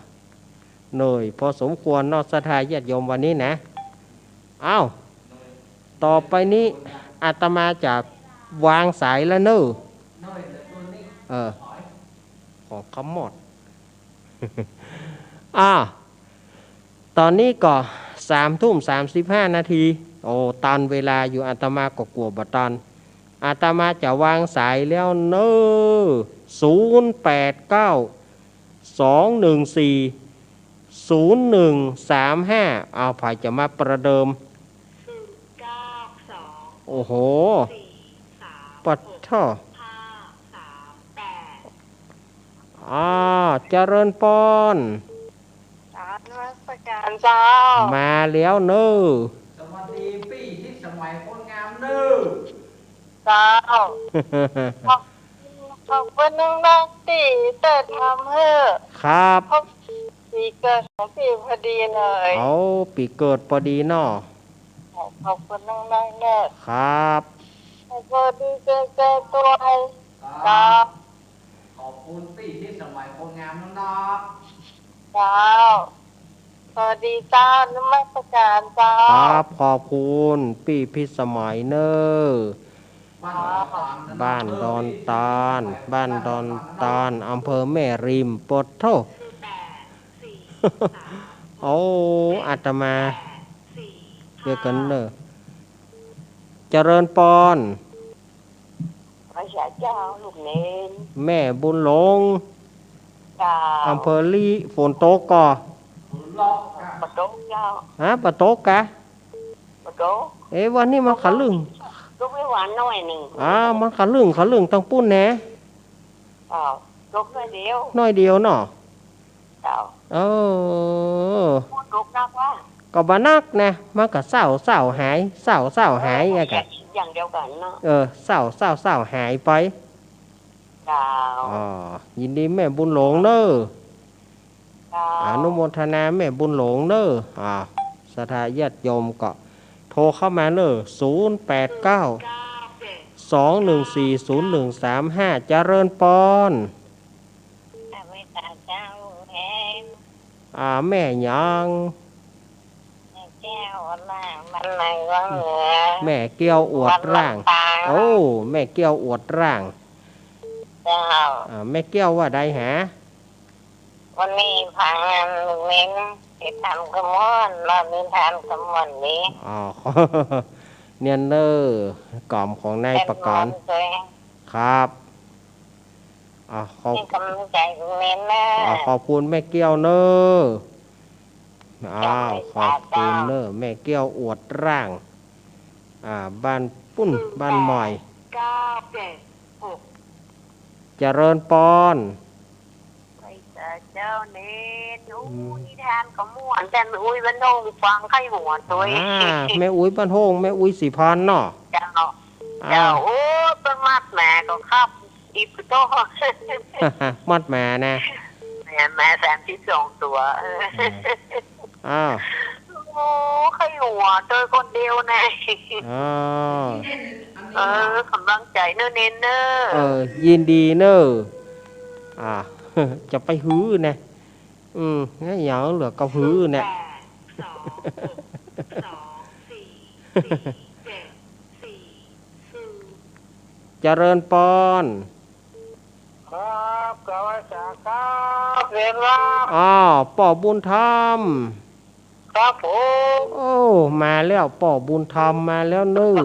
เหนื่อยพอสมควรเนาะ ศรัทธาญาติโยม วันนี้นะ อ้าว ต่อไปนี้อาตมาจะวางสายแล้วเน่อ เออ ของเขาหมด อ่า ต๋อนนี้ก็สามทุ่มสามสิบห้านาที โอ้ ตันเวลาอยู่ อาตมาก็กั๋วบ่ตัน อาตมาจะวางสายแล้วเน่อ ศูนย์แปดเก้า สองหนึ่งสี่ ศูนย์หนึ่งสามห้า เอา ใผจะมาประเดิม ศูนย์เก้าสอง โอ้โห สี่สาม ปัดเถาะ ห้าสามแปด อ่า เจริญปอน กราบนมัสการเจ้า มาแล้วเน่อ สวัสดีปี้พิสมัยคนงามเน่อ เจ้า ขอบคุณ ขอบคุณนักๆ ตี้เต้ยทำหื้อ ครับ พบปี๋เกิดของปี้พอดีเลย เอา ปี๋เกิดพอดีเนาะ ขอบคุณนักๆ เน่อ ครับ พอดีเจอ เจอตวย ครับ ขอบคุณปี้พิสมัยคนงามเนาะ เจ้า สวัสดีเจ้า นมัสการเจ้า ครับ ขอบคุณปี้พิสมัยเน่อ บ้านดอนตาล บ้านดอนตาล อำเภอแม่ริม ปัดโธ่ โอ้ อาตมา เดี๋ยวก่อนเน่อ เจริญปอน พระเจ้าลูกเณร แม่บุญหลง เจ้า อำเภอลี้ ฝนตกก่อ บ่ตกเจ้า ฮะ บ่ตกกะ บ่ตก เอ๊ะ วันนี้มันขะลึ่ง ตกไม่หวานหน้อยนึ่ง อ่า มันขะลึ่ง ขะลึ่งตังปุ้นแหน เจ้า ตกหน้อยเดียว หน้อยเดียวเนาะ เจ้า เออ บ่ตกนักวะ ก็บ่นักนะ มันก็เศร้าเศร้าหาย เศร้าเศร้าหายไงกะ อย่างเดียวกันเนาะ เออ เศร้าเศร้าเศร้าหายไป เจ้า อ๋อ ยินดีแม่บุญหลงเน่อ เจ้า อนุโมทนาแม่บุญหลงเน่อ อ่า ศรัทธาญาติโยมก็โทรเข้ามาเน่อ ศูนย์แปดเก้า สองหนึ่งสี่ ศูนย์หนึ่งสามห้า เจริญปอน ข้าพเจ้าเอง อ่า แม่หยัง แม่แก้วอวดร่าง บ้านในวังเหนือ แม่แก้วอวดร่าง วัดลำปาง โอ้ แม่แก้วอวดร่าง เจ้า อ่า แม่แก้วว่าใดหา วันนี้พางานลูกเณรไปทำกระมวล รอบนี้ทำกระมวลดี อ๋อ เนี่ยเน่อ กล่อมของนายปกรณ์ ครับ อ่ะ ขอบ ให้กำลังใจลูกเณรเน่อ อ่ะ ขอบคุณแม่แก้วเน่อ อ้าว ขอบคุณเน่อ แม่แก้วอวดร่าง อ่า บ้านปุ้น บ้านใหม่ เก้าเจ็ดหก เจริญปอน ไปเจ้า เจ้าเณร อู้ อืม นิทานก็ม่วน แต่แม่อุ๊ยบ้านโฮงฟังไข้หัวตวย อ่า แม่อุ๊ยบ้านโฮง แม่อุ๊ยศรีพรเนาะ เจ้า อ่า เจ้า โอ้ ต้นมัดแหมก็ครับ อีกตัว มัดหมานะ แหม แหมสามสิบสองตัว เออ อ่า อ้าว โอ้ ไข้หัวตวยคนเดียวนะ อ้าว เออ กำลังใจเน่อเณรเน่อ เออ ยินดีเน่อ อ่า จะไปหื้อนะ อืม เนี่ย ยังเหลือกับหื้อเนี่ย ศูนย์แปดสองหกสองสี่สี่เจ็ดสี่ศูนย์ เจริญปอน ครับ กราบไหว้สาครับ เรียนว่า อ้าว ป้อบุญธรรม ครับผม โอ้ มาแล้ว ป้อบุญธรรมมาแล้วเน่อ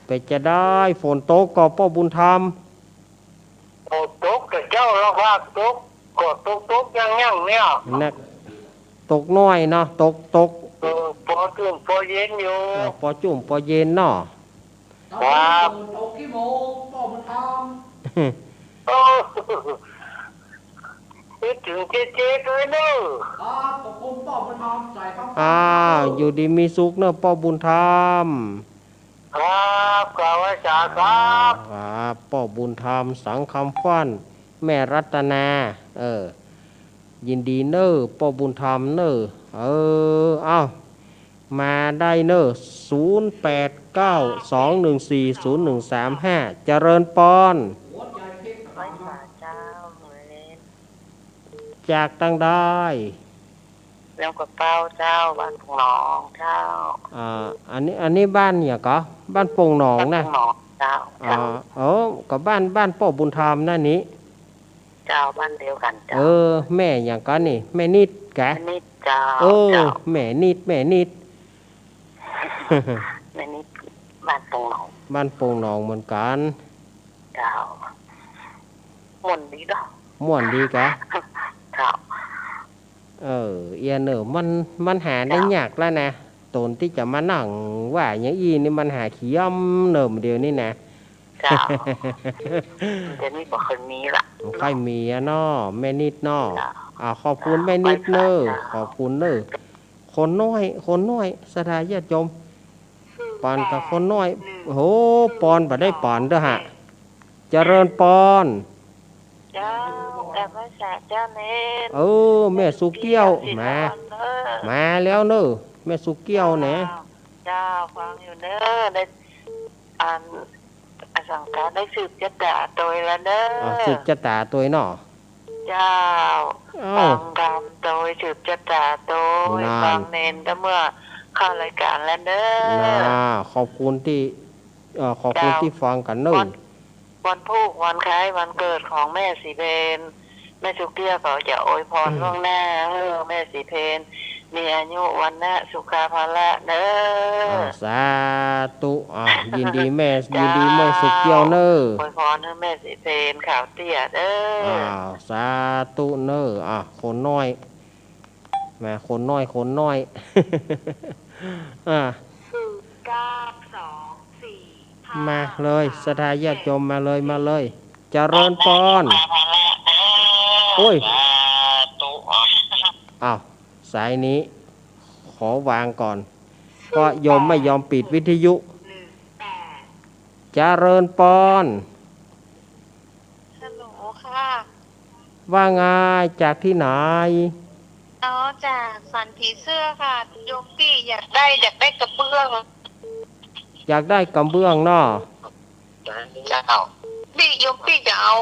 เป๋นจะใด ฝนตกก่อ ป้อบุญธรรม โอ้ ตกแต่เจ๊าแล้วครับ ตก ก็ตก ตกยังยังเนี่ย นะ ตกน้อยเนาะ ตก ตก เออ ปอจุ่มปอเย็นอยู่ เออ ปอจุ่มปอเย็นเนาะ ครับ โอ้ คิดถึงเจ๊ๆ ด้วยเนอะ ครับ ขอบคุณป้อบุญธรรม ใส่ครับ อ้าว อยู่ดีมีสุขเนอะป้อบุญธรรม ครับ กราบไหว้สาครับ ครับ ป้อบุญธรรม สังคำฟ้อน แม่รัตนา เออ ยินดีเนอะ ป้อบุญธรรมเนอะ เออ เอ้า มาได้เนอะ ศูนย์แปดเก้า สองหนึ่งสี่ ศูนย์หนึ่งสามห้า เจริญปอน ไหว้สาเจ้า จากตังใด แล้วก็เป้าเจ้า บ้านโป่งหนองเจ้า อ่า อันนี้ อันนี้บ้านหยังก่อ บ้านโป่งหนองนะ บ้านโป่งหนองเจ้า อ่า เจ้า เออ ก็บ้าน บ้านป้อบุญธรรมนั่นนี่ เจ้า บ้านเดียวกั๋นเจ้า เออ แม่หยังก่อนี่ แม่นิดกะ แม่นิดเจ้า เออ เจ้า แม่นิด แม่นิด แม่นิด บ้านโป่งหนอง บ้านโป่งหนองเหมือนกั๋น เจ้า ม่วนดีเนาะ ม่วนดีกะ เจ้า เออ เอียเนอะ มัน มันหาได้ เจ้า ยากแล้วนะ ต๋นตี้จะมานั่งว่าอย่างอี้นี่มันหาขี้ย่อมเนอะ เดี๋ยวนี้นะ เจ้า เดี๋ยวนี้บ่ค่อยมีละ บ่ค่อยมีอะเนาะ แม่นิดเนาะ เจ้า อ่า ขอบคุณแม่นิดเนอะ เจ้า ขอบคุณเนอะ คนน้อย คนน้อย ศรัทธาญาติโยม ปอนกับคนน้อย โอ้โห ปอนบ่ได้ปอนเด้อฮะ เจริญปอน เจ้า กราบไหว้สาเจ้าเณร เออ แม่สุเกี้ยว มา มาแล้วเนอะ แม่สุเกี้ยวแหน เจ้า ฟังอยู่เนอะ ได้ อัน อสังขารได้สืบจะต๋าโตยแล้วเนอะ อ่ะ สืบจะต๋าโตยเนาะ เจ้า เอ้า ฟังธรรมโตย สืบจะต๋าโตย นั่น ฟังเณรแต่เมื่อเข้ารายการแล้วเนอะ น่า ขอบคุณตี้ เอ่อ ขอบคุณ เจ้า ตี้ฟังกั๋นเนอะ วัน วันพูก วันคล้ายวันเกิดของแม่ศรีเพญ แม่สุเกี้ยวเขาจะอวยพร อืม ล่วงหน้า เออ แม่ศรีเพญ มีอายุ วรรณะ สุขะ พละเนอะ อ่า สาธุ อ่า ยินดีแม่ เจ้า ยินดีแม่สุเกี้ยวเนอะ อวยพรหื้อแม่ศรีเพญขาวเตี้ยเด้อ อ่า สาธุเนอะ อ่า คนน้อย แหม คนน้อย คนน้อย อ่า ศูนย์เก้าสองสี่ห้า มาเลย สาม ศรัทธาญาติโยม มาเลย มาเลย เจริญปอน โอ้ย อ้าว สายนี้ขอวางก่อน เพราะโยมไม่ยอมปิดวิทยุ เจริญปอน ฮัลโหลค่ะ ว่าไง จากที่ไหน อ๋อ จากสันผีเสื้อค่ะ โยมปี้อยากได้ อยากได้กระเบื้อง อยากได้กระเบื้องเนาะ เจ้า ปี้ โยมปี้จะเอา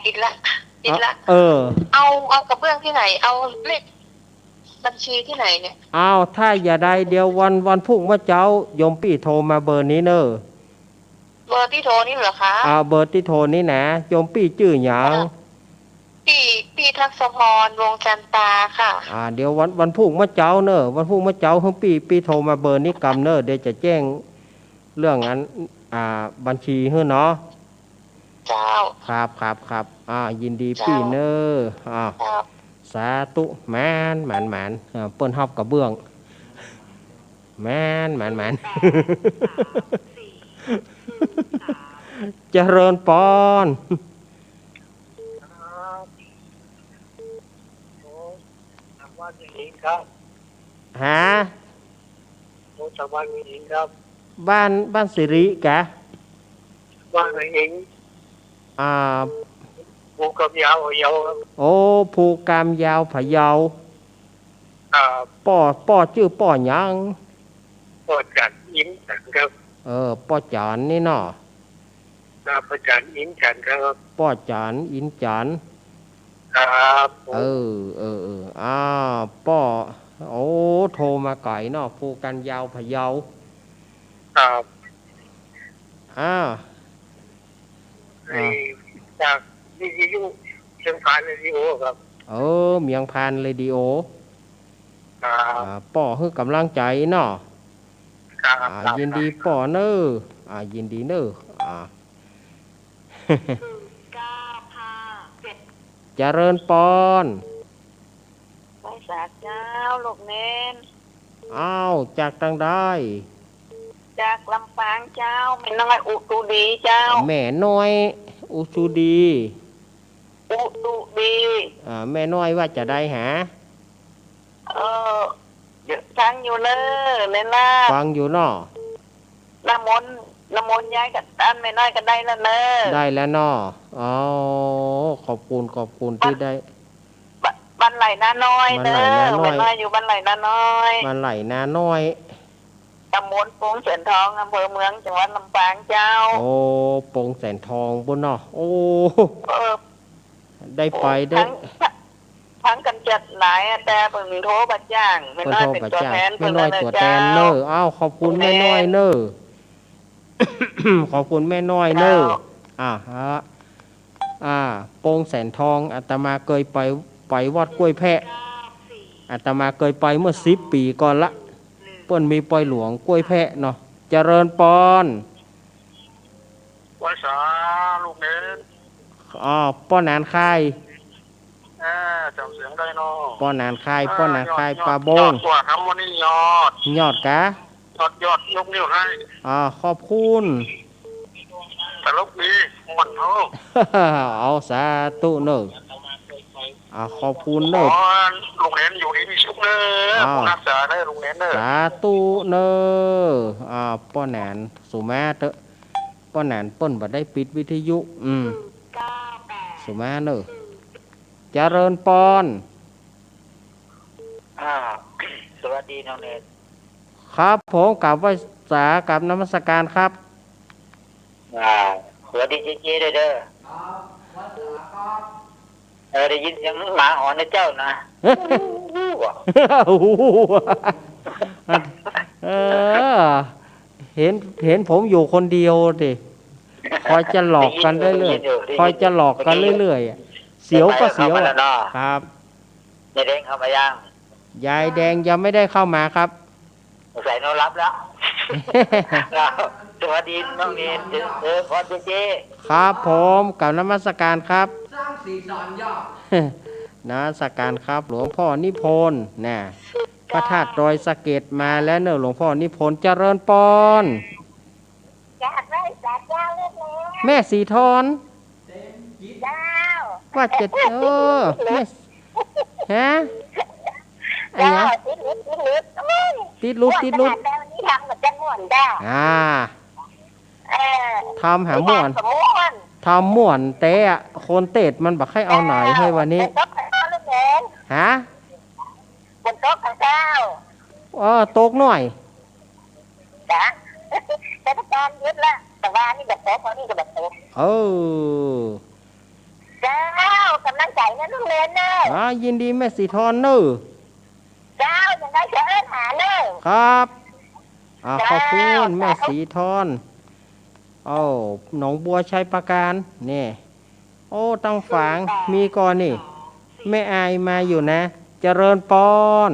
ปิดละ ปิดละ เออ เอา เอากระเบื้องตี้ไหน เอาเลขบัญชีตี้ไหนเนี่ย อ้าว ถ้าจะได้ เดี๋ยววัน วันพูกเมื่อเจ๊า โยมปี้โทรมาเบอร์นี้เน่อ เบอร์ตี้โทรนี่เหรอคะ อ่า เบอร์ตี้โทรนี่นะ โยมปี้จื้อหยัง เอ่อ ปี้ ปี้ทักษะพร วงศ์จันตาค่ะ อ่า เดี๋ยววัน วันพูกเมื่อเจ๊าเน่อ วันพูกเมื่อเจ๊า หื้อปี้ ปี้โทรมาเบอร์นี้กำเน่อ เดี๋ยวจะแจ้งเรื่องอัน อ่า บัญชีหื้อเนาะ เจ้า ครับ ครับ ครับ อ่า ยินดีปี้เน่อ อ่า ครับ สาธุ หมาน หมาน หมาน อ่า เปิ้นฮับกระเบื้อง หมาน หมาน หมาน เจริญปอน ครับ โอ้ ทางบ้านผู้หญิงครับ ฮะ โอ้ ทางบ้านผู้หญิงครับ บ้าน บ้านสิริกะ บ้านผู้หญิง อ่า ภูกำยาวพะเยาครับ โอ้ ภูกำยาวพะเยา ครับ ป้อ ป้อจื้อป้อหยัง ป้อจันทร์ อินจันทร์ครับ เออ ป้อจันทร์นี่เนาะ ครับ ป้อจันทร์ อินจันทร์ครับ ป้อจันทร์ อินจันทร์ ครับผม เออ เออ เออ อ้าว ป้อ โอ้ โทรมาไก๋เนาะ ภูกำยาวพะเยา ครับ อ้าว ไอ้ อ่า จากวิทยุเชียงคานเรดิโอครับ เออ เชียงคานเรดิโอ ครับ อ่า ป้อหื้อกำลังใจ๋เนาะ ครับ อ่า ครับ ยินดีป้อเน่อ อ่า ยินดีเน่อ อ่า เจริญปอน ไหว้ จากเจ้า ลูกเณร อ้าว จากตางใด จากลำปางเจ้า แม่น้อยอุทุดีเจ้า แม่น้อยอุทุดี อุทุดี อ่า แม่น้อยว่าจะใดหา เออ ฟังอยู่เน่อ แม่ลา ฟังอยู่เนาะ น้ำมนต์ น้ำมนต์ยายกับอันแม่น้อยก็ได้แล้วเน่อ ได้แล้วเนาะ อ๋อ ขอบคุณ ขอบคุณตี้ได้ บ้าน บ้านไหล่นาน้อยเน่อ บ้านไหล่นาน้อย แม่น้อยอยู่บ้านไหล่นาน้อย บ้านไหล่นาน้อย ตำบลโป่งแสนทอง อำเภอเมือง จังหวัดลำปางเจ้า โอ้ โป่งแสนทองปู๊นเนาะ โอ้ เออ ได้ไปได้ ทั้ง ทั้งกั๋นจัดหลายอะ แต่เปิ้นโทรบ่จ้าง แม่น้อยเป๋นตั๋วแตน เปิ้นโทรบ่จ้าง แม่น้อยตั๋วแตนเน่อ เปิ้นเน่อเจ้า อ้าว ขอบคุณแม่น้อยเน่อ ขอบคุณแม่น้อยเน่อ เจ้า อ่าฮะ อ่า โป่งแสนทอง อาตมาเกยไป ไปวัดกล้วยแพะ อาตมาเกยไปเมื่อสิบปี๋ก่อนละ เปิ้นมีปอยหลวงกล้วยแพะเนาะ เจริญปอน ไหว้สา ลูกเณร อ๋อ ป้อหนานคาย อ่า จ๋ำเสียงได้เนาะ ป้อหนานคาย อ่า ป้อหนานคาย ยอด ปาโบ้ง ยอด ยอด กว่าคำวันนี้ยอด ยอดกา ยอด ยอด ยกนิ้วให้ อ่า ขอบคุณ ตลกดี ม่วนเนาะ เอา สาธุเน่อ อ่า ขอบคุณเน่อ อ๋อ ลูกเณรอยู่ดีมีสุขเน่อ อ้าว ผู้ฮักษาเน่อ ลูกเณรเน่อ สาธุเน่อ อ่า ป้อหนาน สุมาเต๊อะ ป้อหนานเปิ้นบ่ได้ปิดวิทยุ อืม สุมาเน่อ เจริญปอน อ่า สวัสดีน้องเณร ครับผม กราบไหว้สา กราบนมัสการครับ อ่า สวัสดีเจ๊ๆ ด้วยเด้อ เออ ได้ยินเสียงหมาหอนนะเจ้านะ เออ เห็น เห็นผมอยู่คนเดียวสิ คอยจะหลอกกั๋นเรื่อยๆ ได้ยินอยู่ ได้ยินอยู่ คอยจะหลอกกั๋นเรื่อยๆ เสียวก็เสียวอะ เมื่อกี้ เข้ามาแล้วเนาะ ครับ ยายแดงเข้ามายัง ยายแดงยังไม่ได้เข้ามาครับ สงสัยนอนหลับแล้ว ครับ สวัสดีน้องเณร เออ พรเจ๊ๆ ครับผม กราบนมัสการครับ สร้างสีสันยอด นมัสการครับ หลวงพ่อนิพนธ์ น่ะ พระธาตุดอยสะเก็ดมาแล้วเน่อ หลวงพ่อนิพนธ์ เจริญปอน จากไหว้สาเจ้าลูกเณร แม่สีทอน เจ้า ว่าจะ เออ แม่ ฮะ อะหยัง เจ้า ติดหลุด ติดหลุด โอ้ย ติดหลุด ติดหลุด ขนาดแต่วันนี้ทำเหมือนจะม่วนเจ้า อ่า เออ ทำหาม่วน ทำม่วน ทำม่วน แต่คนเตศมันบ่ใค่เอาไหน เจ้า เฮ้ย วันนี้ ฝนตกเปล่าลูกเณร ฮะ ฝนตกเปล่าเจ้า เออ ตกหน่อย จ๊ะ แต่ตะกอนหยุดละ แต่ว่านี่บ่ตก วันนี้ก็บ่ตก เออ เจ้า ก๋ำลังใจ๋นะลูกเณรเน่อ อ่า ยินดีแม่สีทอนเน่อ เจ้า ยังไงจะเอิ้นหาเน่อ ครับ อ่า เจ้า ขอบคุณแม่สีทอน เอ้า หนองบัวไชยปราการ นี่ โอ้ ตังฝาง มีก่อนี่ แม่อายมาอยู่นะ เจริญปอน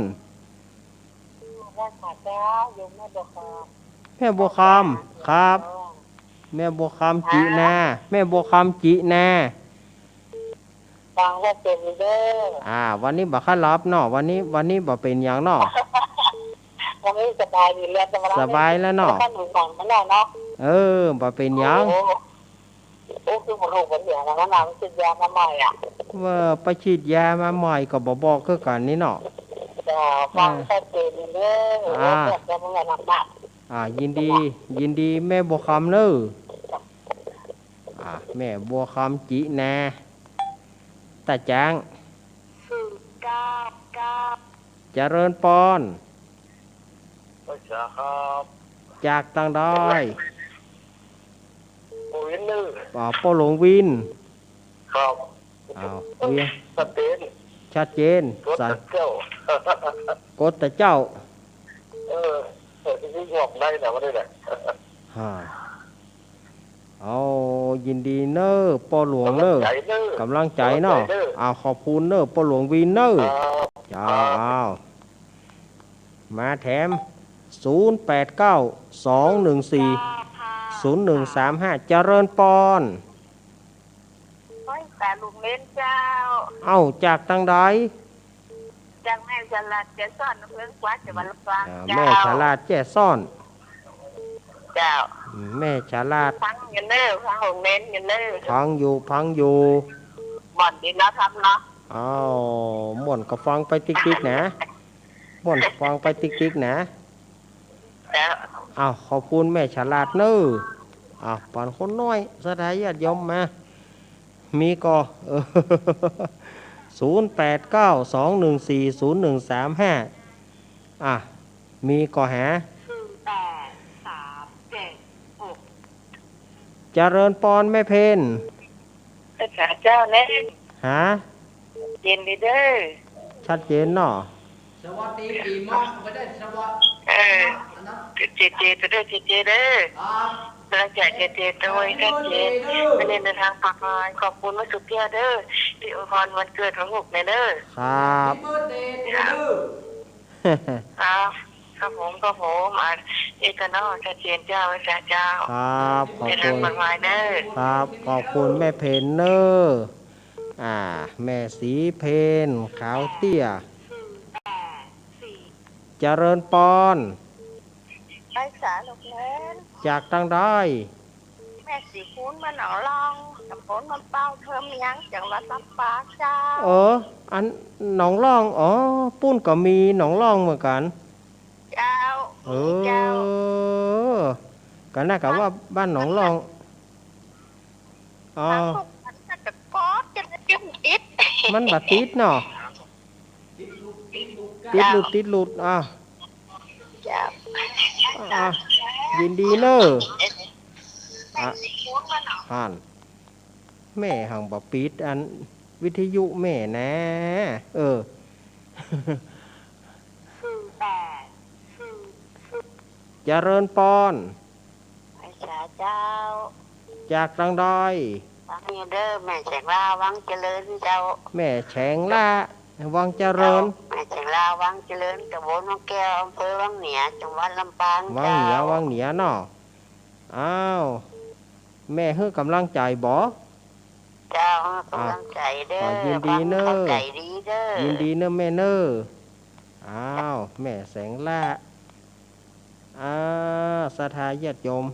แม่บัวคำ ครับ แม่บัวคำจินา แม่บัวคำจินา ฟังบ่เป๋นเน่อ อ่า วันนี้บ่ค่อยหลับเนาะ วันนี้ วันนี้บ่เป๋นหยังเนาะ วันนี้สบายดีแล้ว สบายแล้วเนาะ เออ บ่เป๋นหยัง โอ้ โอ้ คือบ่ฮู้บ่เหียแล้วนะ ไปฉีดยามาใหม่อะ ว่าไปฉีดยามาใหม่ก็บ่บอกคือกั๋นนี่เนาะ จ้า ฟังชัดเจนเน่อ อ่า เออ อ่า ยินดี ยินดีแม่บัวคำเน่อ อ่า แม่บัวคำจินา ตาจ๊าง เจริญปอน ไหว้สาครับ จากตางใด ป้อวินเน่อ อ่า ป้อหลวงวิน ครับ อ้าว เวียง ชัดเจน ชัดเจน กดตะเจ้า กดตะเจ้า เออ เออ ที่งอกได้แหละ ว่าได้แหละ ฮ่า เอา ยินดีเน่อ ป้อหลวงเน่อ ก๋ำลังใจ๋เน่อ ก๋ำลังใจ๋เนาะ ก๋ำลังใจ๋เน่อ อ้าว ขอบคุณเน่อ ป้อหลวงวินเน่อ ครับ เจ้า ครับ อ้าว มาแถม ศูนย์แปดเก้า สองหนึ่งสี่ ศูนย์หนึ่งสามห้า เจริญปอน โอ้ย สาลูกเณรเจ้า เอ้า จากตางใด จากแม่ฉลาดแจ้ซ้อน เมืองขวาง จังหวัดลำปาง อ่า เจ้า แม่ฉลาดแจ้ซ้อน เจ้า อืม แม่ฉลาด ฟังอยู่เน้อ ฟังของเน้นอยู่เน้อ ฟังอยู่ ฟังอยู่ ม่วนดีเนาะครับเนาะ อ้าว ม่วนก็ฟังไปติ๊กๆ นะ ม่วนฟังไปติ๊กๆ นะ เจ้า อ้าว ขอบคุณแม่ฉลาดเน้อ อ้าว ป๋อนคนน้อย ศรัทธาญาติโยมมา มีก่อ เออ ศูนย์แปดเก้า สองหนึ่งสี่ ศูนย์หนึ่งสามห้า อ่ะ มีก่อหา สี่แปดสามเจ็ดหก เจริญปอนแม่เพน ภาษาเจ้าแน่ ฮะ เย็นดีเด้อ ชัดเจนเนาะ สวัสดีปีใหม่ ไม่ได้สวัสดี เออ อันนั้น เจเจ เด้อ เจเจ เด้อ ครับ กำลังใจเจเจ ด้วย ชัดเจน Happy birthday เด้อ ไปเรียนเดินทางปลอดภัย ขอบคุณมาสุดเตี้ยเด้อ ที่อวยพรวันเกิดของลูกแม่เด้อ ครับ Happy birthday เด้อ ครับ ครับผม ครับผม อ่ะ เอกเนาะ ชัดเจนเจ้า อาจารย์เจ้า ครับ ขอบคุณ เดินทางปลอดภัยเด้อ ครับ ขอบคุณแม่เพนเน้อ อ่า แม่สีเพน ขาวเตี้ย เจริญปอน ไปสาลูกเน้น จากตางใด แม่สีคูณ บ้านหนองล่อง ตำบลบ้านเป้า อำเภอเมือง จังหวัดลำปางเจ้า เออ อันหนองล่อง อ๋อ ปุ้นก็มีหนองล่องเหมือนกั๋น เจ้า เออ มีเจ้า ก็น่ากับว่าบ้านหนองล่อง อ๋อ มันก็กอดกัน มันบ่ติดเนาะ ติดหลุด ติดหลุด อ่ะ เจ้า อ่ะ ยินดีเน้อ อ่ะ หัน แม่หังบ่ปิดอันวิทยุแม่นะ เออ เจริญปอน ไหว้สาเจ้า จากตางใด ฟังอยู่เด้อ แม่แฉงล่า วังเจริญเจ้า แม่แฉงล่า วังเจริญ เจ้า แม่แฉงล่า วังเจริญ ตำบลวังแก้ว อำเภอวังเหนือ จังหวัดลำปาง วังเหนือ เจ้า วังเหนือเนาะ อ้าว แม่หื้อกำลังใจ๋บ่ เจ้า หื้อกำลังใจ๋เด้อ อ่ะ ยินดีเน้อ ความเข้าใจ๋ดีเด้อ ยินดีเน้อแม่เน้อ อ้าว แม่แฉงล่า อ่า ศรัทธาญาติโยม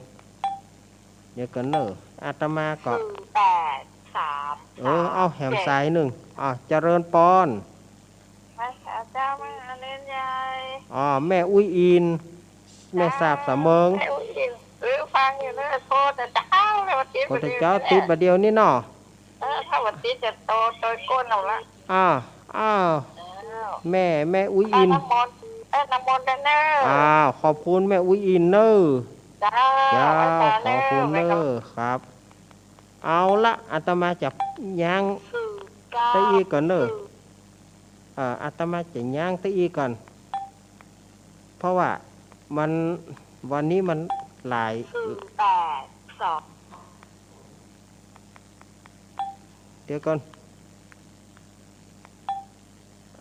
เดี๋ยวก่อนเน้อ อาตมาก็ สี่แปดสาม เออ เอาแหมสายนึ่ง อ่ะ เจริญปอน ไหว้สาเจ้า แม่อาเลนยาย อ๋อ แม่อุ๊ยอิน แม่สาบสะเมิง แม่อุ๊ยอิน เออ ฟังอยู่เน้อ โทษนะเจ้า แล้ววันที่ โทษนะเจ้า วันที่ ติดบ่าเดี่ยวนี้เนาะ เออ ถ้าวันที่จะโต โตก้นเอาละ อ้าว อ้าว อ้าว แม่ แม่อุ๊ยอิน เออ น้ำมนต์ เออ น้ำมนต์เด้อเน้อ อ้าว ขอบคุณแม่อุ๊ยอินเน้อ เจ้า เจ้า ไหว้สาเน้อ ขอบคุณเน้อ แม่ก็ ครับ เอาละ อาตมาจะย้าง สี่เก้า ตะอี้ก่อนเน้อ สี่ เอ่อ อาตมาจะย้างตะอี้ก่อน เพราะว่ามัน วันนี้มันหลาย สี่แปดสอง เดี๋ยวก่อน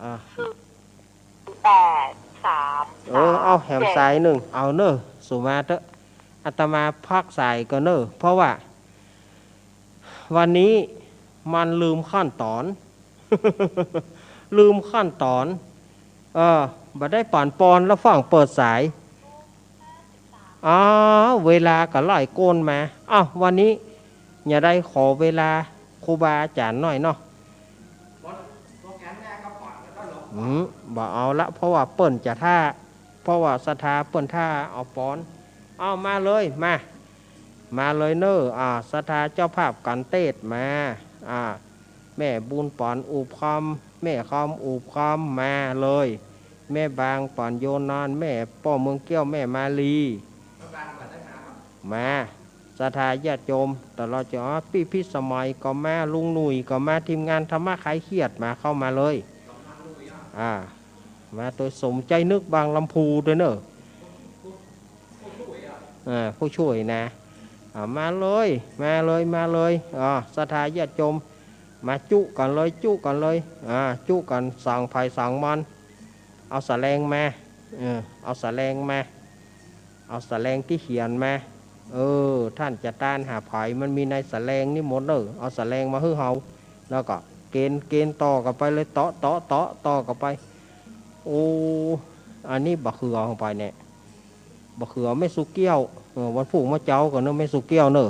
อ่า แปดสาม เออ เอาแหมสายนึ่ง เอาเน้อ สูมาเต๊อะ อาตมาพักสายก่อนเน้อ เพราะว่า วันนี้มันลืมขั้นต๋อน ลืมขั้นต๋อน เออ บ่ได้ป๋อนปอนแล้วฟั่งเปิดสาย อ้าว เวลาก็ไหลโก้นมา อ้าว วันนี้ อย่าได้ขอเวลาครูบาอาจ๋ารย์หน่อยเนาะ อืม บ่เอาละ เพราะว่าเปิ้นจะถ้า เพราะว่าศรัทธาเปิ้นถ้าเอาปอน เอามาเลย มา มาเลยเน้อ อ่า ศรัทธาเจ้าภาพกัณฑ์เตศน์มา อ่า แม่บุญป๋อนอุบคำ แม่คำอุบคำ มาเลย แม่บางป๋อนโยนนอน แม่ป้อเมืองเกี้ยว แม่มาลี มา ศรัทธาญาติโยม ตลอดจน อ๋อ ปี้พิสมัยก็มา ลุงหนุ่ยก็มา ทีมงานธรรมะคลายเครียดมา เข้ามาเลย อ่า มาโตยสมใจนึกบางลำพูโตยเน้อ อ่า ผู้ช่วยนะ อ่า มาเลย มาเลย มาเลย อ่า ศรัทธาญาติโยม มาจุกั๋นเลย จุกั๋นเลย อ่า จุกั๋น สองใผสองมอน เอาสะแลงมา เออ เอาสะแลงมา เอาสะแลงตี้เขียนมา เออ ต้านจะตานหาใผ มันมีในสะแลงนี่หมดเน้อ เอาสะแลงมาหื้อเฮา แล้วก็เกณฑ์ เกณฑ์ต่อกั๋นไปเลย เตาะ เตาะ เตาะ ต่อกั๋นไป โอ้ อันนี้บ่าเขือลงไปเนี่ย บ่าเขือแม่สุเกี้ยว เออ วันพูกเมื่อเจ๊าก่อนเนอะ แม่สุเกี้ยวเนอะ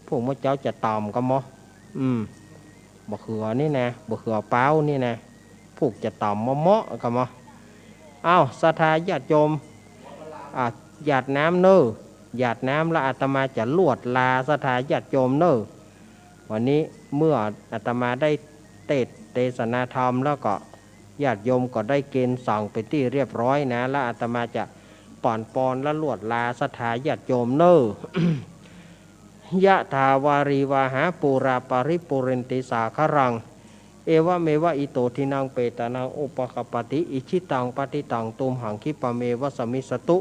พูกเมื่อเจ๊าจะต๋ำก่อมอ อืม บ่าเขือนี่นะ บ่าเขือเป๊านี่นะ พูกจะต๋ำเมาะๆก่อมอ อ้าว ศรัทธาญาติโยม อ่ะ หยาดน้ำเนอะ หยาดน้ำแล้วอาตมาจะลวดลาศรัทธาญาติโยมเนอะ วันนี้เมื่ออาตมาได้เตสน์เตสนาธรรมแล้วก็ ญาติโยมก็ได้เกณฑ์สั่งเป็นตี้เรียบร้อยนะ แล้วอาตมาจะปั่นปอนและลวดลาศรัทธาญาติโยมเนอะ ยะถาวาริวาหาปูราปริปูเรนติสาคารัง เอวะเมวะอิโตทินังเปตานังอุปะกัปปติ อิจฉิตังปัตถิตังตุมหังคิปะเมวะสะมิชฌะตุ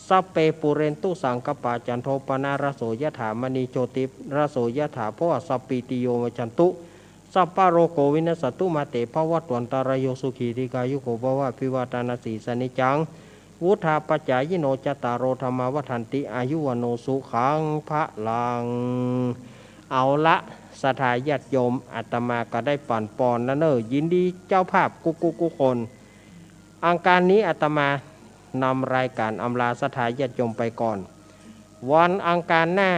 สัพเพปูเรนตุสังกัปปา จันโทปะนะระโสยะถา มะณีโชติระโสยะถา โพอะสะปะอิติโยวิวัชชันตุ สัพพะโรโควินัสสันตุ มาเตภะวัตวันตะราโย สุขีทีฆายุโกภะวะ อะภิวาทะนะสีลิสะนิจจัง วุฑฒาปะจายิโน จัตตาโรธัมมาวัฑฒันติ อายุวัณโณสุขังพะลัง เอาละ ศรัทธาญาติโยม อาตมาก็ได้ปั่นปอนแล้วเน่อ ยินดีเจ้าภาพกู้ๆกู้คน อังคารนี้อาตมานำรายการอำลาศรัทธาญาติโยมไปก่อน วันอังคารหน้า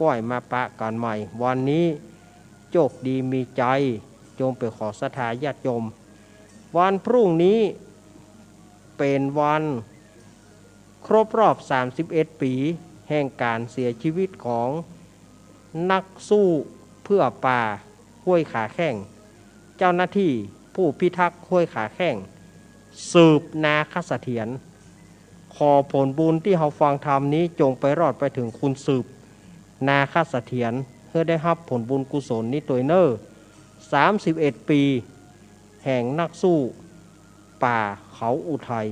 ก้อยมาปะกั๋นใหม่ วันนี้โจคดีมีชัย จงไปขอศรัทธาญาติโยม วันพรุ่งนี้เป๋นวันครบรอบสามสิบเอ็ดปี๋แห่งก๋านเสียชีวิตของนักสู้เพื่อป่าห้วยขาแข้ง เจ้าหน้าตี้ผู้พิทักษ์ห้วยขาแข้ง สืบ นาคเสถียร ขอผลบุญตี้เฮาฟังธรรมนี้จงไปรอดไปเถิงคุณสืบ นาคเสถียร หื้อได้ฮับผลบุญกุศลนี้ตวยเน่อ สามสิบเอ็ดปี๋แห่งนักสู้ป่าเขาอุทัย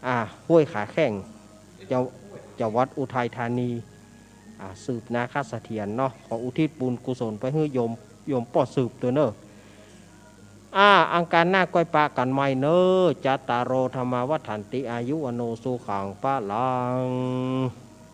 อ่า ห้วยขาแข้ง จัง- จังหวัดอุทัยธานี อ่า สืบ นาคเสถียรเนาะ ขออุทิศบุญกุศลไปหื้อโยม โยมป้อสืบตวยเน่อ อ่า อังคารหน้าก้อยปะกั๋นใหม่เน่อ จัตตาโรธัมมาวัฑฒันติ อายุวัณโณสุขังพะลัง